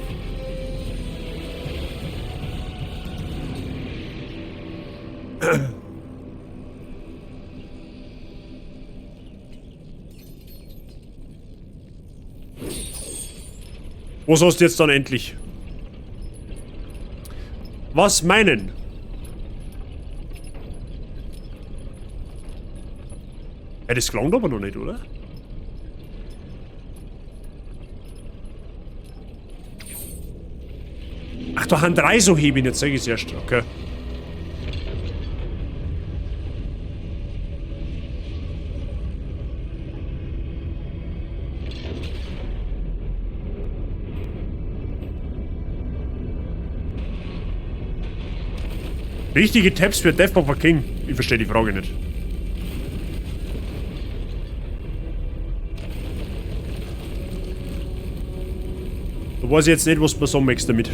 Was hast du jetzt dann endlich? Was meinen? Ja, das klang aber noch nicht, oder? Ach, da haben drei so heben, jetzt sag ich's erst. Okay. Richtige Tabs für Death of a King. Ich verstehe die Frage nicht. Da weiß ich jetzt nicht, was du mir sagen möchtest damit.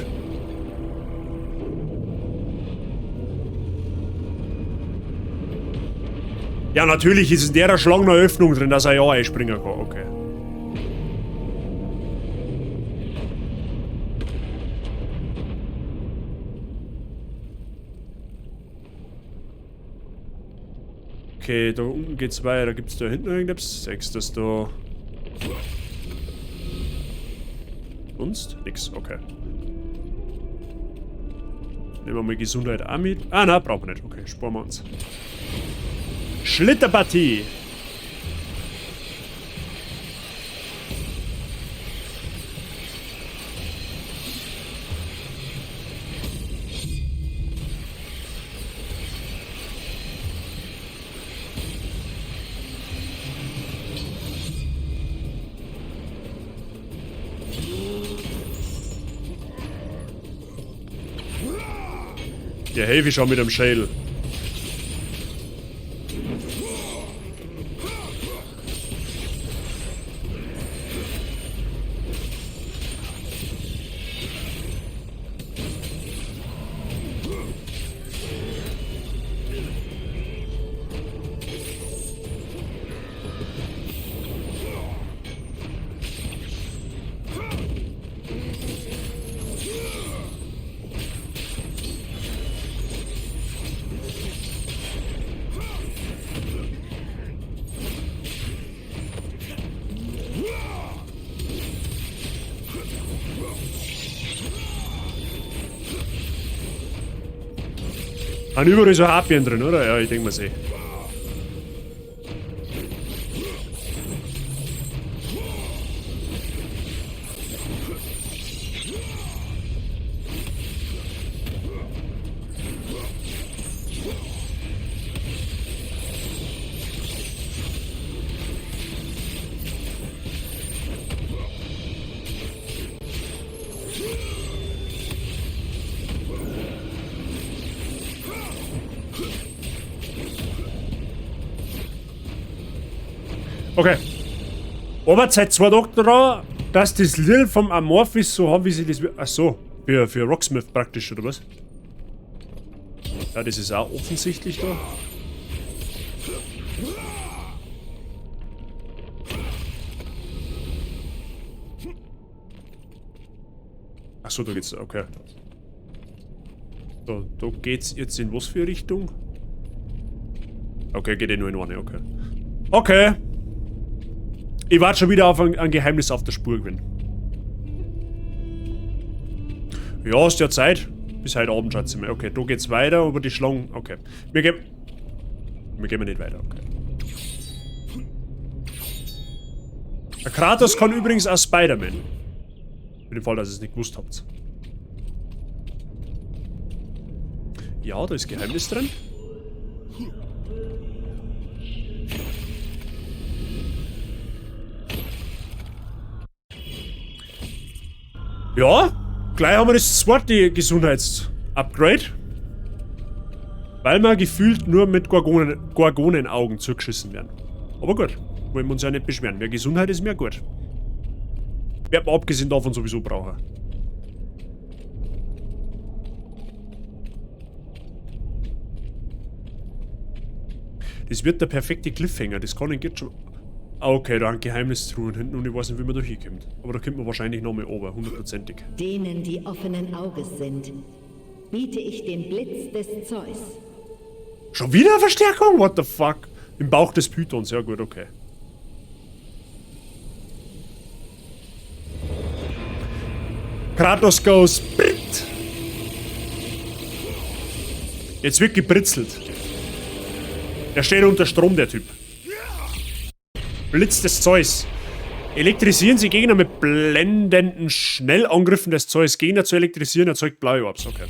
Ja, natürlich ist in der Schlange eine Öffnung drin, dass er ja einspringen kann. Okay. Okay, da unten geht's weiter. Gibt's da hinten irgendetwas? Sechs, das da. Sonst? Nix, okay. Nehmen wir mal Gesundheit auch mit. Ah, nein, brauchen wir nicht. Okay, sparen wir uns. Schlitterpartie! Der helfe ich schon mit dem Schädel. Haben überall so Harpien drin, oder? Ja, ich denke mal eh. Okay. Aber seit 2 Tagen daran, dass das Lied vom Amorphis so haben, wie sie das. Ach so, für Rocksmith praktisch, oder was? Ja, das ist auch offensichtlich da. Ach so, da geht's. Okay. So, da geht's jetzt in was für Richtung? Okay, geht eh nur in eine, okay. Okay. Ich warte schon wieder auf ein Geheimnis auf der Spur gewesen. Ja, ist ja Zeit. Bis heute Abend, schätze ich mal. Okay, da geht's weiter über die Schlangen. Okay. Wir gehen nicht weiter, okay. Der Kratos kann übrigens auch Spider-Man. Für den Fall, dass ihr es nicht gewusst habt. Ja, da ist Geheimnis drin. Ja, gleich haben wir das zweite Gesundheits-Upgrade. Weil wir gefühlt nur mit Gorgonenaugen zugeschissen werden. Aber gut, wollen wir uns ja nicht beschweren. Mehr Gesundheit ist mehr gut. Wird man abgesehen davon sowieso brauchen. Das wird der perfekte Cliffhanger, das kann ich jetzt schon... Okay, da ein Geheimnistruhen hinten und ich weiß nicht, wie man da hinkommt. Aber da kommt man wahrscheinlich nochmal runter, hundertprozentig. Denen, die offenen Auges sind, biete ich den Blitz des Zeus. Schon wieder Verstärkung? What the fuck? Im Bauch des Pythons, ja gut, okay. Kratos goes Brit. Jetzt wird gebritzelt. Der steht unter Strom, der Typ. Blitz des Zeus. Elektrisieren Sie Gegner mit blendenden Schnellangriffen des Zeus. Gegner zu elektrisieren erzeugt blaue Orbs. Okay.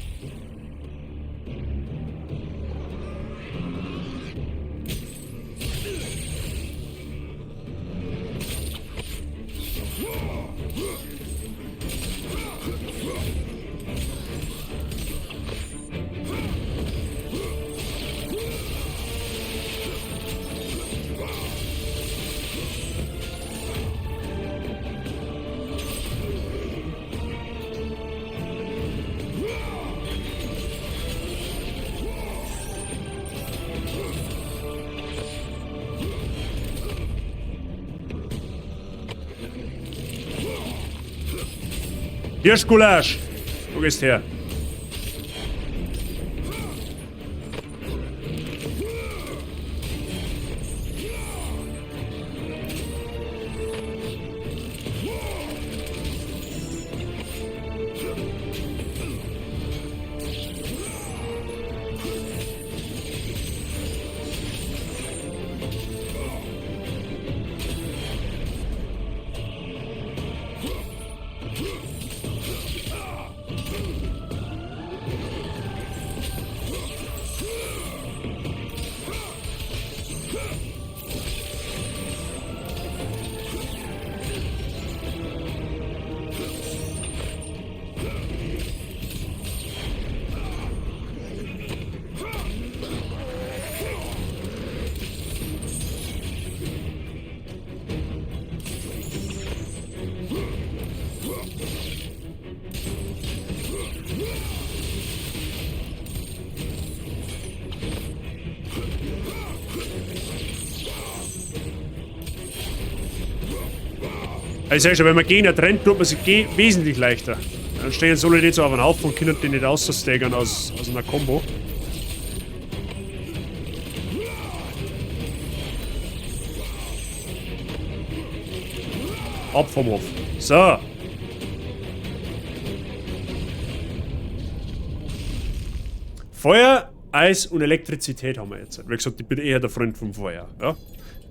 Hirschgulasch! Wo gehst her? Ich sag schon, wenn man Gegner trennt, tut man sich wesentlich leichter. Dann stehen so Leute nicht so auf einen Haufen und können die nicht ausstaggern aus einer Combo. Ab vom Hof. So. Feuer, Eis und Elektrizität haben wir jetzt. Wie gesagt, ich bin eher der Freund vom Feuer. Ja?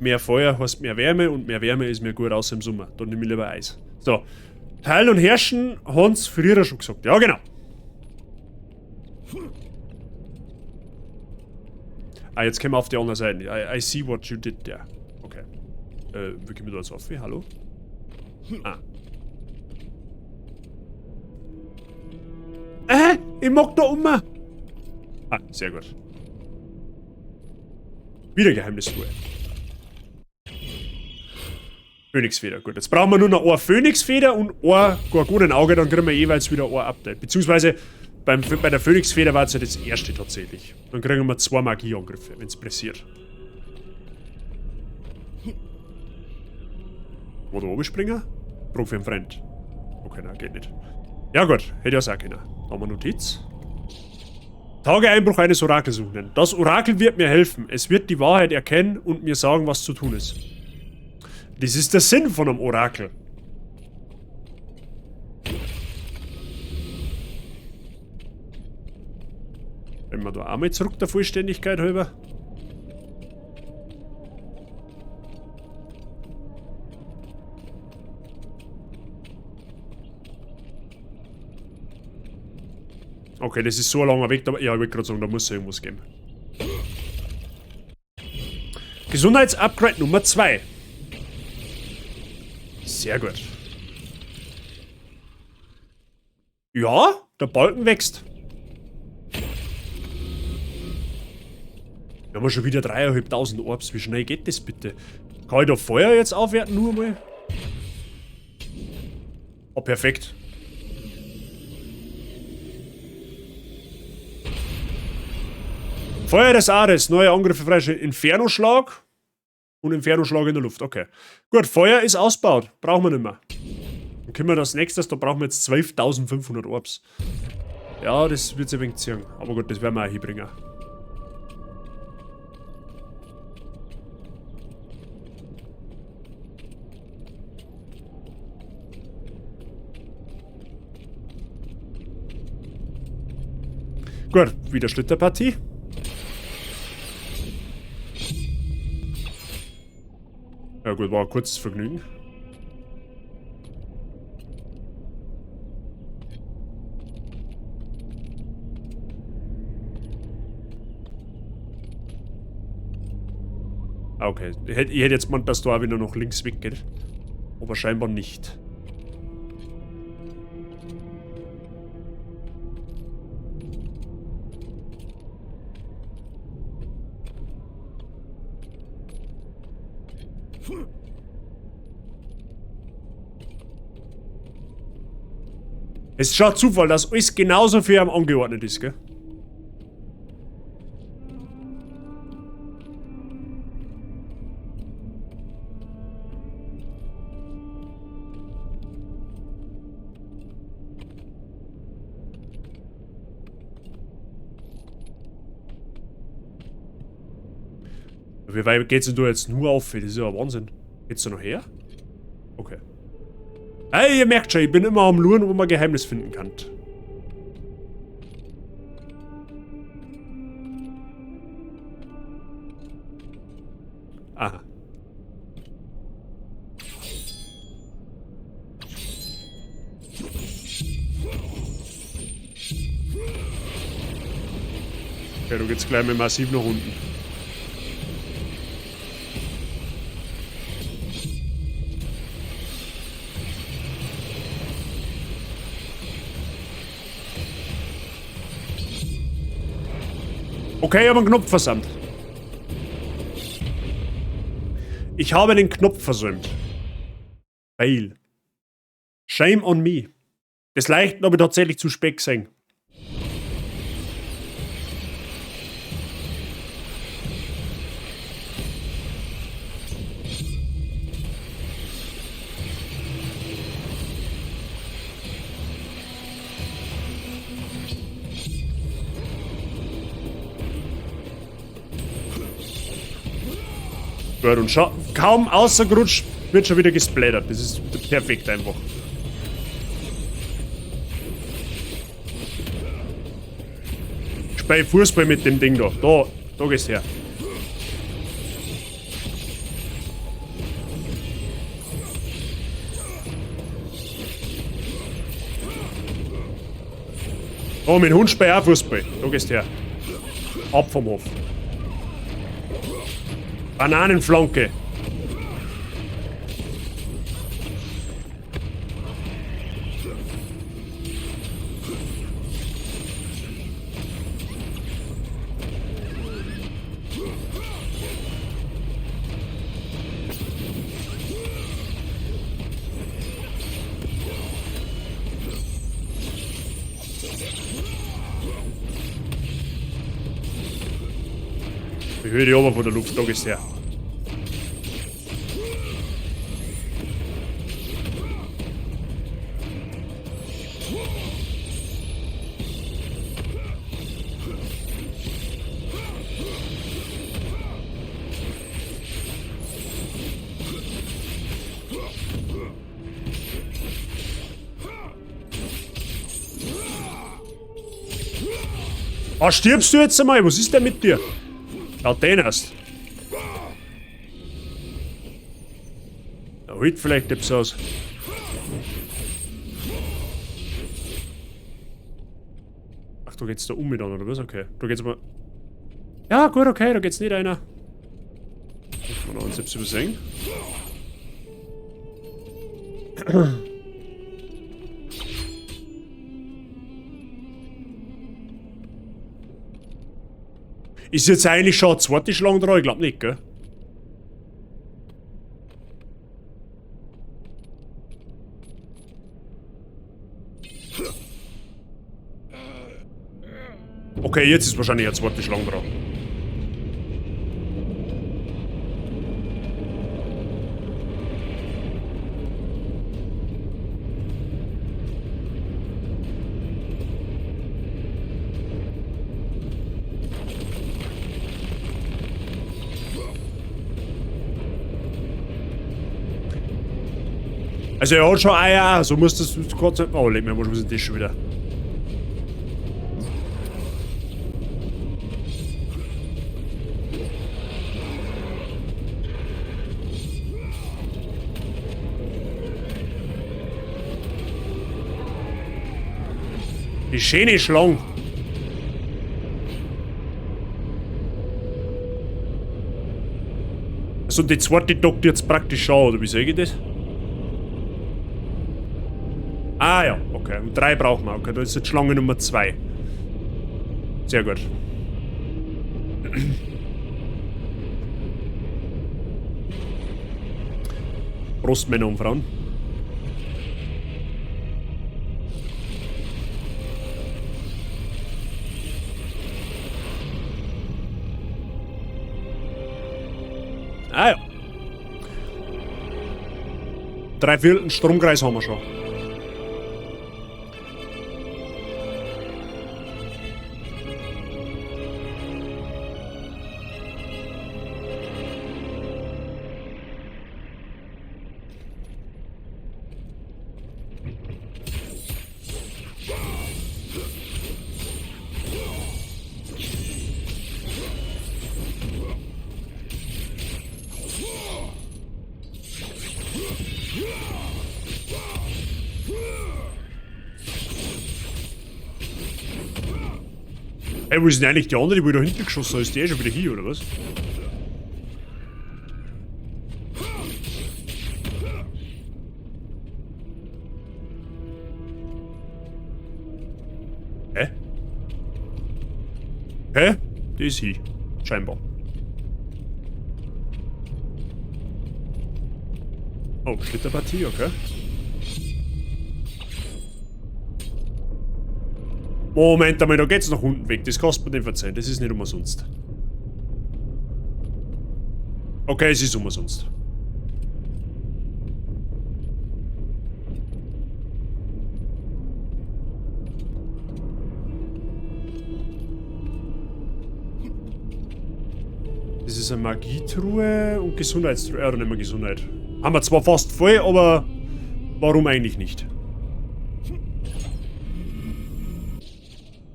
Mehr Feuer heißt mehr Wärme und mehr Wärme ist mir gut, außer im Sommer. Dann nehme ich lieber Eis. So. Teilen und Herrschen haben's früher schon gesagt. Ja, genau. Ah, jetzt kommen wir auf die andere Seite. I see what you did there. Okay. Wie kommen wir da jetzt auf? Hallo? Ah. Ich mag da um. Ah, sehr gut. Wieder Geheimnistruhe. Phönixfeder, gut. Jetzt brauchen wir nur noch eine Phönixfeder und ein Gorgonenauge, dann kriegen wir jeweils wieder ein Update. Beziehungsweise bei der Phönixfeder war es ja das erste tatsächlich. Dann kriegen wir 2 Magieangriffe, wenn's pressiert. Wo da oben springen? Brauch für einen Freund. Okay, nein, geht nicht. Ja gut, hätte ich auch können. Da haben wir Notiz. Tageeinbruch eines Orakelsuchenden. Das Orakel wird mir helfen. Es wird die Wahrheit erkennen und mir sagen, was zu tun ist. Das ist der Sinn von einem Orakel. Wenn wir da einmal zurück der Vollständigkeit halber. Okay, das ist so ein langer Weg, aber ja, ich wollte gerade sagen, da muss es irgendwas geben. Gesundheitsupgrade Nummer 2. Sehr gut. Ja, der Balken wächst. Wir haben schon wieder 3.500 Orbs. Wie schnell geht das bitte? Kann ich da Feuer jetzt aufwerten nur mal? Oh, perfekt. Feuer des Ares, neue Angriffe freischalten. Inferno-Schlag und Inferno-Schlag in der Luft, okay. Gut, Feuer ist ausgebaut, brauchen wir nicht mehr. Dann können wir das nächste, da brauchen wir jetzt 12.500 Orbs. Ja, das wird sich ein wenig ziehen. Aber gut, das werden wir auch hinbringen. Gut, wieder Schlitterpartie. Ja gut, war ein kurzes Vergnügen. Okay, ich hätte jetzt gemeint, dass da auch wieder noch links weggeht. Aber scheinbar nicht. Es ist schon Zufall, dass alles genauso für ihn angeordnet ist, gell? Wie weit geht's denn da jetzt nur auf? Das ist ja Wahnsinn. Geht's da noch her? Okay. Hey, ihr merkt schon, ich bin immer am Luren, wo man Geheimnis finden kann. Aha. Okay, du geht's gleich mal massiv nach unten. Okay, ich habe einen Knopf versäumt. Ich habe den Knopf versäumt. Fail. Shame on me. Das Leichten habe ich tatsächlich zu spät gesehen. Gut, und schau, kaum außergerutscht, wird schon wieder gesplattert. Das ist perfekt einfach. Ich spiele Fußball mit dem Ding da. Da, da geht's her. Oh, mit dem Hund spiel ich auch Fußball. Da gehst her. Ab vom Hof. Bananenflanke. Ich höre die oben von der Luft, da geht's her. Ah, stirbst du jetzt einmal? Was ist denn mit dir? Ja, den erst. Da holt vielleicht etwas aus. Ach, da geht's da um mit an, oder was? Okay. Da geht's aber. Ja, gut, okay, da geht's nicht einer. Mal noch uns selbst übersehen. Ist jetzt eigentlich schon eine zweite Schlange dran? Ich glaub nicht, gell? Okay, jetzt ist wahrscheinlich eine zweite Schlange dran. Also er hat schon Eier, so muss das kurz. Oh, leg mir mal, was ist das schon wieder? Die schöne Schlange. Also die zweite dockt jetzt praktisch an, oder wie sehe ich das? Ah ja, okay. Und 3 brauchen wir. Okay, da ist jetzt Schlange Nummer 2. Sehr gut. Prost, Männer und Frauen. Ah ja. 3/4 Stromkreis haben wir schon. Hey, wo ist denn eigentlich die andere, die wo ich da hinten geschossen habe? Ist die eh schon wieder hier, oder was? Hä? Hä? Die ist hier. Scheinbar. Oh, Schlitterpartie, okay. Moment einmal, da geht's nach unten weg. Das kostet mir den verzeihen. Das ist nicht umsonst. Okay, es ist umsonst. Das ist eine Magietruhe und Gesundheitstruhe. Ja, dann nehmen wir Gesundheit. Haben wir zwar fast voll, aber warum eigentlich nicht?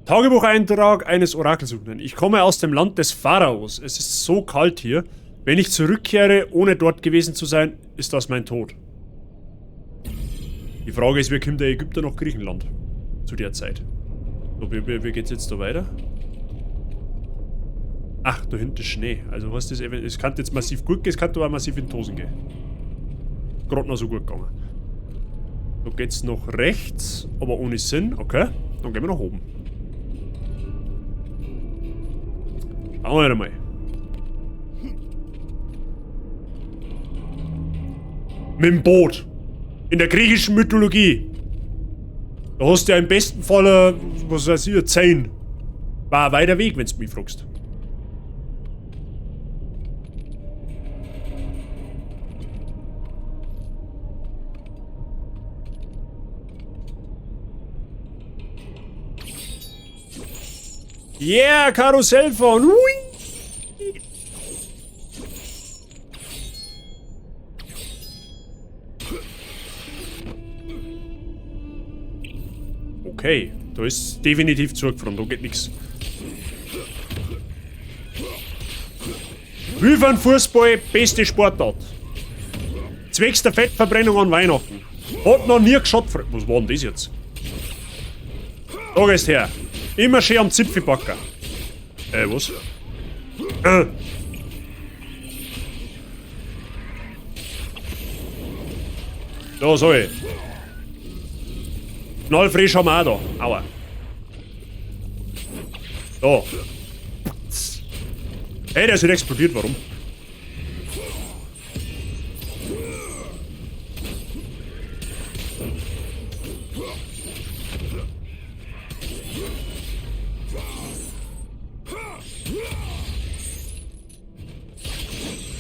Tagebucheintrag eines Orakelsuchenden. Ich komme aus dem Land des Pharaos. Es ist so kalt hier. Wenn ich zurückkehre, ohne dort gewesen zu sein, ist das mein Tod. Die Frage ist, wie kommt der Ägypter nach Griechenland? Zu der Zeit. So, wie geht's jetzt da weiter? Ach, da hinten ist Schnee. Also heißt das, es kann jetzt massiv gut gehen, es kann aber auch massiv in die Hosen gehen. Gerade noch so gut gegangen. Da geht's noch rechts, aber ohne Sinn. Okay, dann gehen wir nach oben. Schauen wir mal. Mit dem Boot. In der griechischen Mythologie. Da hast du ja im besten Falle, was weiß ich, 10. War ein weiter Weg, wenn du mich fragst. Yeah, Karussell fahren. Hui. Okay, da ist definitiv zurückgefahren, da geht nichts. Wildfahren, Fußball, beste Sportart. Zwecks der Fettverbrennung an Weihnachten. Hat noch nie geschaut. Was war denn das jetzt? Da gehst her. Immer schön am Zipfelbacker. Was? Da, sorry. Knallfrisch haben wir auch da. Aua. Da. Ey, der ist wieder explodiert. Warum?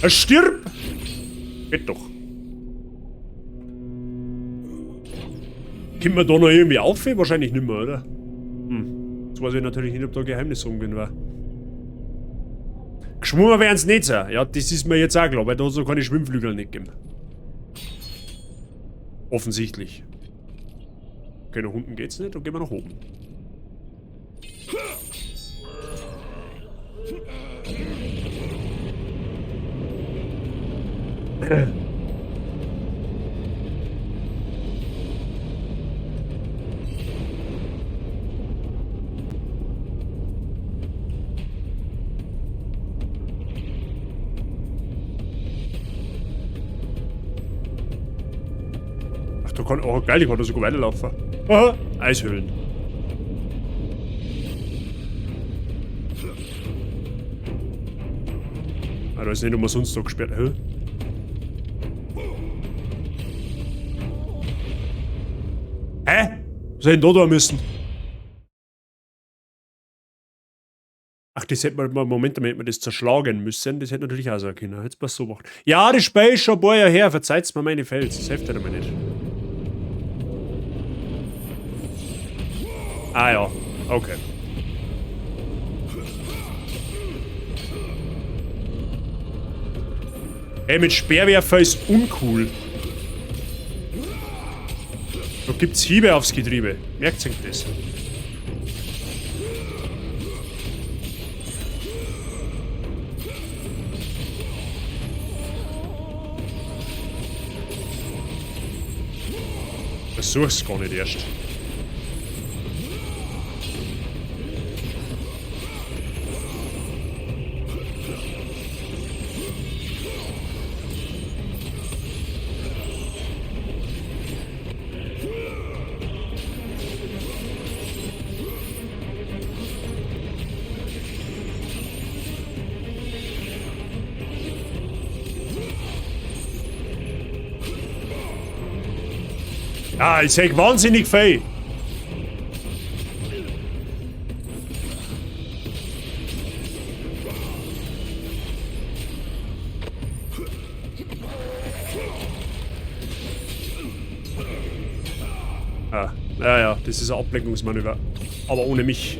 Er stirb! Geht doch. Kommt man da noch irgendwie auf? Wahrscheinlich nicht mehr, oder? Hm. Jetzt weiß ich natürlich nicht, ob da Geheimnisse umgehen war. Geschwommen werden's nicht sein. Ja, das ist mir jetzt auch klar, weil da so keine Schwimmflügel nicht geben. Offensichtlich. Okay, nach unten geht's nicht, dann gehen wir nach oben. Ach, da kann, oh geil, ich kann da sogar weiterlaufen. Aha, Eishöhlen. Ah, da ist nicht umsonst da gesperrt. Hä? Hä? Was hätte ich denn da tun müssen? Ach, das hätte man, Moment, damit hätte man das zerschlagen müssen. Das hätte natürlich auch sein können. Hätte es so gemacht. Ja, das Spiel ist schon ein paar Jahre her. Verzeiht's mir meine Fels. Das hilft ja mir nicht. Ah ja, okay. Ey, mit Speerwerfer ist uncool. Da gibt's Hiebe aufs Getriebe. Merkt sich das? Versuch's gar nicht erst. Ah, ich seh wahnsinnig viel. Ah, ja, ja, das ist ein Ablenkungsmanöver. Aber ohne mich.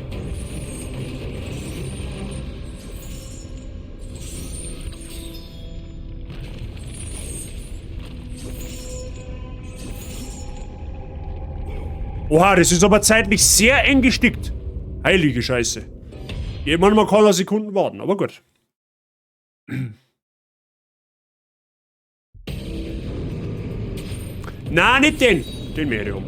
Oha, das ist aber zeitlich sehr eng gestickt. Heilige Scheiße. Ich meine, man kann Sekunden warten, aber gut. Na, nicht den. Den möchte ich haben.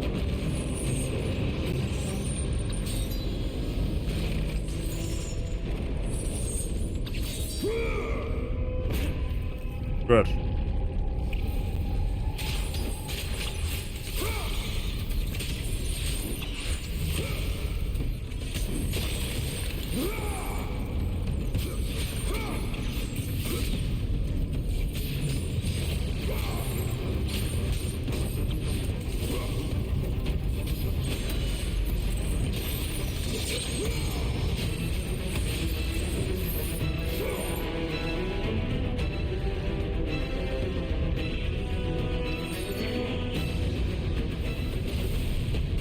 Gut.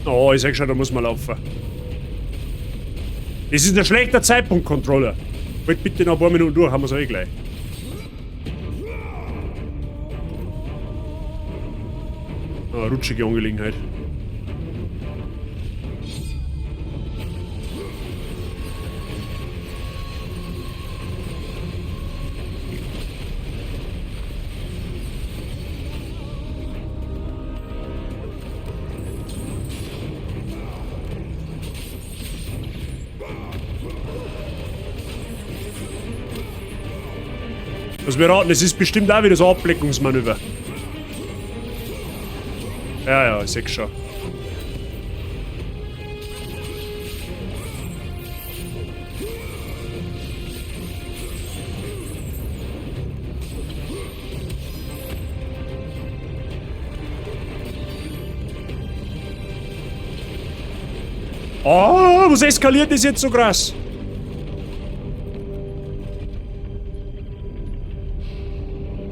Oh, ich sag schon, da muss man laufen. Das ist ein schlechter Zeitpunkt, Controller. Halt bitte noch ein paar Minuten durch, haben wir es eh gleich. Oh, rutschige Angelegenheit. Was wir raten, es ist bestimmt auch wieder so ein Ablenkungsmanöver. Ja, ja, ich seh schon. Oh, was eskaliert das jetzt so krass?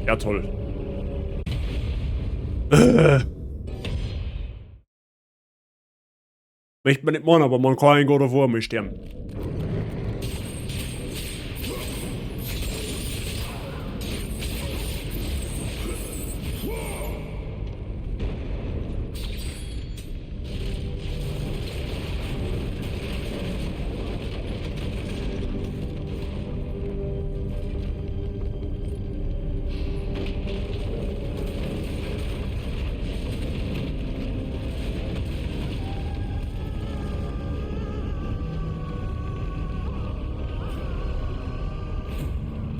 Ja, toll. Möchte man nicht machen, aber man kann in God of War mal sterben.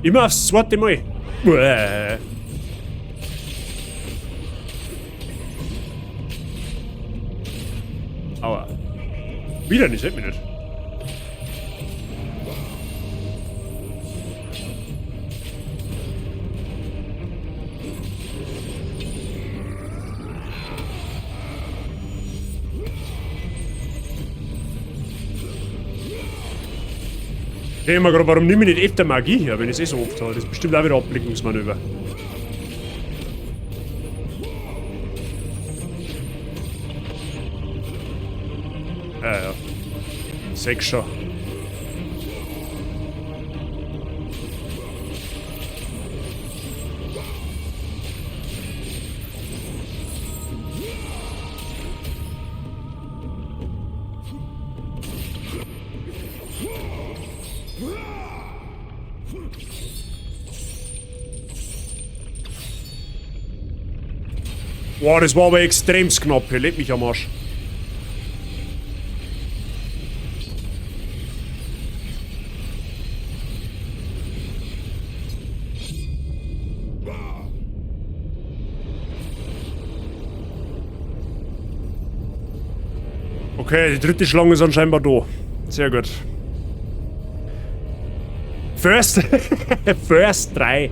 Immer aufs zweite Mal. Uäh. Aua. Wieder nicht, hält mich nicht. Ich denke mir gerade, warum nehme ich nicht öfter Magie her, wenn ich es eh so oft habe? Das ist bestimmt auch wieder Ablenkungsmanöver. Ja, ja. 6 schon. Boah, das war aber extrem knapp hier. Leck mich am Arsch. Okay, die dritte Schlange ist anscheinend da. Sehr gut. First. First 3.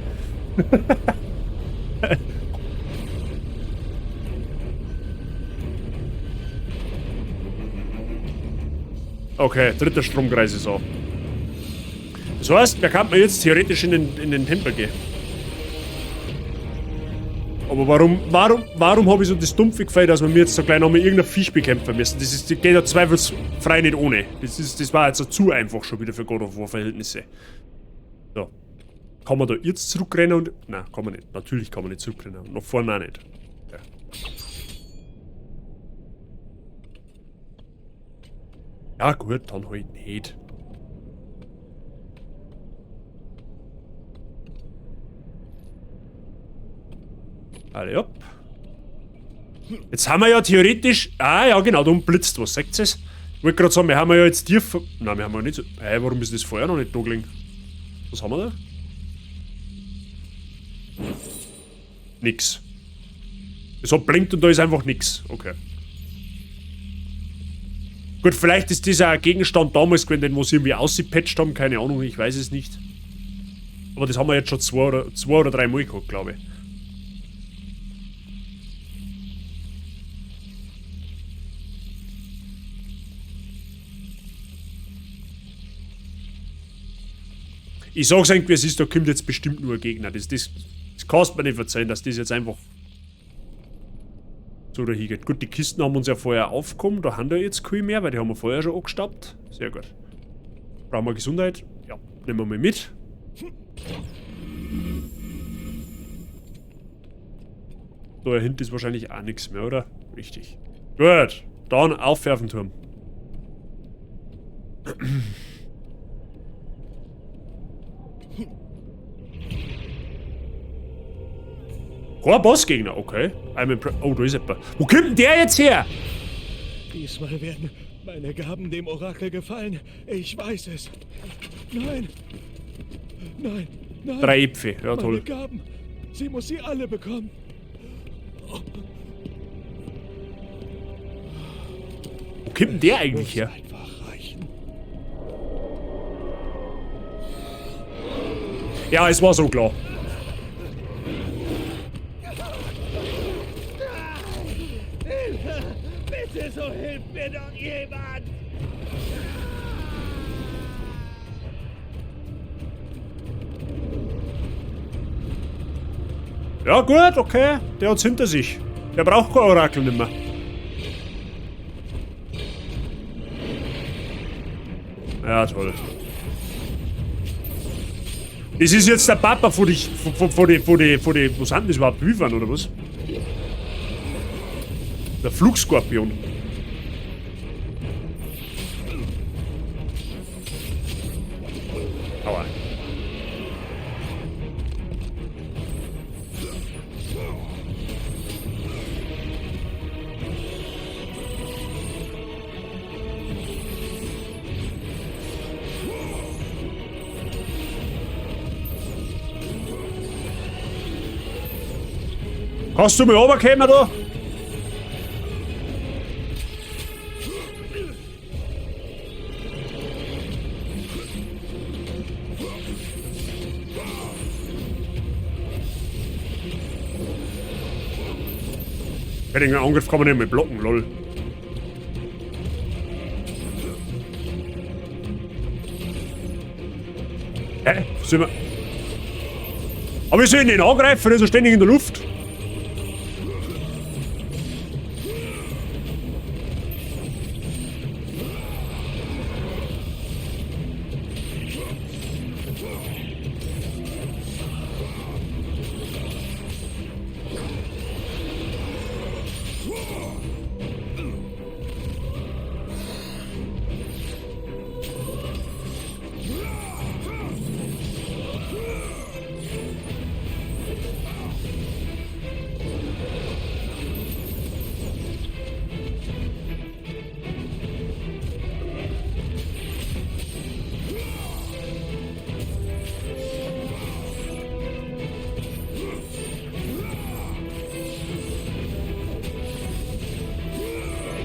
Okay, dritter Stromkreis ist auch. Das heißt, da kann man jetzt theoretisch in den Tempel gehen. Aber warum habe ich so das dumpfe Gefühl, dass wir mir jetzt so gleich nochmal irgendein Viech bekämpfen müssen? Das geht ja zweifelsfrei nicht ohne. Das war jetzt zu einfach schon wieder für God of War Verhältnisse. So. Kann man da jetzt zurückrennen und... Nein, kann man nicht. Natürlich kann man nicht zurückrennen. Und nach vorne auch nicht. Ja. Ja gut, dann halt nicht. Alle ab. Jetzt haben wir ja theoretisch... Ah ja, genau, da unten blitzt was, seht ihr es? Ich wollte gerade sagen, wir haben ja jetzt tief... Nein, wir haben ja nicht so... Hey, warum ist das Feuer noch nicht da gelegen? Was haben wir da? Nix. Es hat blinkt und da ist einfach nix. Okay. Gut, vielleicht ist dieser Gegenstand damals gewesen, den wir irgendwie ausgepatcht haben. Keine Ahnung, ich weiß es nicht. Aber das haben wir jetzt schon zwei oder drei Mal gehabt, glaube ich. Ich sag's irgendwie, es ist, da kommt jetzt bestimmt nur ein Gegner. Das kannst du mir nicht verzeihen, dass das jetzt einfach so dahin geht. Gut, die Kisten haben uns ja vorher aufgekommen. Da haben wir jetzt kein mehr, weil die haben wir vorher schon angestaubt. Sehr gut. Brauchen wir Gesundheit? Ja, nehmen wir mal mit. Da hinten ist wahrscheinlich auch nichts mehr, oder? Richtig. Gut, dann auf den Turm. Kein Bossgegner, okay. Oh, da ist jemand. Wo kommt denn der jetzt her? Diesmal werden meine Gaben dem Orakel gefallen. Ich weiß es. Nein. Nein. Nein. 3 Äpfel, ja toll. Meine Gaben. Sie muss sie alle bekommen. Wo kommt denn der eigentlich her? Einfach reichen. Ja, es war so klar. Bitte, so hilft mir doch jemand! Ja gut, okay. Der hat's hinter sich. Der braucht kein Orakel nimmer. Ja, toll. Das ist jetzt der Papa von die, was sind das überhaupt? Wyvern oder was? Der Flugskorpion. Aua. Kannst du mal runterkommen da? Den Angriff kann man nicht mehr blocken, lol. Hä? Sind wir... Aber wir sollen den angreifen, der ist ja ständig in der Luft.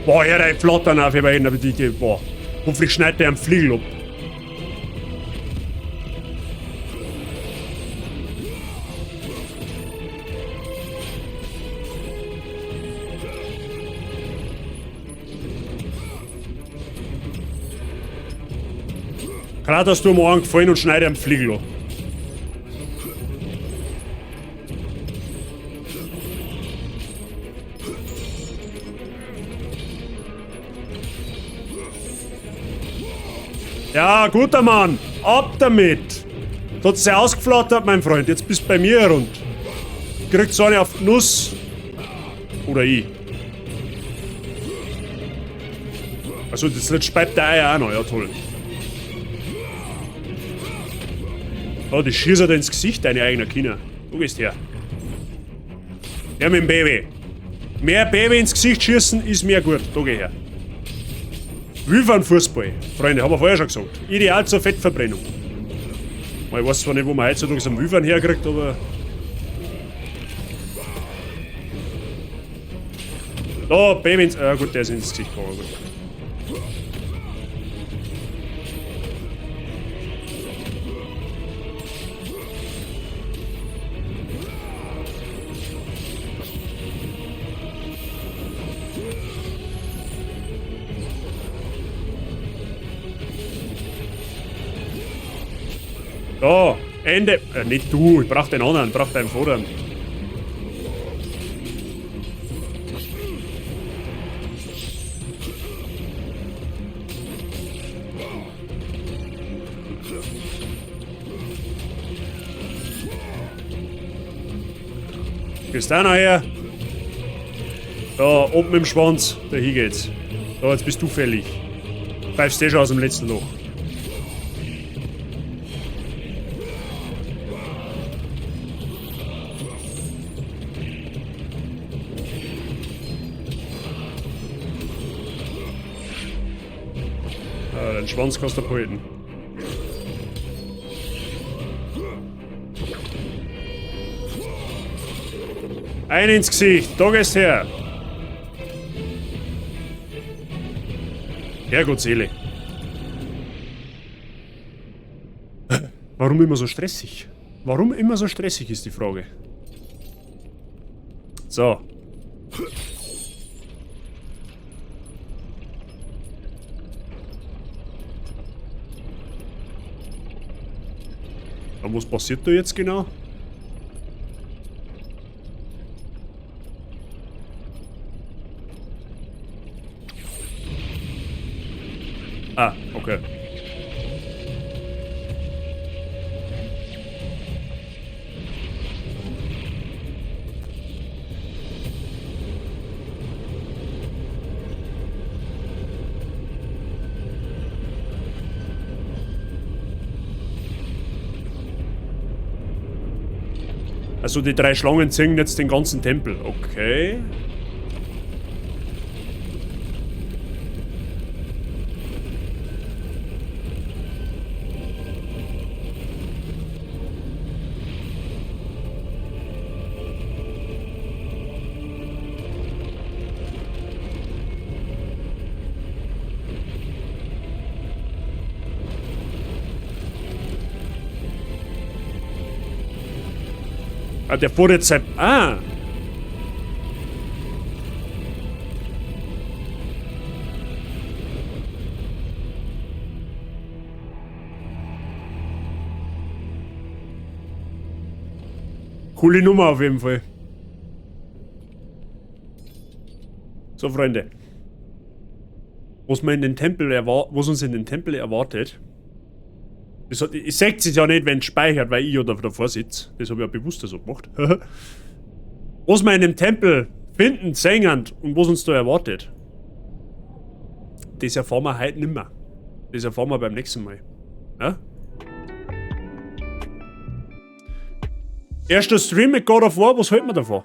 Boah, hör dein Flattern auf, ich aber die, boah. Hoffentlich schneidet der einen Flügel ab. Kratos, du mir einen gefallen und schneide einen Flügel ab. Ja, guter Mann. Ab damit. Du hast sie ausgeflattert, mein Freund. Jetzt bist du bei mir rund. Kriegst du eine auf die Nuss. Oder ich. Also das letzte speibt der Eier auch noch, ja toll. Oh, die schießt dir ins Gesicht, deine eigenen Kinder. Du gehst her. Her mit dem Baby. Mehr Baby ins Gesicht schießen ist mehr gut. Da geh her. Wie ein Fußball. Freunde, haben wir vorher schon gesagt. Ideal zur Fettverbrennung. Ich weiß zwar nicht, wo man heutzutage so einen Wüfern herkriegt, aber. Da, Baby ins. Ah, gut, der ist ins Gesicht gegangen. Gut. Da, Ende. Nicht du, ich brauch den anderen, ich brauch deinen Vorderen. Gehst da noch her? Da, oben im Schwanz, da hier geht's. Da, jetzt bist du fällig. Pfeifst eh schon aus dem letzten Loch. Ah, den Schwanz kannst du behalten. Ein ins Gesicht, da gehst her. Herrgott Seele. Warum immer so stressig? Warum immer so stressig ist die Frage. So. Aber was passiert da jetzt genau? Ah, okay. Also die drei Schlangen ziehen jetzt den ganzen Tempel. Okay. Ah, der fuhr jetzt sein... Ah! Coole Nummer auf jeden Fall. So, Freunde. Was man in den Tempel was uns in den Tempel erwartet. Das hat, ich seht es ja nicht, wenn es speichert, weil ich ja da davor sitze. Das habe ich ja bewusst so gemacht. Was wir in dem Tempel finden, sehen und was uns da erwartet, das erfahren wir heute nimmer. Das erfahren wir beim nächsten Mal. Ja? Erster Stream mit God of War, was hält man davon?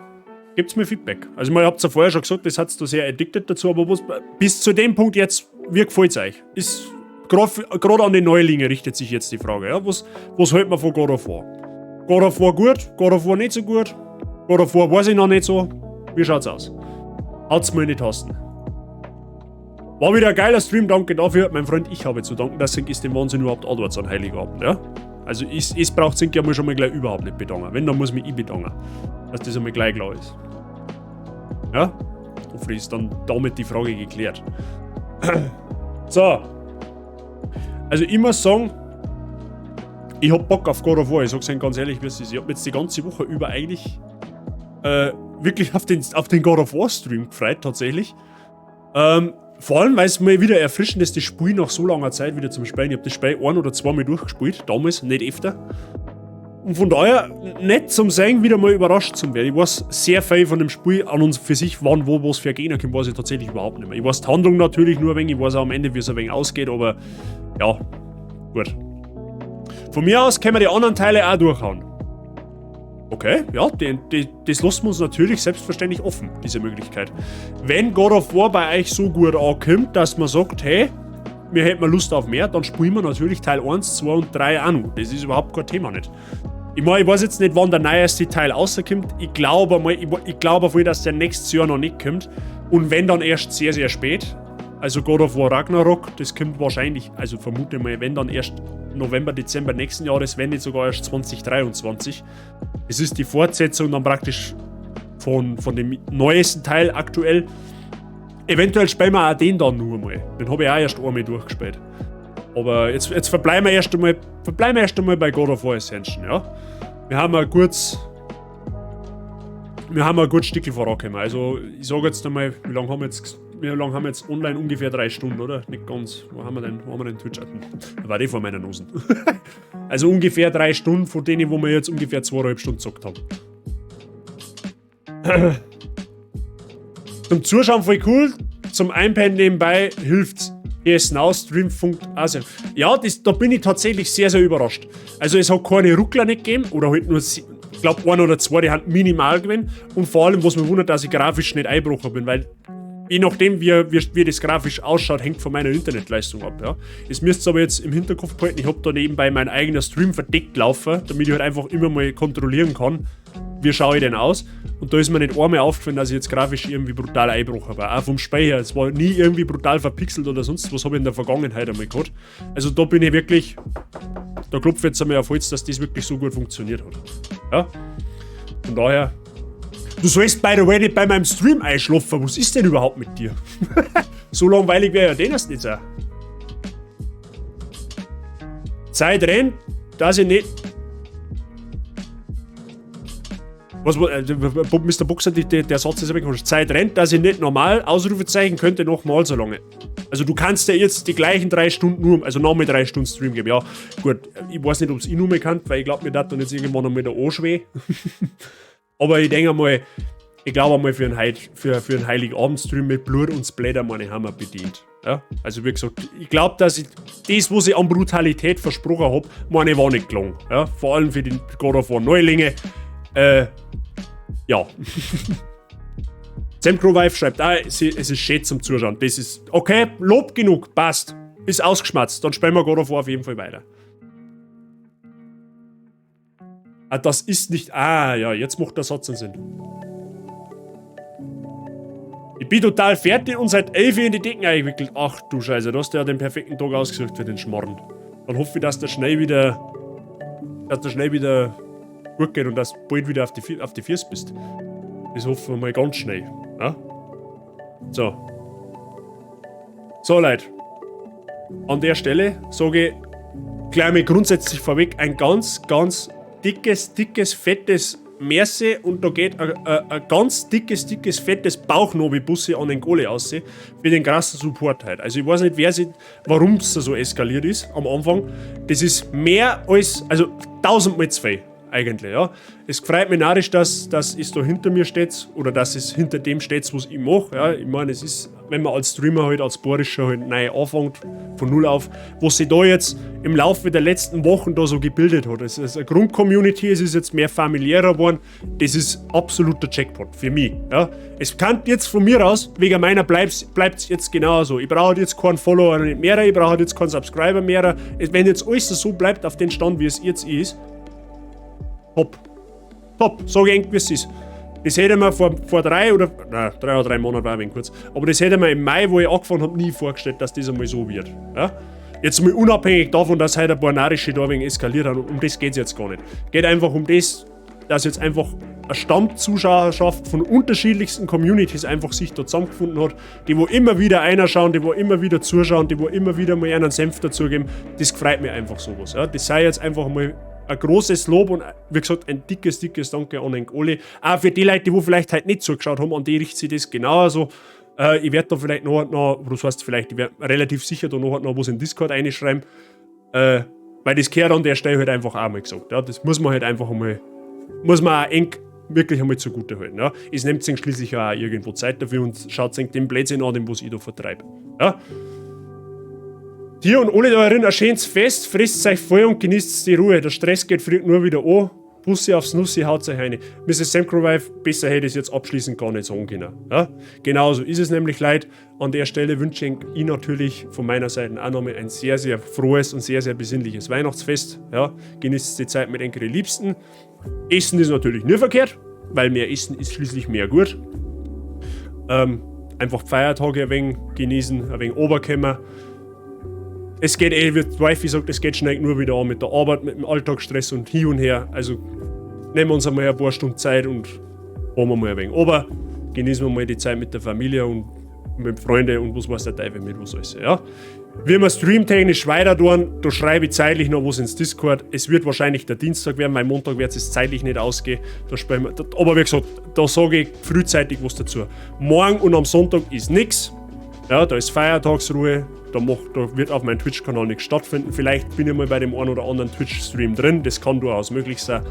Gebt's mir Feedback. Also, ihr habt's ja vorher schon gesagt, das hat's da sehr addicted dazu, aber was, bis zu dem Punkt jetzt, wie gefällt's euch? Ist gerade an die Neulinge richtet sich jetzt die Frage. Ja? Was hält man von God of War? God of War gut, God of War nicht so gut, God of War weiß ich noch nicht so. Wie schaut's aus? Haut's mal in die Tasten. War wieder ein geiler Stream, danke dafür. Mein Freund, ich habe zu danken, dass ich den Wahnsinn überhaupt antwortet an Heiligabend. Ja? Also es braucht sich ja mal schon mal gleich überhaupt nicht bedanken. Wenn, dann muss mich ich bedanken. Dass das einmal gleich klar ist. Ja? Hoffentlich ist dann damit die Frage geklärt. So. Also ich muss sagen, ich hab Bock auf God of War. Ich sag's Ihnen ganz ehrlich, wie es ist. Ich hab mich jetzt die ganze Woche über eigentlich wirklich auf den God of War Stream gefreut, tatsächlich. Vor allem, weil es mal wieder erfrischend ist, das Spiel nach so langer Zeit wieder zum Spielen. Ich hab das Spiel ein- oder zweimal durchgespielt, damals, nicht öfter. Und von daher nett zum Sehen, wieder mal überrascht zu werden. Ich weiß sehr viel von dem Spiel an und für sich, wann, wo, was für Gegner kommt, weiß ich tatsächlich überhaupt nicht mehr. Ich weiß die Handlung natürlich nur ein wenig, ich weiß auch am Ende, wie es ein wenig ausgeht, aber ja, gut. Von mir aus können wir die anderen Teile auch durchhauen. Okay, ja, das lassen wir uns natürlich selbstverständlich offen, diese Möglichkeit. Wenn God of War bei euch so gut ankommt, dass man sagt, hey, wir hätten Lust auf mehr, dann spielen wir natürlich Teil 1, 2 und 3 auch noch. Das ist überhaupt kein Thema nicht. Ich meine, ich weiß jetzt nicht, wann der neueste Teil rauskommt. Ich glaube mal, ich glaube voll, dass der nächstes Jahr noch nicht kommt. Und wenn, dann erst sehr, sehr spät. Also God of War Ragnarok, das kommt wahrscheinlich, also vermute mal, wenn dann erst November, Dezember nächsten Jahres, wenn nicht sogar erst 2023. Es ist die Fortsetzung dann praktisch von dem neuesten Teil aktuell. Eventuell spielen wir auch den dann nur mal. Den habe ich auch erst einmal durchgespielt. Aber jetzt verbleiben wir erst einmal bei God of War Ascension, ja. Wir haben ein gutes Stückchen vorangekommen. Also ich sage jetzt einmal, wie lange haben wir jetzt, wie lange haben wir jetzt online? Ungefähr 3 Stunden, oder? Nicht ganz. Wo haben wir denn, wo haben wir denn Twitch? Da war die vor meiner Nase. Also ungefähr 3 Stunden, von denen, wo wir jetzt ungefähr 2,5 Stunden gezockt haben. Zum Zuschauen voll cool, zum Einpennen nebenbei hilft's. PS Now Stream funkt auch sehr. Ja, da bin ich tatsächlich sehr, sehr überrascht. Also es hat keine Ruckler nicht gegeben, oder halt nur, ich glaub, 1 oder 2, die haben minimal gewesen. Und vor allem, was mich wundert, dass ich grafisch nicht eingebrochen bin, weil je nachdem, wie das grafisch ausschaut, hängt von meiner Internetleistung ab. Ja. Es müsst ihr aber jetzt im Hinterkopf behalten, ich hab da nebenbei meinen eigenen Stream verdeckt laufen, damit ich halt einfach immer mal kontrollieren kann, wie schaue ich denn aus. Und da ist mir nicht einmal aufgefallen, dass ich jetzt grafisch irgendwie brutal eingebrochen war. Auch vom Speicher, es war nie irgendwie brutal verpixelt oder sonst was, habe ich in der Vergangenheit einmal gehabt. Also da bin ich wirklich, da klopfe ich jetzt einmal auf Holz, dass das wirklich so gut funktioniert hat. Ja? Von daher, du sollst by the way nicht bei meinem Stream einschlafen, was ist denn überhaupt mit dir? So langweilig wäre ja den erst nicht sein. Zeit rennt, dass ich nicht... Was, Mr. Boxer, der Satz ist aber Zeit rennt, dass ich nicht normal, Ausrufezeichen, könnte nochmal so lange. Also du kannst ja jetzt die gleichen 3 Stunden nur, also nochmal 3 Stunden Stream geben. Ja, gut, ich weiß nicht, ob's ich nur mehr kann, weil ich glaub, mir dat dann jetzt irgendwann noch mit der Arsch weh. Aber ich denke mal, ich glaube einmal für einen Heiligabend-Stream mit Blut und Splatter, meine haben wir bedient. Ja? Also wie gesagt, ich glaube, dass ich das, was ich an Brutalität versprochen hab, meine war nicht gelungen. Ja? Vor allem für den God of War Neulinge. Ja. Zemcro Wife schreibt, es ist schön zum Zuschauen. Das ist okay, Lob genug, passt. Ist ausgeschmatzt. Dann spielen wir God of War auf jeden Fall weiter. Ah, das ist nicht... Ah, ja, jetzt macht der Satz einen Sinn. Ich bin total fertig und seit 11 Uhr in die Decken eingewickelt. Ach du Scheiße, du hast ja den perfekten Tag ausgesucht für den Schmarrn. Dann hoffe ich, dass der schnell wieder... Dass der schnell wieder gut geht und dass du bald wieder auf die Füße bist. Das hoffen wir mal ganz schnell. Ja? So. So, Leute. An der Stelle sage ich gleich mal grundsätzlich vorweg ein ganz, ganz dickes, dickes, fettes Merci und da geht ein ganz dickes, dickes, fettes Bauchnabelbussi an den Gole aus für den krassen Support halt. Also ich weiß nicht, warum es so eskaliert ist am Anfang. Das ist mehr als, also 1000-mal zu viel eigentlich, ja. Es freut mich narrisch, dass es da hinter mir steht oder dass es hinter dem steht, was ich mache. Ja. Ich meine, es ist, wenn man als Streamer halt, als Bayerischer halt neu anfängt, von null auf, was sich da jetzt im Laufe der letzten Wochen da so gebildet hat. Es ist eine Grundcommunity, es ist jetzt mehr familiärer geworden. Das ist absoluter Jackpot für mich. Ja. Es kann jetzt von mir aus, wegen meiner bleibt's jetzt genauso. Ich brauche jetzt keinen Follower mehr, ich brauche jetzt keinen Subscriber mehr. Wenn jetzt alles so bleibt auf den Stand, wie es jetzt ist, top. Top, sag ich eng, wie es ist. Das hätte man vor 3 oder, nein, 3 oder 3 Monaten war ein wenig kurz, aber das hätte man im Mai, wo ich angefangen habe, nie vorgestellt, dass das einmal so wird. Ja? Jetzt mal unabhängig davon, dass heute ein paar Narische da wegen eskaliert haben, um das geht's jetzt gar nicht. Geht einfach um das, dass jetzt einfach eine Stammzuschauerschaft von unterschiedlichsten Communities einfach sich da zusammengefunden hat, die wo immer wieder einschauen, die wo immer wieder zuschauen, die wo immer wieder mal einen Senf dazugeben. Das freut mich einfach sowas. Ja? Das sei jetzt einfach mal ein großes Lob und wie gesagt ein dickes, dickes Danke an den Oli. Auch für die Leute, die wo vielleicht heute nicht zugeschaut haben, an die richtet sich das genauso. Ich werde da vielleicht noch, das heißt vielleicht, ich werde relativ sicher da noch was in Discord reinschreiben. Weil das gehört an der Stelle halt einfach auch mal gesagt. Ja? Das muss man halt einfach einmal, muss man auch eng wirklich einmal zugute halten. Ja? Es nimmt sich schließlich auch irgendwo Zeit dafür und schaut sich den Blödsinn an, den was ich da vertreibe. Ja? Dir und alle da drin ein schönes Fest, frisst euch voll und genießt die Ruhe. Der Stress geht früh nur wieder an. Bussi aufs Nussi, haut euch rein. Mrs. Samcrowife, besser hätte ich es jetzt abschließend gar nicht sagen können. Ja? Genauso ist es nämlich, Leute. An der Stelle wünsche ich natürlich von meiner Seite auch nochmal ein sehr, sehr frohes und sehr, sehr besinnliches Weihnachtsfest. Ja? Genießt die Zeit mit euren Liebsten. Essen ist natürlich nicht verkehrt, weil mehr Essen ist schließlich mehr gut. Einfach Feiertage ein wenig genießen, ein wenig runterkommen. Es geht eh, wie die Wifey sagt, es geht schnell nur wieder an mit der Arbeit, mit dem Alltagsstress und hin und her. Also nehmen wir uns einmal ein paar Stunden Zeit und fahren wir mal ein wenig runter. Genießen wir mal die Zeit mit der Familie und mit Freunden und was weiß der Teufel mit was alles. Ja. Wie wir streamtechnisch weiter tun, da schreibe ich zeitlich noch was ins Discord. Es wird wahrscheinlich der Dienstag werden, weil Montag wird es zeitlich nicht ausgehen. Da spielen wir, da, aber wie gesagt, da sage ich frühzeitig was dazu. Morgen und am Sonntag ist nix. Ja, da ist Feiertagsruhe. Da wird auf meinem Twitch-Kanal nichts stattfinden. Vielleicht bin ich mal bei dem einen oder anderen Twitch-Stream drin. Das kann durchaus möglich sein.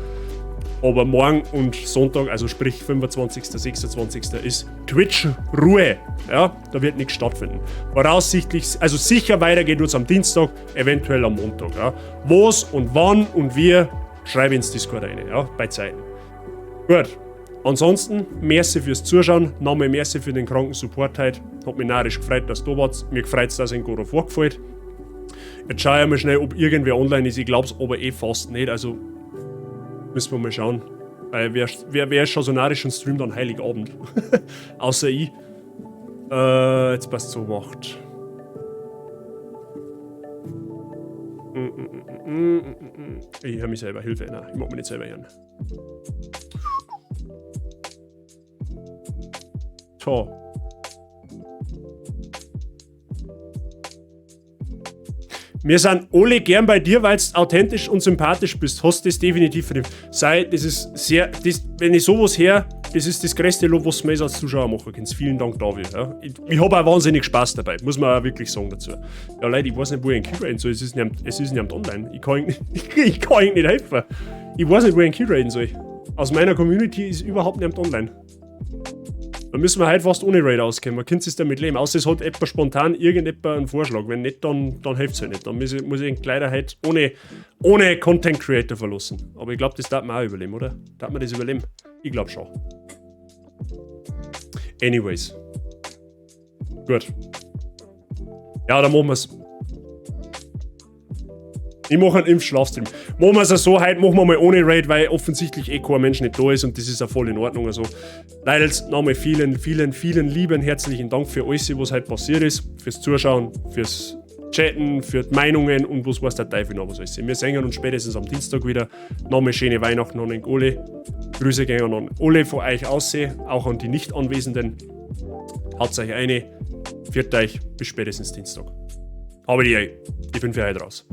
Aber morgen und Sonntag, also sprich 25., 26. ist Twitch-Ruhe. Ja, da wird nichts stattfinden. Voraussichtlich, also sicher weitergeht es am Dienstag, eventuell am Montag. Ja. Wo's und wann und wie, schreibe ins Discord rein, ja, bei Zeiten. Gut. Ansonsten, merci fürs Zuschauen, nochmal merci für den kranken Support heute. Hat mich narrisch gefreut, dass du da warst. Mir gefreut's, dass in God of War gefällt. Jetzt schau ich mal schnell, ob irgendwer online ist. Ich glaub's aber eh fast nicht. Also müssen wir mal schauen. Weil wer ist schon so narrisch und streamt an Heiligabend? Außer ich. Jetzt passt so macht. Ich hör mich selber. Hilfe. Nein, ich mag mich nicht selber hören. So. Wir sind alle gern bei dir, weil du authentisch und sympathisch bist. Hast das definitiv verdient. Sei, das ist sehr, das, wenn ich sowas höre, das ist das größte Lob, was du mir als Zuschauer machen kannst. Vielen Dank dafür. Ja. Ich hab auch wahnsinnig Spaß dabei, muss man auch wirklich sagen dazu. Ja, Leute, ich weiß nicht, wo ich einen Key raiden soll. Es ist nicht, es ist nicht online. Ich kann nicht, ich kann nicht helfen. Ich weiß nicht, wo ich einen Key raiden soll. Aus meiner Community ist überhaupt niemand online. Da müssen wir heute fast ohne Raid auskommen. Man könnte sich damit leben. Außer es hat etwa spontan irgendjemand einen Vorschlag. Wenn nicht, dann hilft's halt nicht. Dann muss ich den Kleider heute ohne Content Creator verlassen. Aber ich glaub, das darf man auch überleben, oder? Darf man das überleben? Ich glaub schon. Anyways. Gut. Ja, dann machen wir's. Ich mache einen Impfschlafstream. Machen wir es so, heute machen wir mal ohne Raid, weil offensichtlich eh kein Mensch nicht da ist und das ist ja voll in Ordnung. Also, Leute, nochmal vielen, vielen, vielen lieben herzlichen Dank für alles, was heute passiert ist, fürs Zuschauen, fürs Chatten, für die Meinungen und was weiß der Teufel noch was alles. Wir sehen uns spätestens am Dienstag wieder. Nochmal schöne Weihnachten an den alle. Grüße gehen an alle von euch aussehen, auch an die Nicht-Anwesenden. Haut euch eine, führt euch bis spätestens Dienstag. Habe die Ehre. Ich bin für heute raus.